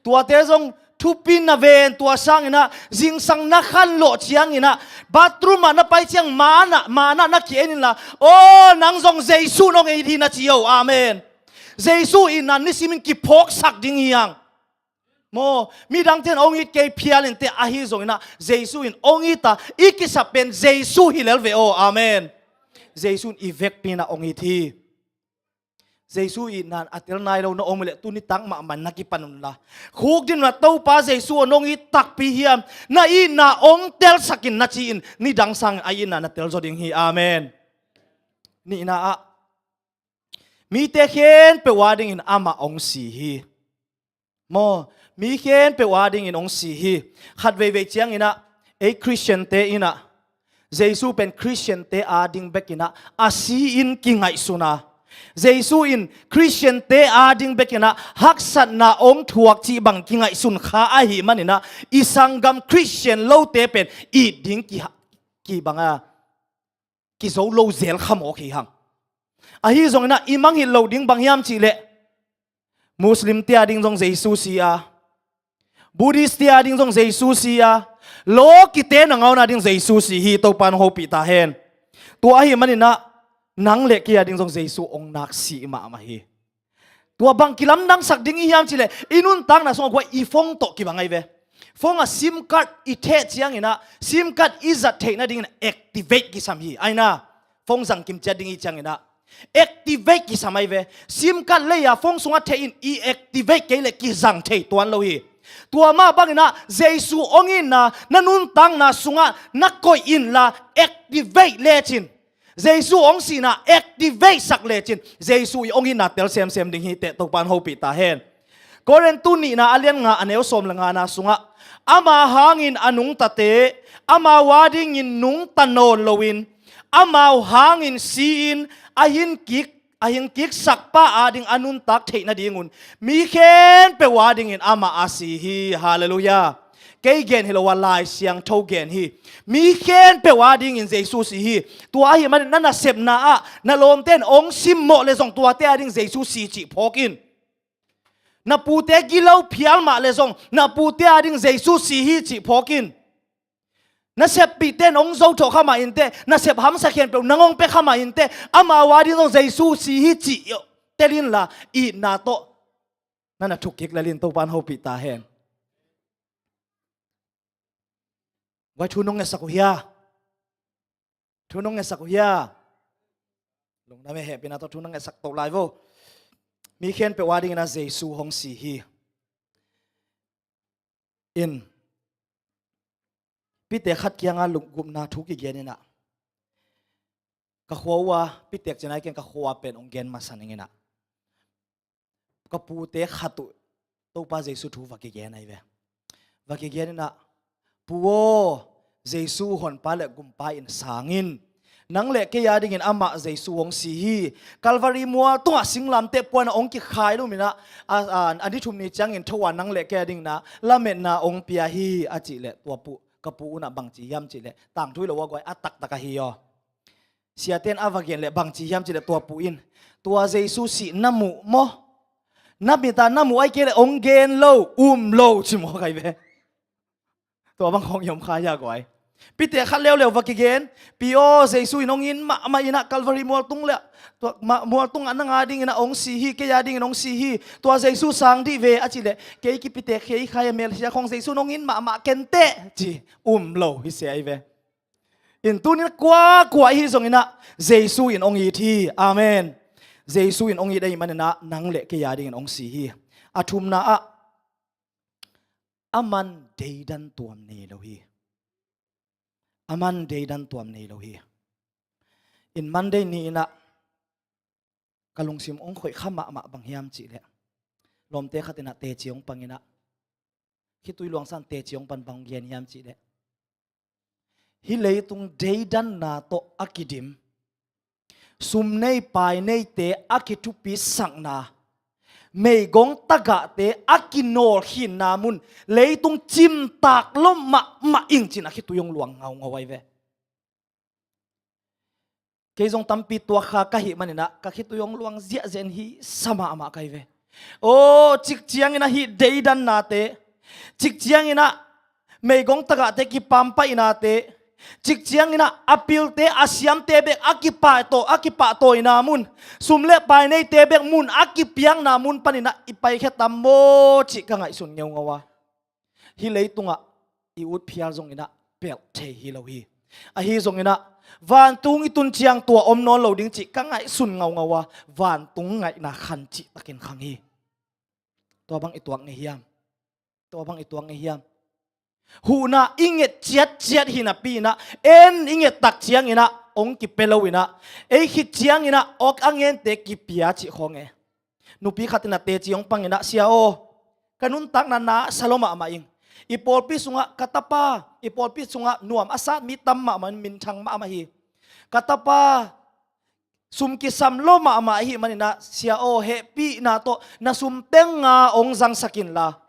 Tuate zong thupi na ven, tua sangin ah zingsang na khanlawh ciangin ah, bathroom ah na pai ciang maan ah, maan ah na ki-en inla, aw, nang zong Jesu in hong it hi na ci o. Amen. Jesu itna nisimin kiphawksak ding hi hang. Maw, midangte in hong it kei phial in teh, ahi zongin ah Jesu in hong it a, i kisap pen Jesu hi lel ve aw. Amen. Jesu in i vekpi in ah hong it hi. Jesu itna a tel nai lo na om leh tuni tak mahmah na kipan unla, khukdin unla, Topa Jesu aw, nong it takpi hiam, na itna hong telsak in na ci-in, nidang sangin a itna na tel zaw ding hi. Amen. Nihna ah, mite khempeuh a dingin amah hong si hi. Maw, mi khempeuh a dingin hong si hi. Khat veivei ciangin ah, ei Khristiante in ah, Jesu pen Khristiante a ding bekin ah a si-in kingaihsun a, Jesu in Khristiante a ding bekin ah haksatna hong thuak cih bang kingaihsun kha ahih manin ah, i sanggam Khristian lote pen it ding kiha-, kibang a, kizo lo zel kha mawk hi hang. Ahi zongin ah i mangngilh loh ding bang hiam cih leh, Muslim-te a ding zong Jesu si a, Buddhist-te a ding zong Jesu si a, lawkite nangawn a ding Jesu si hi. Topa in hong hopih ta hen. Tua ahih manin ah nang le kei a ding zong Jesu hong nak si mahmah hi. Tua bang kilamdangsak ding i hiam cih leh, i nuntakna sungah guai, i phone tawh kibang ahi ve. Phone ah sim card i theh ciangin ah, sim card i zat theih nadingin activate kisam hi. Ahi na, phone zang kim ciat ding i ciangin ah, activate kisam ahi ve. Sim card lei-a phone sungah theh in, i activate kei leh kizang thei tuan lo hi. Tua mah bangin ah Jesu hong itna na nuntakna sungah na koih inla, activate lecin, Jesu hong sihna activate sak lecin, Jesu i hong itna tel semsem ding hi teh. Topa in hong hopih ta hen. Korintu nihna a lian nga a neu sawm le ngana sungah, ama hangin a nungtate, amau a dingin nungta nawn loin, amau hangin si-in a hing kik, a hing kiksak pa a ding a nuntak theih nadingun, mi khempeuh a dingin amah a si hi. Halleluiah. Kei gen hi lo a, Lai Siangtho gen hi. Mi khempeuh adingin Jesu si hi. Tua ahih manin na nasepna ah na lawmte in hong simmawh leh zong tuate ading Jesu si cih phawk in. Na pute gilo phial mah leh zong na pute ading Jesu si hi cih phawk in. Na seppihte in hong zothawh kha mah inteh, na sep hamsa khempeuh nang hong pia kha mah inteh, amau ading zong Jesu si hi cih tel inla, itna tawh na na thuk kik lel in. Topa in hopih ta hen. Guai, thu nong ngetsak uh hia? Thu nong ngetsak uh hia? Lungdam e, hehpihna tawh thu nong ngetsak to lai vo. Mi khempeuh adingin ah Jesu hong si hi. In, pitek khat kiangah lunggulhna thu kigen in ah, ka khua uh a, pitek cina i keng ka khua uh a pen hong gen masa ning in ah, ka pute khat uh Topa Jesu thu va kigen ahi ve. Va kigen in ah, Pu aw, Jesu Honpa le Gumpa in sang in. Nang le kei adingin amah Jesu hong si hi. Calvary mual tungah singlamteh puan ah hong kikhai lum in ah, a, a, a ni thum ni ciangin tho a nang le kei adingin ah lametna hong pia hi, a cih leh tua pu, ka pu un ah bangci hiam cih leh, tangthu hi lo a guai, a taktak ahi aw. Siate in a va gen leh bangci hiam cih leh tua pu in, tua Jesu sih na muh maw? Na mit ah na muh, ahih kei leh hong gen lo, um lo, ci mawk ahi ve. Tua bang khawng i om kha hia guai? Pitek khat leuleu va kigen, Pi aw, Jesu in hong it mahmah in ah Calvary mual tung leh, tua ma-, mual tungah nang adingin ah hong si hi, kei adingin hong si hi. Tua Jesu sang dih ve, a cih leh, kei kipitek khia hi kha e, melsia khawng Jesu in hong it mahmah ken teh, ci, um lo hi se ahi ve. In, tuni-in kuakua i hi zongin ah Jesu in hong it hi. Amen. Jesu in hong it ahih manin ah nang le kei adingin hong si hi. A thumna ah, aman deidan tuam nei lo hi. Aman deidan tuam nei lo hi. In, Monday ni in ah ka lungsim hong khoih kha mahmah bang hiam cih leh, lawmte khat in ah teci hong pang in ah, khitui luangsa in teci hong pan, bang hong gen hiam cih leh, hih leitung deidanna tawh a kidim, sum nei pai neite a kithupisakna, meigong tagahte a kinawlkhinna mun, leitung cimtak lo mahmah ing, ci-in a khitui hong luang ngaungau ahi ve. Kei zong tampi tuak kha ka hih manin ah ka khitui hong luang ziahziah in, hisa mahmah ka hi ve. Aw, cik ciangin ah hih deidannate, cik ciangin ah meigong tagahte kipampaihnate, cik ciangin ah a pilte, a siamte bek a kipahtawi, a kipahtawina mun, sum le pai neite bek mun a kipiakna mun panin ah i paikhia tam maw, cih ka ngaihsun ngeungau a. Hih leitungah i ut phial zongin ah pelh thei hi lo hi. Ahi zongin ah vantung i tun ciang tua om nawn lo ding cih ka ngaihsun ngaungau a, vantung ngaihna khan cihtakin khang hi. Tua bang i tuak ngei hiam? Tua bang i tuak ngei hiam? Huhna i nget ciatciat hi napi in ah, en i nget tak ciangin ah hong kipia lo in ah, ei khit ciangin ah awk a ngente kipia cih khawng e. Nupi khat in ah teci hong pang in ah, Sia aw, ka nuntakna na sa lo mahmah ing. I pawlpi sungah ka tapa, i pawlpi sungah nuam a sat mi tam mahmah in, minthang mahmah hi. Ka tapa sum kisam lo mahmah ahih manin ah, Sia aw, hehpihna tawh na sum tenga hong zangsak inla,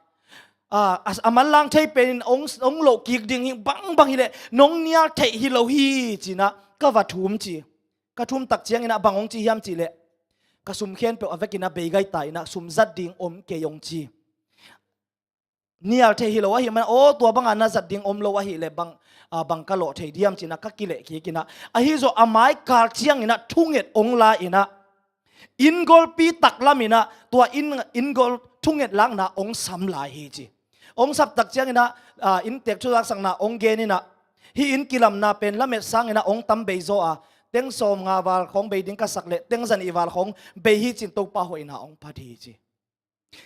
a, a, a manlang thei penin hong, hong loh kik ding hi, bangbang hi leh nong nial theih hi lo hi, ci-in ah ka va thum ci. Ka thum tak ciangin ah bang hong ci hiam cih leh, ka sum khempeuh a vekin ah bei gai ta in ah, sum zat ding om kei, hong ci. Nial thei hi lo ahih manin, aw, tua banga na zat ding om lo ahih leh bang, a, bang ka lawh thei diam, ci-in ah ka kileh kik in ah, ahi zong a mai kal ciangin ah thunget hong la in ah, inn golpi taklam in ah tua inn, inn gol thunget lakna hong sam lai hi, ci. Hong sap tak ciangin ah, a, inntek thuzaksakna hong gen in ah, hih inn kilamna pen lamet sangin ah hong tam bei zaw a, teng sawmnga val khawng bei ding ka sak leh teng zanih val khawng bei hi, ci-in Topa hoihna hong phat hi, ci.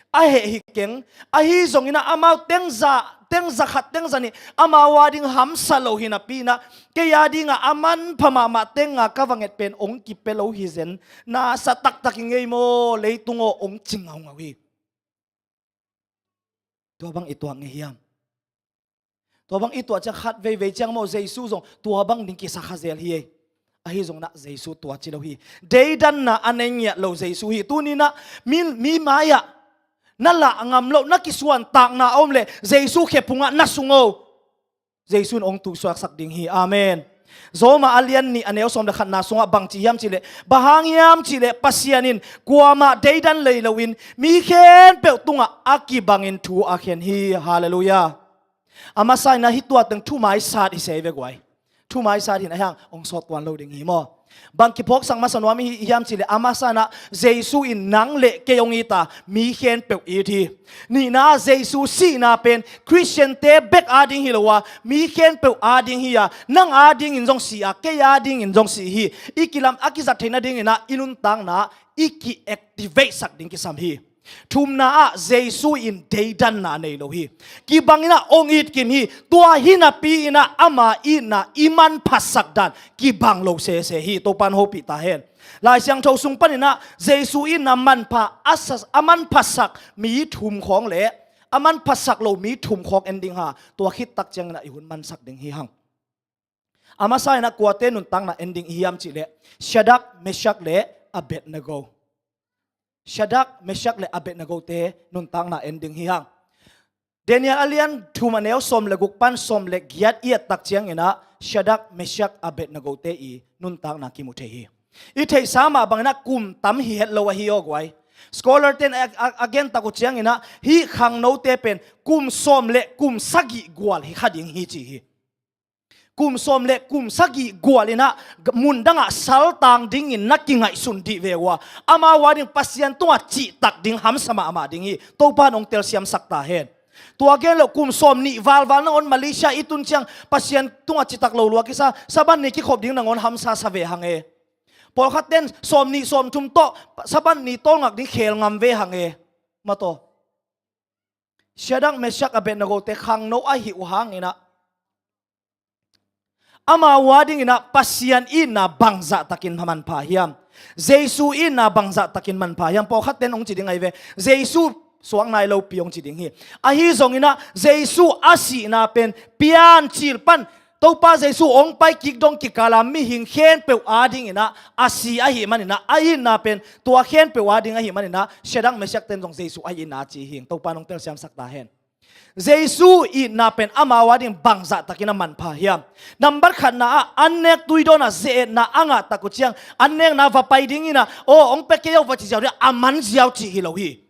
A heh hi keng, ahi zongin ah amau teng za, teng za khat, teng zanih amau ading hamsa lo hi napi in ah, kei adingah a manpha mahmah tenga ka va nget pen hong kipia lo hi zen, na sa taktak ing ei maw, leitung aw, hong ci ngaungau hi. Tua bang i tuak ngei hiam? Tua bang i tuah ciang khat veivei ciang maw, Jesu zong tua bang ding kisa kha zel hi ei. Ahi zongin ah Jesu tua ci lo hi. Deidanna a nei ngiat lo Jesu hi. Tuni-in ah mi, mi mai-ah Na lah ngam loh, na kisuantakna a om leh Jesu khephungah na sung o. Jesu in hong tuisuaksak ding hi. Amen. Roma a lian nih a neu sawm le khatna sungah bang ci hiam cihleh, bang hang hiam cihleh Pasian in kuamah deidan lei loin mi khempeuh tungah a kibangin thu a khen hi. Halleluiah. A masa inah hih tua teng thumaisat hi se ve guai. Thumaisat hi na hiang hong sawt tuan lo ding hi maw? Bang kiphawksak masa nuam hi hiam cihleh a masa inah Jesu in nang le kei hong it a, mi khempeuh it hi. Nihna ah Jesu sihna pen Khristiante bek ading hi lo a, mi khempeuh ading hi a, nang adingin zong si a, kei adingin zong si hi. I kilam a kizat theih nadingin ah i nuntakna ah i ki-activate sak ding kisam hi. Thumna ah Jesu in deidanna nei lo hi. Kibang inah hong it kim hi. Tua hi napi inah ama itna i manphasak dan kibang lo sese hi. Topa'n hopih ta hen. Lai Siangtho sung paninah Jesu itna manpha a sa-, a manphasak mi thum khawng le a manphasak lo mi thum khawng en ding ha. Tua khit tak cianginah i hun mansak ding hi hang. A masa inah kuate nuntakna en ding i hiam cihleh, Shadrach, Meshach le Abednego. Shadrach, Meshach le Abednego te nuntakna en ding hi hang. Daniel a lian thum a neu sawm le guk pan sawm le giat i et tak cianginah Shadrach, Meshach, Abednego te i nuntakna kimu thei hi. I theihsa mah banginah kum tam hi het lo ahi aw guai. Scholar ten a, a, a gen tak uh cianginah hih khangnote pen kum sawm le kum sagih gual hi kha ding hi ci hi. Kum sawm le kum sagih gual inah mundangah saltang dingin na kingaihsun dih ve uh a, amau ading Pasian tungah cihtak ding hamsa mahmah ding hi. Topa'n hong telsiamsak ta hen. Tua gen loh kum sawm nih valval nangawn Malaysia i tun ciang Pasian tungah citak lo lua kisa, Sabbath ni kikhop ding nangawn hamsa sa ve hang e. Pawlkhat ten sawm nih sawm thum tawh Sabbath ni tawlngak ding khel ngam ve hang e. Mataw. Shadrach, Meshach, Abednego te khangno ahi uh hanginah amau adinginah Pasian itna bangzahtakin manpha hiam? Jesu itna bangzahtakin manpha hiam? Pawlkhat ten hong ci ding ahi ve. Jesu suak nai lopi hong ci ding hi. Ahi zonginah Jesu a sihna pen piancil pan Topa Jesu hong pai kik dong kikala mihing khempeuh adinginah a si ahi maninah a itna pen tua khempeuh ading ahi maninah Shadrach, Meshach ten zong Jesu a itna a ci hi. Topa'n hong telsiamsak ta hen. Jesu itna pen amau ading bangzahtakin a manpha hiam? Nambat khatna ah an nek tui dawnah ze-etna a ngah tak uh ciang an nekna va pai dinginah aw hong pia kei aw va ci ziau ding a man ziau cih hi lo hi.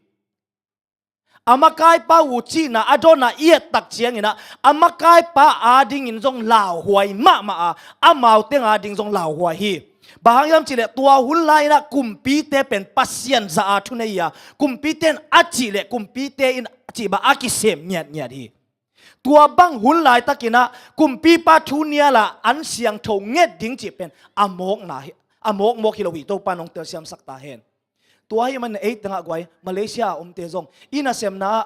A makaipa uh cihna a dawnah i et tak cianginah a makaipa adingin zong lauhuai mahmah a, amau teng ading zong lauhuai hi. Bang hang hiam cihleh tua hun lai-inah kumpite pen Pasian zah a thunei a, kumpite in a cihleh kumpite in cih bang a kisem ngiatngiat hi. Tua bang hun laitakinah kumpipa thu niala an siangtho nget ding cih pen a mawkna hi, a mawkmawk hi lo hi. Topa'n hong telsiamsak ta hen. Tua hi man ei tengah guai Malaysia a omte zong i nasemna ah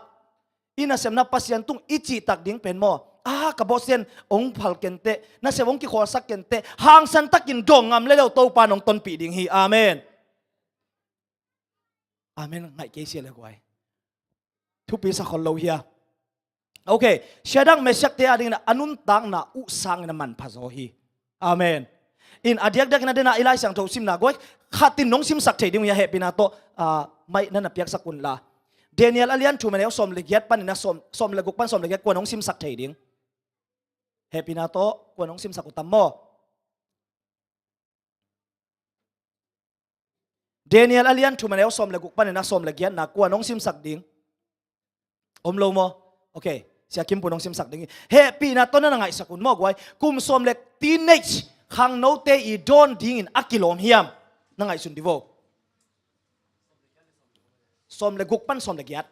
i nasemna Pasian tung i cihtak ding pen maw? A ka bawhsian hong phal kenteh, nasem hong kikhualsak kenteh, hangsan takin dawng ngam le lo Topa'n hong tonpih ding hi. Amen. Amen. Ngaih kei sia le guai. Thupi sa khol lo hia. Ok. Shadrach, Meshach te adingin a nuntakna uh sangin a manpha zaw hi. Amen. In a diakdiakin a dena i Lai Siangtho simna guai khatin nong simsak thei ding uh hia, hehpihna tawh, ah, maih na na piaksak unla. Daniel a lian thum a neu sawm le giat panin a sawm, sawm le guk pan sawm le giat kuan nong simsak thei ding. Hehpihna tawh kuan nong simsak uh tam maw? Daniel a lian thum a neu sawm le guk panin a sawm le giatna kuan nong simsak ding. Om lo maw? Ok. Sia Kim Pu nong simsak ding hi. Hehpihna tawh na na ngaihsak un maw guai. Kum sawm le teenage khangnote i dawn dingin a kilawm hiam? Na ngaihsun divo. Sawm le guk pan sawm le giat.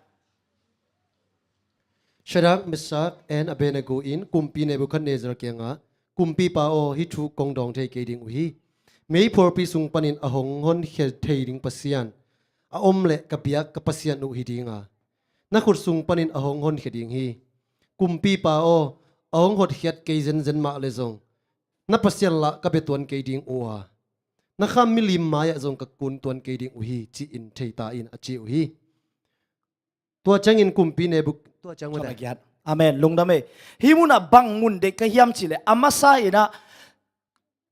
Shadrach, Meshach and Abednego in kumpi Nebuchadnezzar kiangah, Kumpipa aw, hih thu kong dawng thei kei ding uh hi. Meiphualpi sung panin a hong honkhia thei ding Pasian a om leh ka biak ka Pasian uh hi dinga, na khut sung panin a hong honkhia ding hi. Kumpipa aw, a hong hotkhiat kei zenzen mah leh zong na Pasian lah ka bia tuan kei ding uh a, na kham milim mai-ah zong ka kun tuan kei ding uh hi, ci-in thei ta in, a ci uh hi. Tua ciangin kumpi Nebuk-, tua ciang mah. Amen. Lungdam ei. Hih munah bang mun deih ka hiam cihleh a masa inah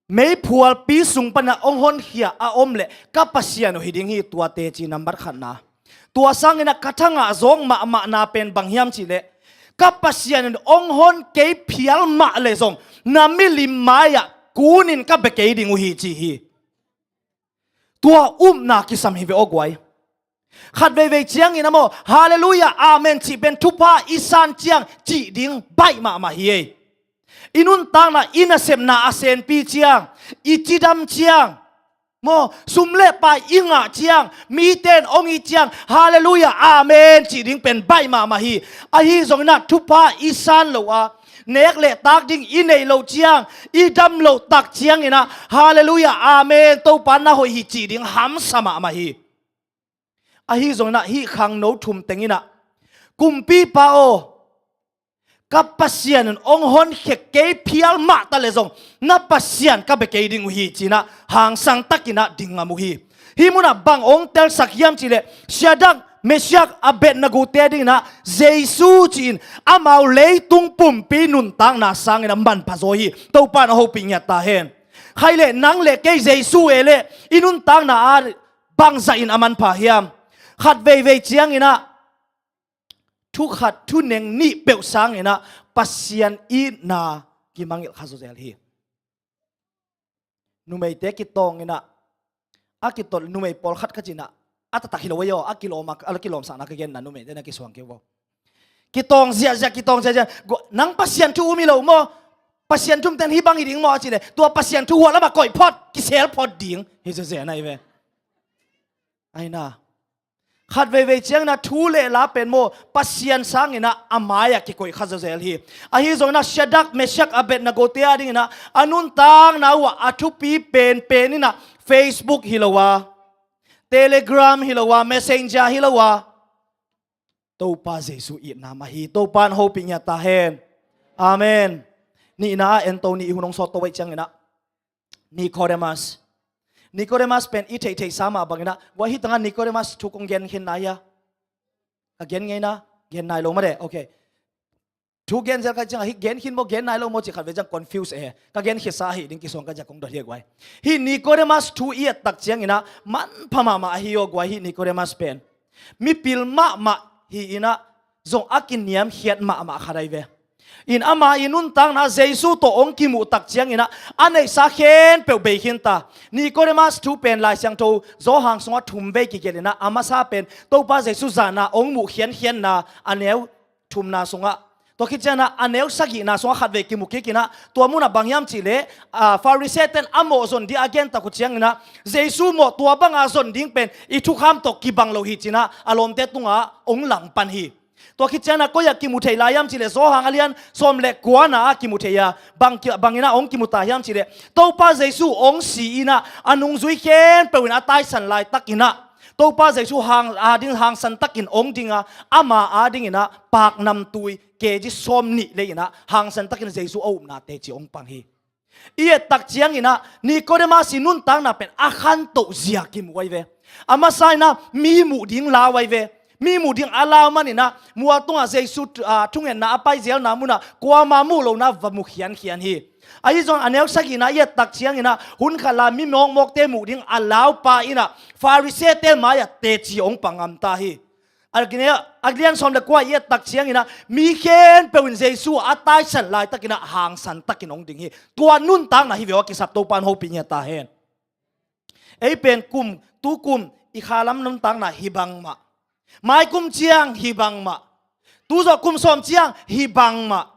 meiphualpi sung panah hong honkhia a om leh ka Pasian uh hi ding hi, tua teci nambat khatna. Tua sangin ah ka thangah zawng mahmahna pen bang hiam cihleh, ka Pasian in hong hon kei phial mah leh zong na milim mai-ah kunin ka bia kei ding uh hi, ci hi. Tua upna kisam hi ve aw guai. Khat veivei ciangin a maw, Halleluiah, Amen cih pen thupha i san ciang cih ding baih mahmah hi ei. I nuntakna, i nasepna a senpi ciang, i cidam ciang, maw, sum le pai i ngah ciang, mite in hong it ciang, Halleluiah, Amen cih ding pen baih mahmah hi. Ahi zongin ah thupha i san lo a, nek le tak ding i neih loh ciang, i dam loh tak ciangin ah, Halleluiah, Amen, Topa na hoih hi cih ding hamsa mahmah hi. Ahi zongin ah hih khangno thum teng in ah, Kumpipa aw, ka Pasian in hong honkhia kei phial mah ta leh zong na Pasian ka bia kei ding uh hi, ci-in ah hangsan takin ah ding ngam uh hi. Hih munah bang hong telsak hiam cihleh, Shadrach, Meshach, Abednego-te adingin ah Jesu ci-in amau leitung pumpi nuntakna sangin ah manpha zaw hi. Topa in a hopih ngiat ta hen. Khai leh nang le kei Jesu e leh i nuntakna ah bangzah in a manpha hiam? Khat veivei ciangin ah thu khat, thu neng nih peuh sangin ah Pasian itna kimangngilh kha zawzel hi. Numeite kitawng in ah, a kitawng numei pawlkhat kha ci-in ah, a taktak hi lo ei aw, a kilawm a, a kilawmsakna ka genna, numeite na kisuang kei vo. Kitawng ziahziah, kitawng ziahziah. Nang Pasian thu um hi lo maw? Pasian thu umte in hih bang hi ding maw a cih leh, tua Pasian thu hua lamah koih phot, kisel phot ding hi ziahziah na hi ve. Aina, khat veivei ciangin ah thu le la pen maw, Pasian sangin ah a mai-ah kikoih kha zawzel hi. Ahi zongin ah Shadrach, Meshach, Abednego-te adingin ah a nuntakna uh ah a thupi penpen in ah Facebook hi lo a, Telegram hi lo a, Messenger hi lo a, Topa Jesu itna mah hi. Topa in hopih ngiat ta hen. Amen. Nihna ah en to ni, i hun hong sawt to ahih ciangin ah, Nicodemus. Nicodemus pen i theihtheihsa mah bangin ah, guai, hih tangah Nicodemus thu kong gen khin nai hia? Ka gen ngei na, gen nai lo mah de. Okay. Thu gen zel ka hih ciangah, hih gen khin maw, gen nai lo maw cih khat vei ciang confuse e. Ka gen khitsa ahih ding kisuang ka hih ciang kong dot hi a guai. Hih Nicodemus thu i et tak ciangin ah manpha mahmah ahi aw guai, hih Nicodemus pen mipil mahmah hi-in ah zong a kiniamkhiat mahmah khat ahi ve. In ama i nuntakna Jesu tawh hong kimuh tak ciangin ah a neihsa khempeuh bei khin ta. Nicodemus thu pen Lai Siangtho Johan sungah thum vei kigelh in ah, a masa pen Topa Jesu zahna hong muh khiankhianna, a neu thumna sungah, tua khit ciangin ah a neu sagihna sungah khat vei kimu kik in ah, tua munah bang hiam cihleh, ah, Pharisee-te in a mawh zon ding a gen tak uh ciangin ah, Jesu mawh tua banga zon ding pen i thukham tawh kibang lo hi ci-in ah a lawmte tungah hong langpan hi. Tua khit ciangin ah koi-ah kimu thei lai hiam cihleh, Johan a lian sawm le kuana ah kimu thei a, bang ki-, bangin ah hong kimu ta hiam cihleh, Topa Jesu hong si-in ah a nungzui khempeuh in a taisan laitakin ah, Topa Jesu hang, ading hangsan takin hong ding a, ama adingin ah paknamtui K G sawmnih lei-in ah hangsan takin Jesu a upna teci hong pang hi. I et tak ciangin ah Nicodemus i nuntakna pen a khantoh zia kimu ahi ve. A masa in ah mi muh ding lau ahi ve. Mi muh ding a lau manin ah mual tungah Jesu, ah, thungetna a pai zelna munah kuama muh lohna va mu khiankhian hi. Ahi zong a neu sagihna i et tak ciangin ah hun khat la mi mawkmawkte muh ding a laupa in ah Pharisee-te mai-ah teci hong pang ngam ta hi. A lian sawm le kua i et tak ciangin ah mi khempeuh in Jesu a taisan laitakin ah hangsan takin hong ding hi. Tua nuntakna hi ve aw, a kisap Topa in hopih ngiat ta hen. Ei pen kum, tu kum i khalam nuntakna hi bangmah. Mai kum ciang hi bangmah. Tu zawh kum sawm ciang hi bangmah.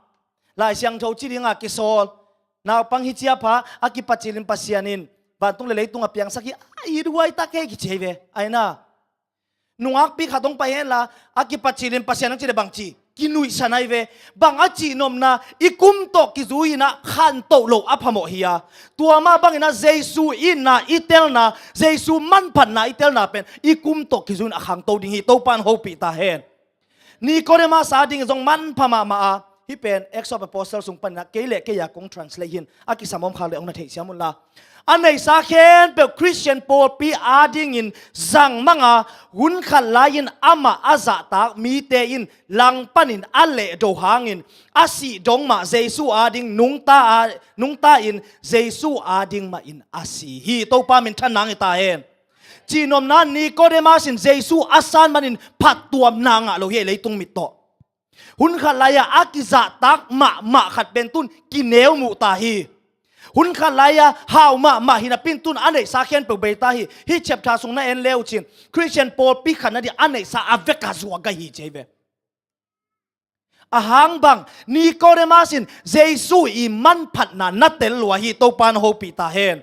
Lai Siangtho ci dinga kisawl, naupang hi ciapha a kipacilin Pasian in vantung le leitung a piangsak hi, a it huai ta kei kici hi ve. Aina, nungakpi khat hong pai henla, a kipacilin Pasian hong ci le bangci kinuihsan ahi ve. Bang a cihnopna, i kum tawh kizui-in ah khantoh loh a phamawh hi a, tua mah bangin ah Jesu itna i telna, Jesu manphatna i telna pen i kum tawh kizui-in a khangto ding hi. Topa in hopih ta hen. Nicodemus ading zong manpha mahmah a, hih pen Acts of Apostles sung panin ah kei le kei a kong translate hi-in, a kisam om khak le hong na theihsiam unla. A neihsa khempeuh Khristian pawlpi adingin zang mang a, hun khat lai-in amah a zahtak mite in langpanin a lehdo hangin, a sih dong mah Jesu ading nungta a, nungta-in Jesu ading mahin a si hi. Topa min than nang hi ta hen. Cihnopna, Nicodemus in Jesu a san manin phattuamna ngah lo hi, leitung mit tawh. Hun khat lai-ah a kizahtak mahmah khat pen tun kineu muh ta hi. Hun khat lai-ah hau mahmah hi napi-in tun a neihsa khempeuh bei ta hi. Hih chapter sung na en le uh cin, Khristian pawlpi khat nading a neihsa a vek a zuak ahi ci hi ve. Ahang bang, Nicodemus in Jesu i manphatna na tel lua hi, Topa na hopih ta hen.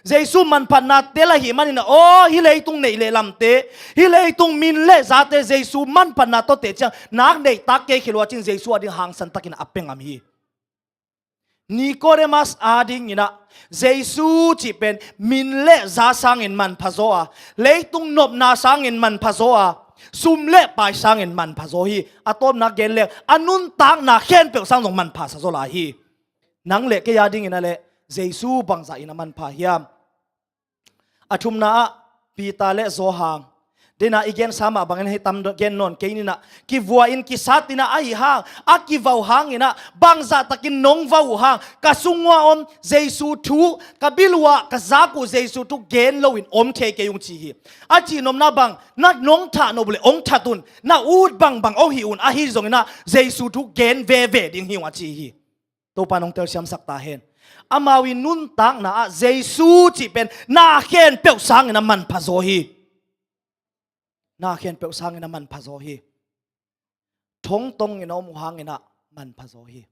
Jesu manphatna tel ahih manin, aw, hih leitung neih le lamte, hih leitung min le zate Jesu manphatna tawh teh ciang nak neihtak kei khia lua cin Jesu a ding hangsan takin a pia ngam hi. Nicodemus a dingin ah Jesu cih pen min le za sangin manpha zaw a, leitung nopna sangin manpha zaw a, sum le pai sangin manpha zaw hi. A tawpna gen leng a nuntakna khempeuh sang zong manpha sa zaw lai hi. Nang le kei a dingin ah leh Jesu bangzah in a manpha hiam? A thumna ah Peter le Johan. Dena i gensa mah bangin hei tam gen nawn kei ni in ah, kivua in kisat in ah ahi hang, a kivau hangin ah, bangzah takin nong vau uh hang, ka sung uah om Jesu thu, ka bil uah ka zak uh Jesu thu gen loin om thei kei ung ci hi. A cihnopna bang, na nong thah nop uh leh ong that un, na ut bangbang ong hih un, ahi zongin ah Jesu thu gen veve ding hi ung a ci hi. Topa nong telsiamsak ta hen. Amau i nuntakna ah Jesu cih pen na khempeuh sangin a manpha zaw hi. Na khempeuh sangin a manpha zaw hi. Thongtong in a om uh hangin ah manpha zaw hi.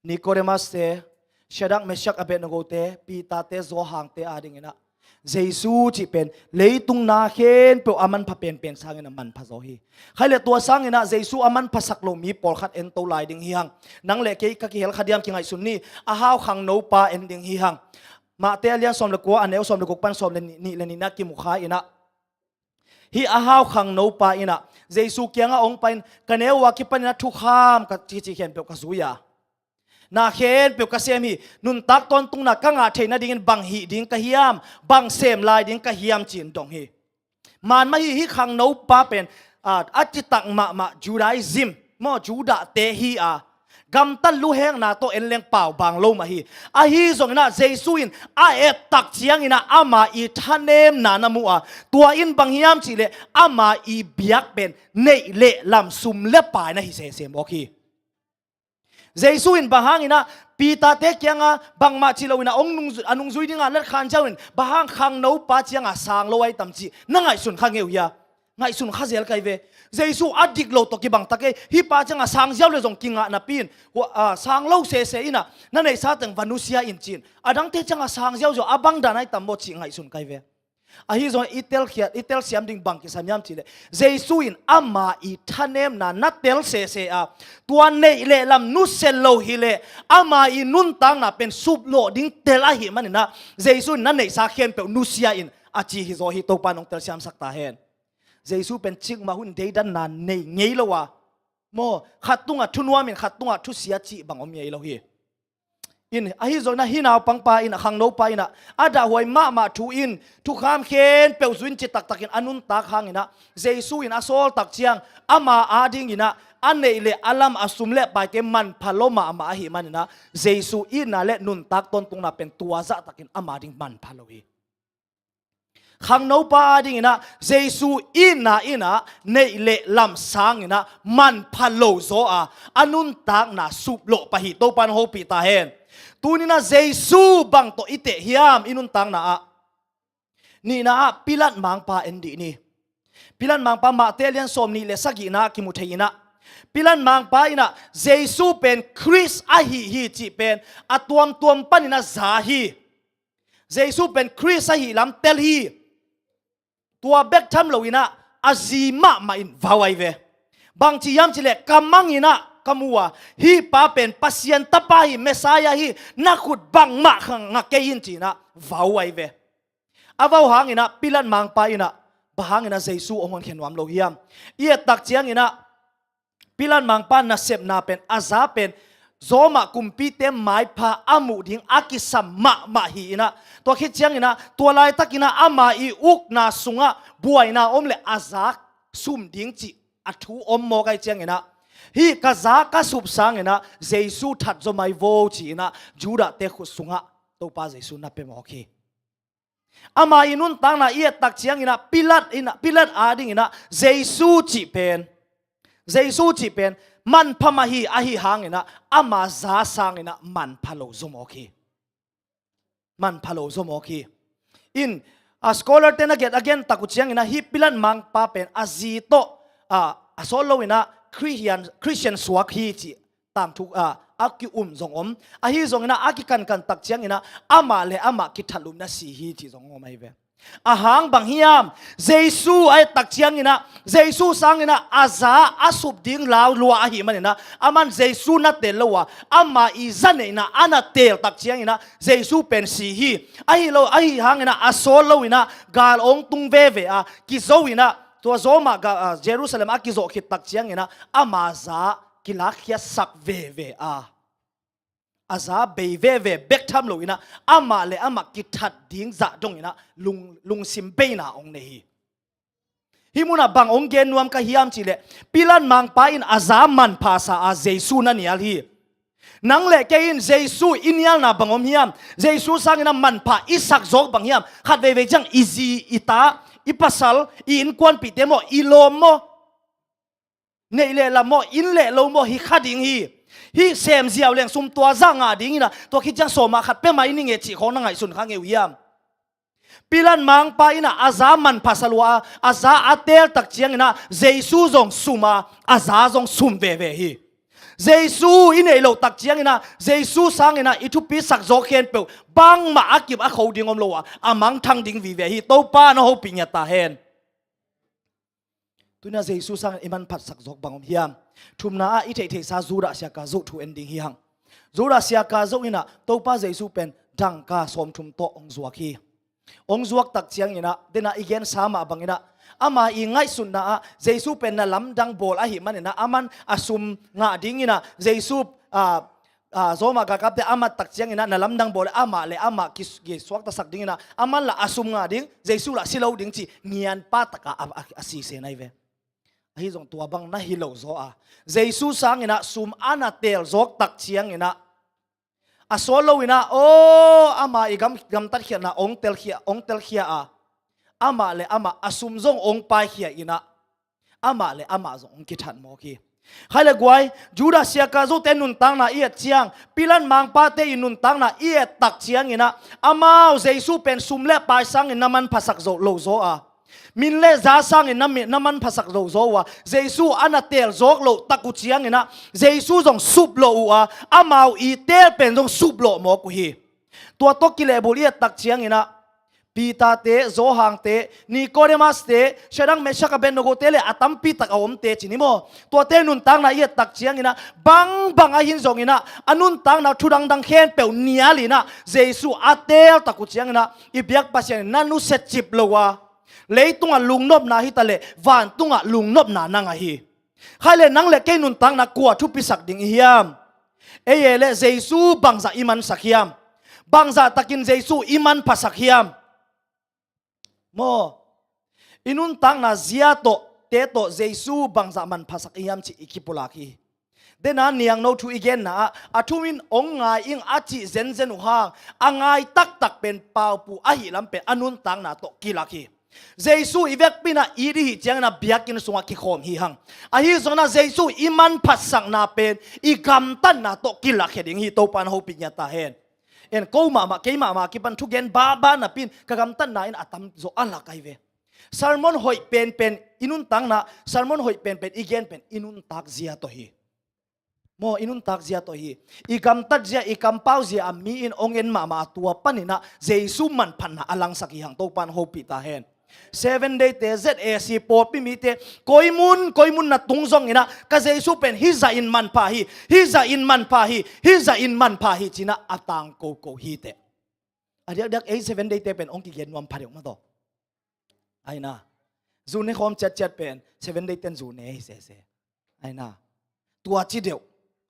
Nicodemus te, Shadrach, Meshach, Abednego te, Peter te, Johan te a dingin ah Jesu cih pen leitung na khempeuh a manpha penpen sangin a manpha zaw hi. Khai le tua sangin ah Jesu a manphasak lo mi pawlkhat en to lai ding hi hang. Nang le kei ka kihel kha diam, kingaihsun ni. A hau khangnopa en ding hi hang. Matthai a lian sawm le kua, a neu sawm le guk pan sawm le nih, nih le nihna kimu kha in ah, hih a hau khangnopa in ah Jesu kiangah ong pai-in, ka neu uh a kipanin a thukham ka ci, ci khempeuh ka zui a, na khempeuh ka sem hi. Nuntak tawntungna ka ngah theih nadingin bang hih ding ka hiam, bang sem lai ding ka hiam ci-in dong hi. Maan mah hi, hih khangnopa pen, a, a citak mahmah Judaism maw, Judah te hi a, gamtat luhekna tawh en leng pau bang lo mah hi. Ahi zongin ah Jesu in a et tak ciangin ah ama i thanemna na mu a, tua in bang hiam cih leh ama i biak pen neih le lam, sum le pai na hi sese mawk hi. Jesu in bang hangin ah Peter te kiangah bangmah ci loin ah ong nungzui, a nungzui dingah latkhan ziau in, bang hang khangnopa ciangah sang lo ai tam cih na ngaihsun kha ngei uh hia? Ngaihsun kha zel kai ve. Jesu a dik lo tawh kibang tak ei. Hih pa ciangah sang ziau le zong kingah napi-in, hua, a, sang lo sese in ah na neihsa teng va nusia in ci-in, a dangte ciangah sang ziauziau a bang dan ai tam maw cih ngaihsun kai ve. Ahi zongin i telkhiat, i telsiam ding bang kisam hiam cih leh, Jesu in ama i thanemna na tel sese a, tua neih le lam nusia lo hi leh ama i nuntakna pen suplawh ding tel ahih manin ah Jesu in na neihsa khempeuh nusia in a ci hi zaw hi. Topa nong telsiamsak ta hen. Jesu pen cikmah hun deidanna nei ngei lo a, maw, khat tungah thu nuam in khat tungah thu sia cih bang om ngei lo hi. In, ahi zongin ah hih naupangpa in ah, khangnopa in ah, a dahhuai mahmah thu in, thukham khempeuh zui in ci taktakin a nuntak hangin ah, Jesu in a sawl tak ciang ama a dingin ah a neih le a lam, a sum le paite manpha lo mahmah ahih manin ah, Jesu itna le nuntak tawntungna pen tua zah takin ama ding manpha lo hi. Khangnopa a dingin ah Jesu itna in ah neih le lam sangin ah manpha lo zaw a, a nuntakna suplawh pah hi. Topa in hopih ta hen. Tuni-in ah Jesu bang tawh i teh hiam i nuntakna ah? Nihna ah Pilat mangpa en dih ni. Pilat mangpa Matthai lian sawm nih le sagihna ah kimu thei in ah, Pilat mangpa in ah Jesu pen Khrist ahi hi cih pen a tuamtuam panin a za hi. Jesu pen Khrist ahih lam tel hi. Tua bek tham loin ah a zi mahmah in vau ai ve. Bangci hiam cih leh, ka mang in ah ka mu a, hih pa pen Pasian Tapa hi, Messiah hi, na khut bangmah kha ngah kei in ci-in ah vau ai ve. A vau hangin ah Pilat mangpa in ah bang hangin ah Jesu hong honkhia nuam lo hiam? I et tak ciangin ah Pilat mangpa nasepna pen, a za pen, Roma kumpite maipha a muh ding a kisam mahmah hi in ah, tua khit ciangin ah, tua laitakin ah ama i ukna sungah buaina om le a za sum ding cih a thu om mawk ai ciangin ah, hih ka za ka sup sangin ah Jesu that zaw mai vo ci-in ah Judahte khut sungah Topa Jesu na pia mawk hi. Ama i nuntakna i et tak ciangin ah Pilat in ah, Pilat adingin ah Jesu cih pen, Jesu cih pen manpha mah hi, ahi hangin ah ama za sangin ah manpha lo zaw mawk hi. Manpha lo zaw mawk hi. In, a scholar te na gen, a gen tak uh ciangin ah hih Pilat mangpa pen a zi tawh, a, a sawt loin ah Christian, Christian suak hi cih tangthu, a, a ki-um zong om. Ahi zongin ah a kikankan tak ciangin ah amah le amah kithat lo-in ah si hi cih zong om ahi ve. A hang bang hiam? Jesu a et tak ciangin ah, Jesu sangin ah a za a sup ding lau lua ahih manin ah, aman Jesu na teel lo a, ama i za neihna a na teel tak ciangin ah Jesu pen si hi. Ahi lo, ahi hangin ah a sawt loin ah gal ong tung veve a, kizo in ah, tua Roma ga, a, Jerusalem a kizawh khit tak ciangin ah ama za kilakkhiatsak veve a, a za bei veve bek tham loin ah amah le amah kithat ding zah dongin ah lung, lungsim beina ong nei hi. Hih munah bang ong gen nuam ka hiam cih leh, Pilat mangpa in a za manphasa a Jesu na nial hi. Nang le kei in Jesu i nialna bang om hiam? Jesu sangin ah manpha i sak zawk bang hiam? Khat veivei ciang i zi, i ta, i pasal, i innkuanpihte maw, i lawm maw, neih le lam maw, inn le lo maw, hi kha ding hi. Hih sem ziau leng sum tua zah ngah dingin ah, tua khit ciang sawma khat pia mai ning e cih khawng na ngaihsun kha ngei uh hiam? Pilat mangpa in ah a za manphasa lua a, a za a teel tak ciangin ah Jesu zong sum a, a za zong sum veve hi. Jesu i neih loh tak ciangin ah, Jesu sangin ah i thupi sak zawk khempeuh bangmah a kip a kho ding om lo a, a mangthang ding vive hi. Topa na hopih ngiat ta hen. Tuni-a Jesu sangin i manphatsak zawk bang om hiam? Thumna ah i theihtheihsa Judas Iskariot thu en ding hi hang. Judas Iskariot in ah Topa Jesu pen dangka sawmthum tawh hong zuak hi. Hong zuak tak ciangin ah, dena i gensa mah bangin ah, ama i ngaihsutna ah Jesu pen na lamdang bawl ahih manin ah, aman a sum ngah dingin ah Jesu, a, a, Roma galkapte a mat tak ciangin ah, na lamdang bawl leh amah le amah ki, kisuaktasak dingin ah, aman lah a sum ngah ding, Jesu lah si lo ding cih ngianpa takin a, a, a sisen ahi ve. Ahi zong tua bang na hi lo zaw a, Jesu sangin ah sum a na teel zawk tak ciangin ah, a sawt loin ah, aw, ama i gam, gamtatkhiatna ong telkhia, ong telkhia a, amah le amah a sum zong ong paikhia in ah, amah le amah zong ong kithat mawk hi. Khai le guai, Judas Iskariot-te nuntakna i et ciang, Pilat mangpate i nuntakna i et tak ciangin ah, amau Jesu pen sum le pai sangin na manphasak zo lo zaw a, min le za sangin na mi, na manphasak zo zaw uh a, Jesu a na teel zawk loh tak uh ciangin ah Jesu zong sup lo uh a, amau i teel pen zong sup lawh mawk uh hi. Tua tawh kilehbulh i et tak ciangin ah, Peter-te, Johan-te, Nicodemus-te, Shadrach, Meshach, Abednego-te le a tampi tak a omte ci ni maw. Tuate nuntakna i et tak ciangin ah, bangbang ahi zongin ah, a nuntakna thu dangdang khempeuh nial in ah, Jesu a teel tak uh ciangin ah, i biak Pasian in na nusia cip lo a, leitungah lungnopna hi ta leh, vantungah lungnopna na ngah hi. Khai le nang le kei nuntakna kua thupisak ding i hiam? Ei e le Jesu bangzah i mansak hiam? Bangzah takin Jesu i manphasak hiam? Maw, i nuntakna zia tawh, te tawh Jesu bangzah manphasak i hiam cih i kipulak hi. Dena niangno thu i genna ah, a thu in ong ngai ing a cih zenzen uh hang, a ngai taktak pen Paupu ahih lam pen a nuntakna tawh kilak hi. Jesu i vekpi in ah it i hih ciangin ah biakinn sungah kikhawm hi hang. Ahi zongin ah Jesu i manphatsakna pen i gamtatna tawh kilakhia ding hi. Topa in hopih ngiat ta hen. En, ko mahmah, kei mahmah kipan thugen baba napi in ka gamtatna in a tamzaw a lak ahi ve. Sermon hoih penpen i nuntakna, sermon hoih penpen i gen pen i nuntak zia tawh hi. Maw, i nuntak zia tawh hi. I gamtat zia, i kampau zia a mi in ong en mahmah a, tua panin ah Jesu manphatna a langsak hi hang. Topa in hopih ta hen. Seven Day-te, Z A C pawlpi mite, koi mun, koi mun na tung zongin ah, ka Jesu pen hih zah in manpha hi, hih zah in manpha hi, hih zah in manpha hi ci-in ah a tangko ko hi teh. A diakdiak ei Seven Day-te pen ong kigen nuam pha deuh mah tawh. Ai na. Zu ne khawm ciatciat pen Seven Day-ten zu ne hi sese. Ai na. Tua ci deuh,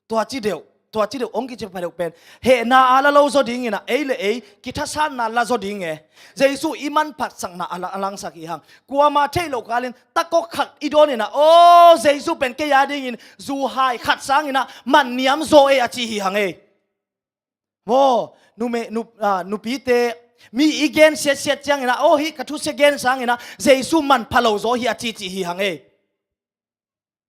tua ci deuh, tua ci deuh ong kici pha deuh pen hehna a la lo zaw dingin ah, ei le ei kithasanna la zaw ding e. Jesu i manphatsakna a la, a langsak hi hang. Kuamah theih loh kalin takawk khat i dawnin ah, aw, Jesu pen kei a dingin zu hai khat sangin ah man niam zaw e, a ci hi hang e. Maw, nume, nu, a, nupite, Mi i gen siatsiat ciangin ah, aw, hih ka thusia gen sangin ah Jesu manpha lo zaw hi a cici hi hang ei.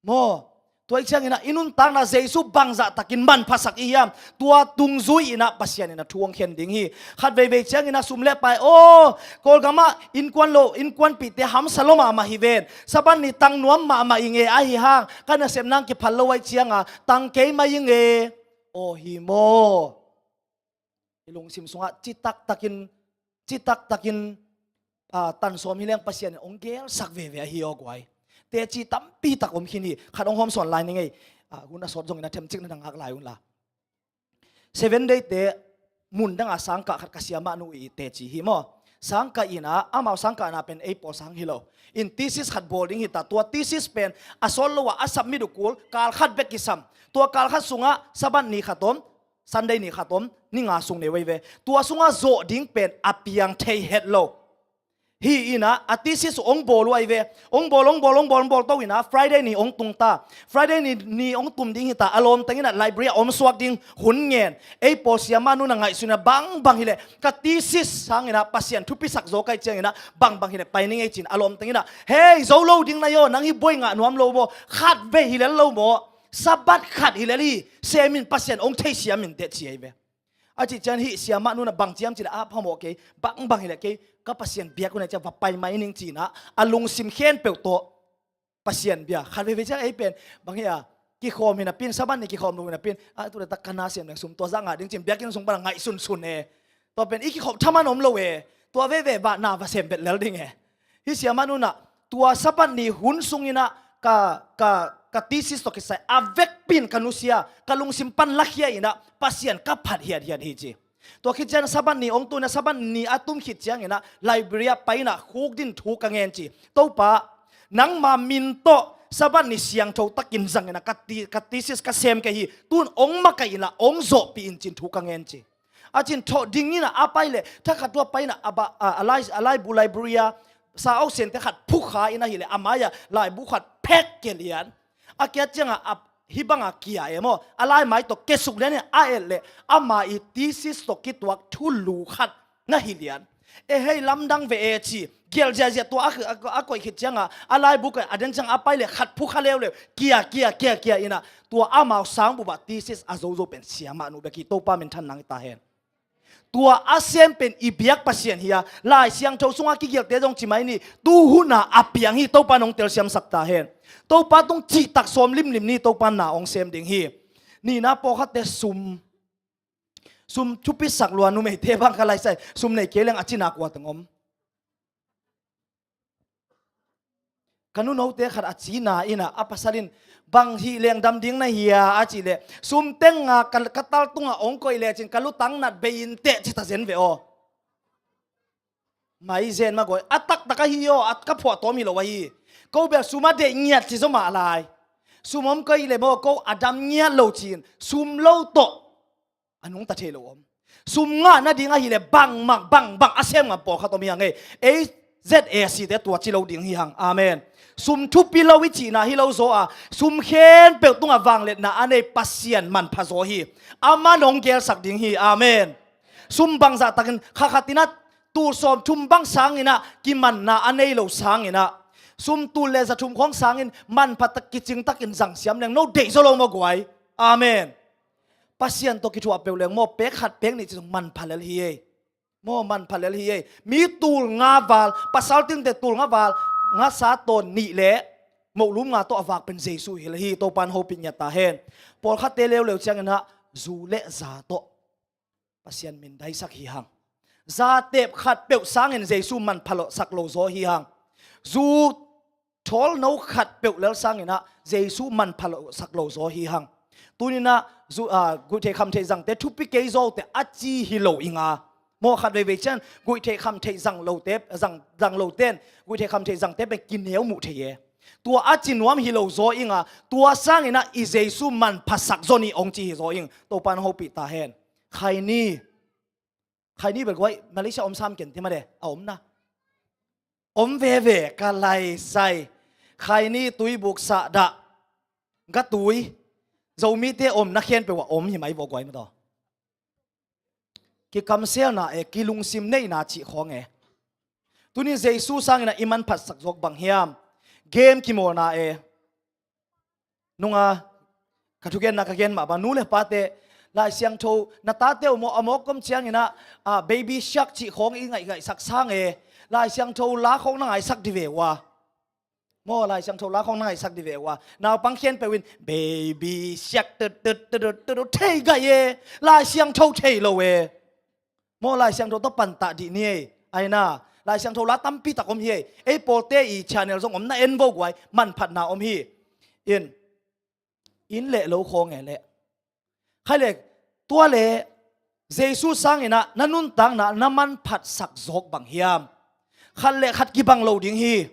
Maw, tua ih ciangin ah i nuntakna Jesu bangzah takin manphasak i hiam? Tua tungzui in ah Pasian in ah thu hong khen ding hi. Khat veivei ciangin ah sum le pai, aw, Kawlgam ah innkuan lo, innkuanpihte hamsa lo mahmah hi ven. Sabbath ni tang nuam mahmah i nge, ahi hang ka nasepna kiphal lo ahih cianga tang kei mai i nge. Aw hi maw? I lungsim sungah citak takin, citak takin, ah, tan sawm hi leng Pasian in hong gelsak veve ahi aw guai. Teci tampi tak om khin hi. Khat hong hawmsawn lai ning ei. Ah, hun a sawt zongin a themcik na na ngak lai un la. Seven Day te mun danga sangkah khat ka siamah nu i teci hi maw. Sangkah in ah, amau sangkahna pen ei pawl sang hi lo. In thesis khat bawl ding hi ta. Tua thesis pen a sawt lo ah a submit uh kul kal khat bek kisam. Tua kal khat sungah Sabbath ni khat om, Sunday ni khat om, ni nga sung nei veve. Tua sungah zawh ding pen a piang thei het lo. Hi in ah, a thesis uh hong bawl uh ahi ve. Hong bawl, hong bawl, hong bawl, hong bawl to in ah, Friday ni hong tung ta. Friday ni, ni hong tum ding hi ta, a lawmte in ah library ah om suak ding hun ngen. Ei pawl siamah nu na ngaihsun in ah bangbang hileh ka thesis sangin ah Pasian thupisak zaw ka hih ciangin ah bangbang hileh pai ning ei ci in a lawmte in ah, hei, zo lo ding na hi aw, nang hi buai ngah nuam lo maw, khat vei hi lel lo maw. Sabbath khat hi lel hi, sem in Pasian hong theisiam in teh ci ahi ve. A cih ciang hih siamah nu in ah bang ci hiam cih leh, a phamawh kei, bangbang hileh kei ka Pasian biak hun ahih ciang va pai mai ning ci in ah a lungsim khempeuh tawh Pasian bia. Khat veivei ciang ei pen bang hi a, kikhawm hi napi in, Sabbath ni kikhawm lo hi napi in, a, tu leh tak ka na sem leng sum tua zah ngah ding ci in biakinn sung pan a ngaihsunsun e. Tua pen i kikhop thaman om lo e. Tua veve bah na va sem bet lel ding e. Hih siamah nu in ah tua Sabbath ni hun sungin ah ka, ka, ka thesis tawh kisai a vekpi in ka nusia, ka lungsim pan lakhia in ah Pasian ka phat hiathiat hi ci. Tua khit ciang Sabbath ni hong tu in ah Sabbath ni a tum khit ciangin ah library ah pai in ah khukdin thu ka ngen ci. Topa, nangma min tawh Sabbath ni siangtho takin zangin ah ka ti, ka thesis ka sem kei hi. Tun hong makaih in ah hong zawhpih in ci in thu ka ngen ci. A cin thawh ding in ah a pai leh, thakhat tua pai in ah a ba, a, a lai, a laibu library a sa awksente khat phukha in ahih leh, a mai-ah laibu khat phek kia lian. A kiat ciangah a, hih bangah kia e maw, a laimai tawh kiasuk lian in a et leh, ama i thesis tawh kituak thulu khat na hi lian. E hei, lamdang ve e ci, gial ziahziah tua a, a, a koih khit ciangah, a laibu koih a den ciangah a pai leh khat phukha leuleu, kia, kia, kia, kia in ah, tua amau sangbup ah thesis a zozo pen siamah nu bek hi. Topa minthan nang hi ta hen. Tua a sem pen i biak Pasian hi a, Lai Siangtho sungah kigialte zong ci mai ni, tu hun a a piang hi, Topa in hong telsiamsak ta hen. Topa tung cihtak sawm limlim ni, Topa in na hong sem ding hi. Nihna pawlkhatte sum, sum thupisak lua, numeite bang ka laisai, sum nei kei leng a cina kua teng om. Ka nunote khat a cina in ah, a pasal in, bang hih leng dam ding na hia a cih leh, sum teng a ka, ka tal tungah hong koih lecin ka lutang nat bei in teh ci ta zen ve aw. Mai zen mah guai, a taktak ahi aw, a ka phuahtawm hi lo ahi. Ko bel sum a deih ngiat ci zaw mah lai. Sum om koih leh maw, ko a dam ngiat lo ci-in, sum lo tawh a nungta thei lo om. Sum ngah nading ahih leh bangmah, bangbang a sem ngam pawlkhat om hi hang ei. Ei Z A C te tua ci lo ding hi hang. Amen. Sum thupi lo i cihna hi lo zaw a, sum khempeuh tungah vangliatna a nei Pasian manpha zaw hi. Aman hong gelsak ding hi. Amen. Sum bangzah takin kha khat in ah tul sawmthum bang sangin ah kimanna a nei lo sangin ah, sum tul le za thum khawng sangin manpha tak kicing takin zang siam leng no deih zaw lo maw guai. Amen. Pasian tawh kithuah peuh leng maw, pek khat pek nih ci zong manpha lel hi ei. Maw, manpha lel hi ei. Mi tul nga val, pasal tingte tul nga val, nga sa tawn nih le mohlum nga tawh a vak pen Jesu hi lel hi. Topa in hopih ngiat ta hen. Pawlkhatte leuleu ciangin ah zu le za tawh Pasian mindaisak hi hang. Zatep khat peuh sangin Jesu manpha lo sak lo zaw hi hang. Zu thawlno khat peuh lel sangin ah Jesu manpha lo sak lo zaw hi hang. Tuni-in ah zu, ah, guihtheih khamtheih zangte thupi kei zawte a ci hi lo ing a. Maw, khat veivei ciang guihtheih khamtheih zang lote, zang, zang lote in guihtheih khamtheih zangte pen kineu muh thei e. Tua a ci nuam hi lo zaw ing a, tua sangin ah i Jesu manphasak zaw ni hong ci hi zaw ing. Topa in hopih ta hen. Khaini. Khaini bel guai, Malaysia om sam ken ti mah de, a om na. Om veve ka laisai. Khaini, tuibuk, sahdah, gatui. Zomite omna khempeuh ah om hi mai vua guai mah tawh. kikamselna e, kilungsim neihna cih khawng e. Tunin Jesu sangin ah i manphatsak zawk bang hiam? Game kimawlna e. Nunga ka thugenna ka gen mah bang, nu le pate, Lai Siangtho na tate uh maw, a mawk kom ciangin ah, ah, Baby Shark cih khawng i ngaih ngaihsak sang e. Lai Siangtho la khawng na ngaisak di ve uh a. Maw, Lai Siangtho la khawng na ngaisak di ve uh a. Naupang khempeuh in Baby Shark tut tut tut tut tut thei gai e. Lai Siangtho thei lo e. Maw, Lai Siangtho tawh pantah dih ni ei. Aina, Lai Siangtho la tampi tak om hi ei. Ei pawlte i channel zong om, na en vo guai, manphatna om hi. In, in leh lo khawng e leh. Khai le, tua le, Jesu sangin ah na nuntakna na manphatsak zawk bang hiam? Khat le khat kibang lo ding hi.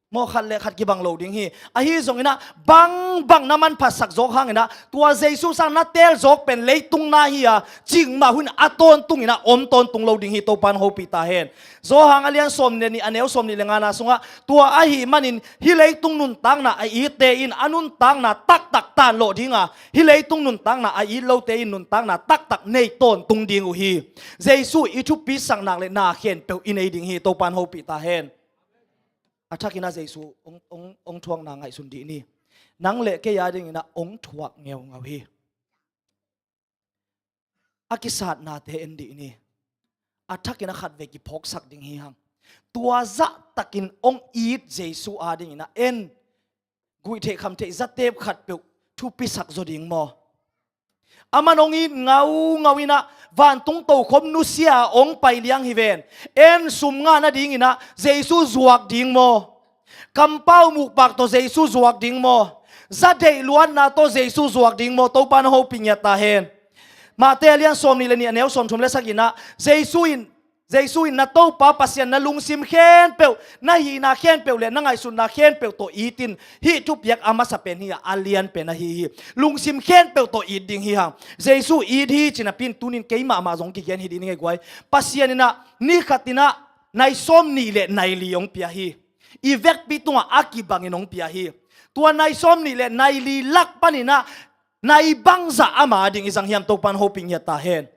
Maw, khat le khat kibang lo ding hi. Ahi zongin ah bangbang na manphatsak zawk hangin ah tua Jesu sang na teel zawk pen leitung na hi a, cikmah hun a tawntungin ah om tawntung lo ding hi. Topa'n hopih ta hen. Johan a lian sawmnih le nih, a neu sawmnih le ngana sungah, tua ahih manin hih leitung nuntakna a itte in a nuntakna taktak tanlawh ding a, hih leitung nuntakna a it lote in nuntakna taktak nei tawntung ding uh hi. Jesu i thupi sak nak le na khempeuh i nei ding hi. Topa'n hopih ta hen. A thakin ah Jesu hong, hong, hong thuakna ngaihsun dih ni. Nang le kei a dingin ah hong thuak ngeungau hi. A kisatnate en dih ni. A thakin ah khatvei kiphawksak ding hi hang. Tua zahtakin hong it Jesu a dingin ah en. Guihtheih khamtheih zatep khatpeuh thupisak zaw ding maw? Aman hong it ngaungau in ah, vantung tokhom nusia a hong pai liang hi ven. En sum ngah nadingin ah Jesu zuak ding maw? Kampau mukpak tawh Jesu zuak ding maw? Zadeih luatna tawh Jesu zuak ding maw? Topa'n hopih ngiat ta hen. Mate a lian sawmnih le nih, a neu sawmthum le sagihna ah, Jesu in Jesu in na Topa Pasian na lungsim khempeuh, na hihna khempeuh le na ngaihsutna khempeuh tawh it in, hih thupiak a masa pen hi a, a lian pen ahi hi. Lungsim khempeuh tawh it ding hi hang. Jesu it hi cih napi in tunin keimah mah zong kigen hi dih ni ngei guai. Pasian in ah ni khat in ah nai sawmnih le nai li hong pia hi. I vekpi tungah a kibangin hong pia hi. Tua nai sawmnih le nai li lak panin ah nai bangzah ama ding i zang hiam? Topa'n hopih ngiat ta hen.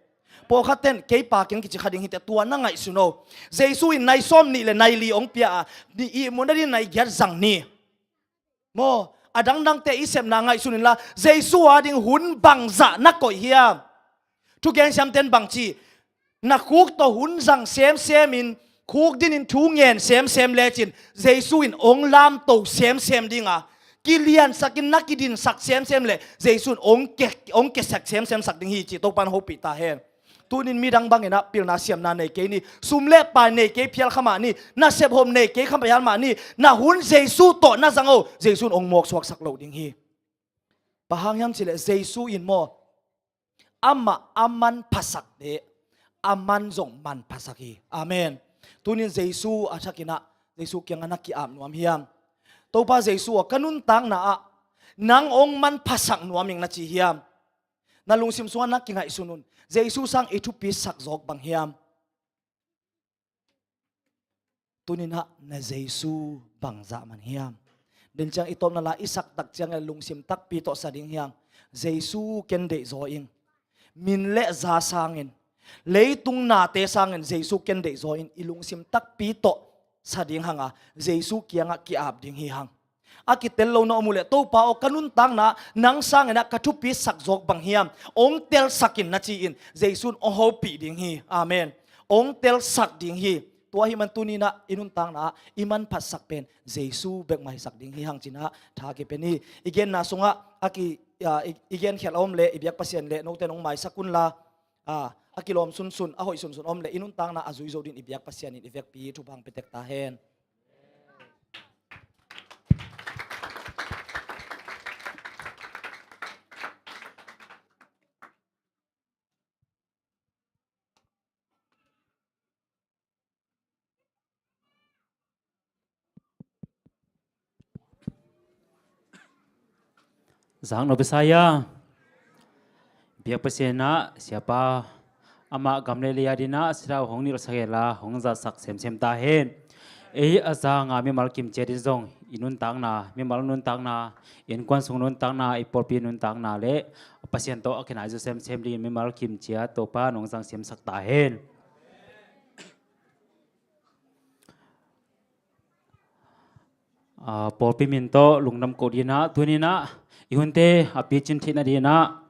Pawlkhat ten kei pa keng kici kha ding hi teh, tua na ngaihsun o. Jesu in nai sawmnih le nai li hong pia a, ni ihmut nading nai giat zang ni. Maw, a dangdangte i sepna ngaihsun inla, Jesu a ding hun bangzah na koih hiam? Thugen siamten bangci, na khuk tawh hun zang semsem in, khuk dinin thu ngen semsem lecin Jesu in hong lamto semsem ding a, kiliansak in na kidinsak semsem le Jesu in hong ke, hong kesak semsem sak ding hi ci Topa'n hopih ta hen. Tunin midang bangin ah pilna siamna nei kei ni, sum le pai nei kei phial kha mah ni, nasep hom nei kei kha phial mah ni, na hun Jesu tawh na zang o, Jesu in hong mawksuaksak lo ding hi. Bang hang hiam cih leh Jesu in maw, amah a manphasak teh aman zong manphasak hi. Amen. Tunin Jesu a thakin ah, Jesu kiangah na ki-ap nuam hiam? Topa Jesu aw, ka nuntakna ah nang hong manphasak nuam ing na ci hiam? Na lungsim sungah na kingaihsun un. Jesu sang i thupisak zawk bang hiam? Tunin ah na Jesu bangzah man hiam? Tua ciang i tawpna la i sak tak ciang lungsim takpi tawh sa ding hi hang. Jesu ken deihzaw ing. Min le za sangin, leitung nate sangin Jesu ken deihzaw in, i lungsim takpi tawh sa ding hang a, Jesu kiangah ki-ap ding hi hang. A kitel lo na om uh leh, Topa aw, ka nuntakna nang sangin ah ka thupisak zawk bang hiam? Hong telsak in na ci-in Jesu in hong hopih ding hi. Amen. Hong telsak ding hi. Tua ahih man tunin ah i nuntakna ah i manphatsak pen Jesu bek mah hisak ding hi hang ci-in ah tha kipia ni. I genna sungah a ki, a, i, i genkhial a om leh i biak Pasian leh note in hong maisak unla, a, a kilawm sunsun, a hoih sunsun a om leh i nuntakna a zui zo dingin i biak Pasian in i vekpi thupha hong pia tek ta hen. Zaknop i sa ia, biak Pasian in ah siapa amah gam le lei adingin ah sila uh hong nilhsak hen la, hong zatsak semsem ta hen. Ei a zanga mimal kim ciat in zong i nuntakna, mimal nuntakna, innkuan sung nuntakna, i pawlpi nuntakna le Pasian tawh a kinai zo semsem dingin mimal kim ciat Topa nong zang siamsak ta hen. Aa, pawlpi min tawh lungdam koh dingin ah, tuni in ah i hunte a picin theihna dingin ah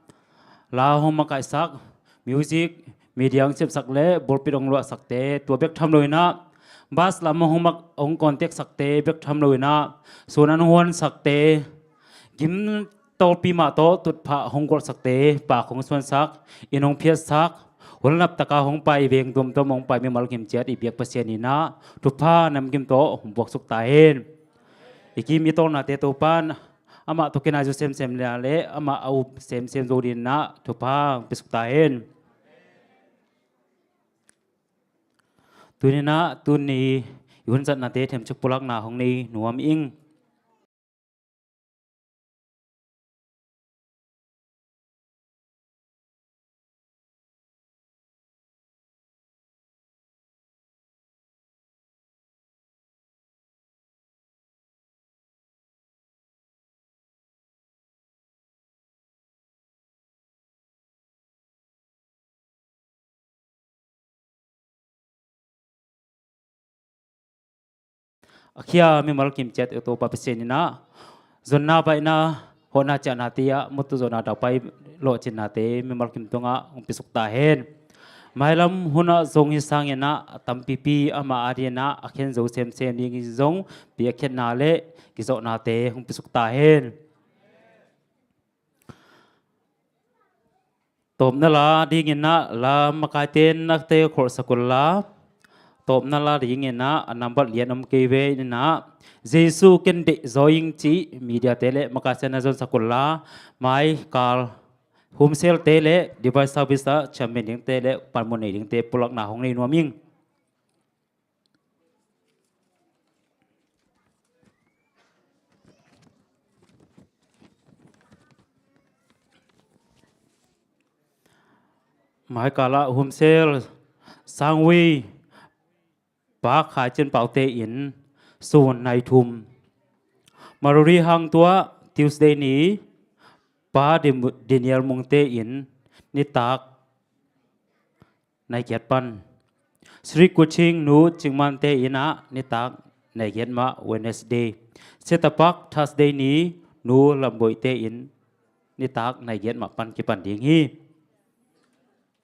la hong makaihsak, music, media hong sepsak le pulpit hong luahsakte, tua bek tham loin ah bas lam hong mak, hong contact sakte bek tham loin ah sun an hong huansakte, gim tawlpi mah tawh tutphah hong golhsakte, pak hong suansak, inn hong phiatsak, hun laptaka hong pai, veng tuamtuam hong pai mimal kim ciat i biak Pasian in ah thupha namkim tawh hong buaksuk ta hen. I kim i tawlnate Topa in amah tawh kinai zo semsem le, le amah a up semsem zo dingin ah thupha hong piasuk ta hen. Tuni in ah, tuni i hun zatnate themcik pulakna hong nei nuam ing. A khia mimal kim ciat i Topa Pasian in ah zonna baihna, hawhna ciahna te ah mawhtu zawhna daupai lawhcinnate mimal kim tungah hong piasuk ta hen. Mailam hunah zong hi sangin ah a tampipi amah adingin ah a khen zo semsem ding hi zong, piakkhiatna le kizawhnate hong piasuk ta hen. Tawpna la dingin ah la makaite nakte kholhsak un la, tawpna la dingin ah a nambat lian om kei ve in ah, Jesu ken deih zaw ing cih mediate le makaite na zonsak un la, mai kal home cell te le device service ah chairman dingte le panmun nei dingte pulakna hong nei nuam ing. Mai kal ah home cell, Sangwei, Pa Khai Cin Pau te in sun nai thum. Marori Hang Tua, Tuesday ni, Pa Dim-, Daniel Mung te in nitak nai giat pan. Sri Kuching Nu Cingman te in ah nitak nai giat mah, Wednesday. Setapak, Thursday ni, Nu Lam Boih te in nitak nai giat mah pan kipan ding hi.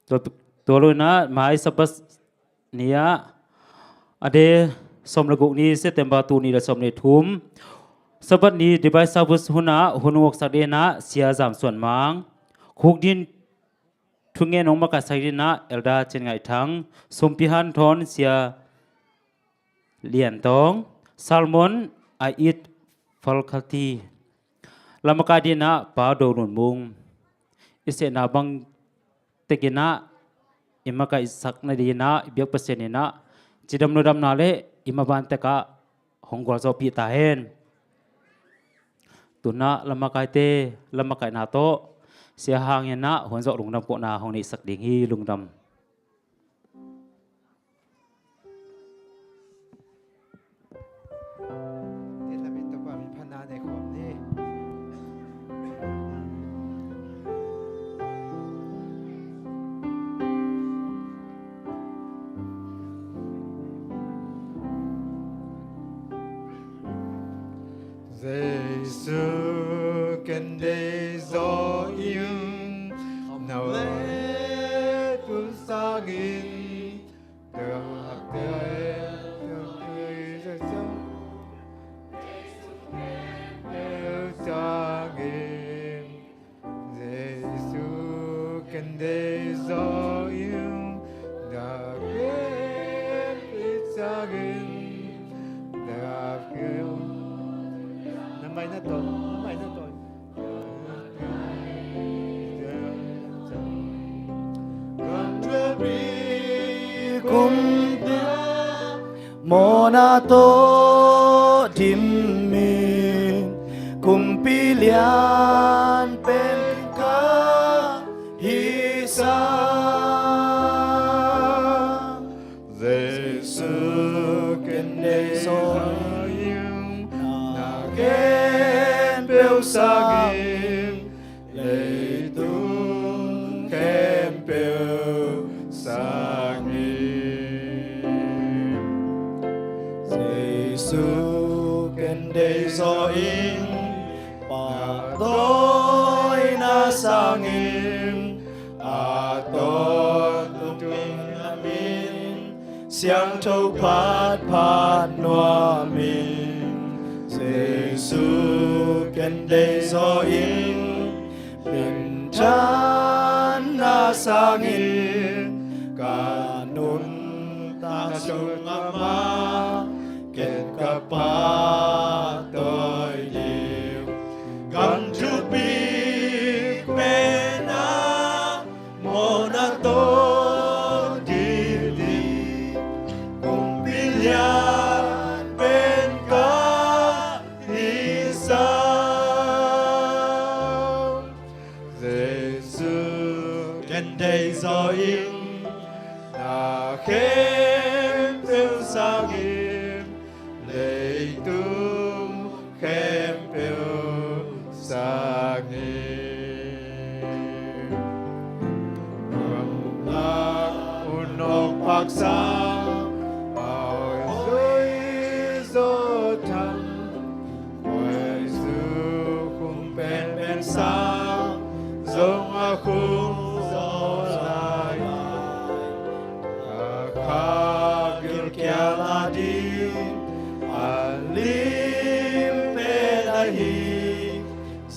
Tua, tua lo in ah mai Sabbath ni ah a de sawm le guk ni, September, tul nih le sawm le thum, Sabbath ni device service hun ah hun hong ngawksak dingin ah Sia Zam Suan Mang, khuk dingin thungen hong makaisak dingin ah Elder Cin Ngaih Thang, sumpi hanthawn Sia Lian Tawng, sermon Ait Falkati, la makai dingin ah Pa Do Lun Mung. I sehna bang tek in ah i makaihsak nadingin ah i biak Pasian in ah cidam ludamna le i maban tek ah hong gualzawhpih ta hen. Tu in ah la makaite la makaihna tawh Sia Hang in ah hun zawh lungdam kohna hong neihsak ding hi. Lungdam. Jesu ken deih zaw ing, na let un sangin, Jesu ken deih zaw ing, na let un sangin, na mai na tawi, na mai na tawi. Kumpi mawhna tawh dimin, kumpi lian pen ka hih sa. Jesu ken deih khempeuh sangin, leitung khempeuh sangin. Jesu ken deih zaw in, pahtawina sangin, a tawt tung tung a min siangtho phatphat nuam in. Jesu ken deih zaw in, minthanna sangin, ka nuntakna sung amah ken ka pahtawi ding. Gam thupi pen a mawhna tawh dim ding, kumpi lian pen ka hihsa. Jesu ken deih zaw in, na khempeuh sangin, leitung khempeuh sangin. Gam a hun awk phak sang, a zui zaw thang, Jesu khum penpen sang, zong a khum zaw lai. A kha gilkial a ding a lim pen ahi,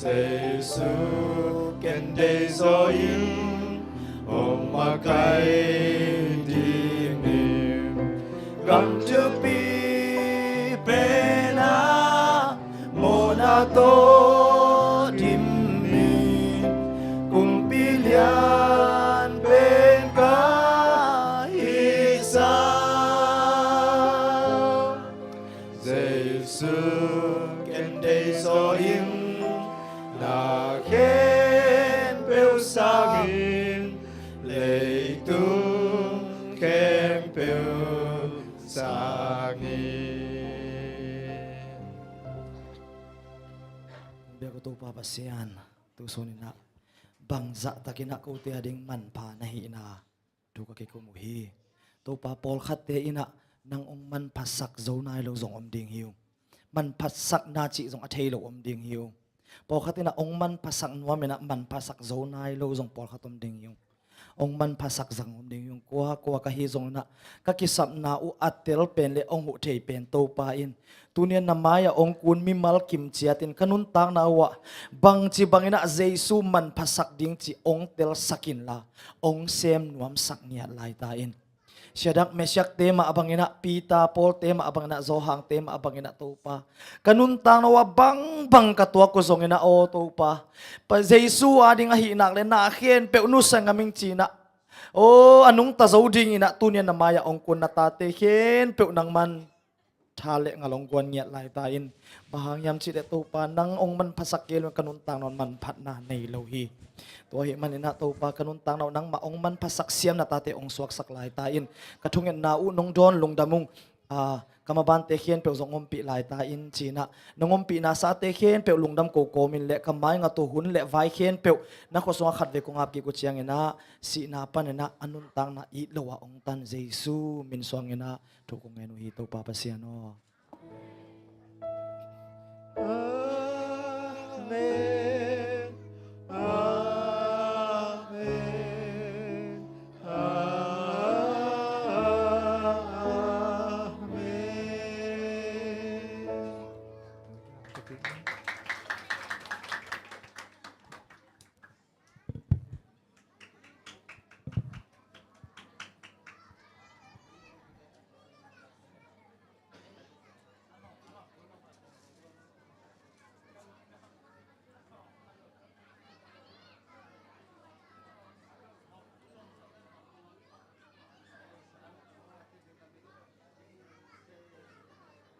Jesu ken deih zaw in, hong makaih ding hi. Gam thupi pen a mawhna tawh dim in, kumpi lian pen ka hihsa. Jesu ken deih zaw in, na khempeuh sangin, leitung khempeuh sangin. Biak uh Topa Pasian, tu sun in ah bangzah takin ah kote a ding manpha na hihna thu ka kikum uh hi. Topa, pawlkhatte in ah nang hong manphasak zo nai lo zong om ding hi uh. Manphatsakna cih zong a thei lo om ding hi uh. Pawlkhat in ah hong manphasak nuam in ah manphasak zo nai lo zong pawlkhat om ding hi uh. Hong manphasak zang om ding hi uh. Kua kua ka hi zong in ah ka kisapna uh a tel pen le hong huh thei pen Topa in, tuni-a na mai-ah hong kun mimal kim ciatin ka nuntakna uh ah bangci bangin ah Jesu manphasak ding cih hong telsak inla, hong sem nuamsak ngiat lai ta in. Shadrach, Meshach-te mah bangin ah, Peter, Paul-te mah bangin ah, Johan-te mah bangin ah, Topa, ka nuntakna uh ah bangbang ka tuak uh zongin ah, aw Topa, pa Jesu a ding ahih nak le na khempeuh nusia ngam ing ci-in ah, aw, a nungta zo dingin ah tuni-a na mai-ah hong kun na tate khempeuh nangman tha le ngal hong guan ngiat lai ta in. Bang hang hiam cih leh Topa, nang hong manphasak kei lo in ka nuntakna un manphatna nei lo hi. Tua ahih manin ah Topa, ka nuntakna uh nangmah hong manphasak siam na tate hong suaksak lai ta in. Ka thungetna uh nong dawn lungdam ung. A, ka mabante khempeuh zong ompih lai ta in ci-in ah, nong ompihna sate khempeuh lungdam ko kawmin le ka maingat uh hun le vai khempeuh na khua sungah khatvei kong ap kik uh ciangin ah, sihna panin ah a nuntakna it lo ah hong tan Jesu min suangin ah thu kong ngen uh hi, Topa Pasian aw.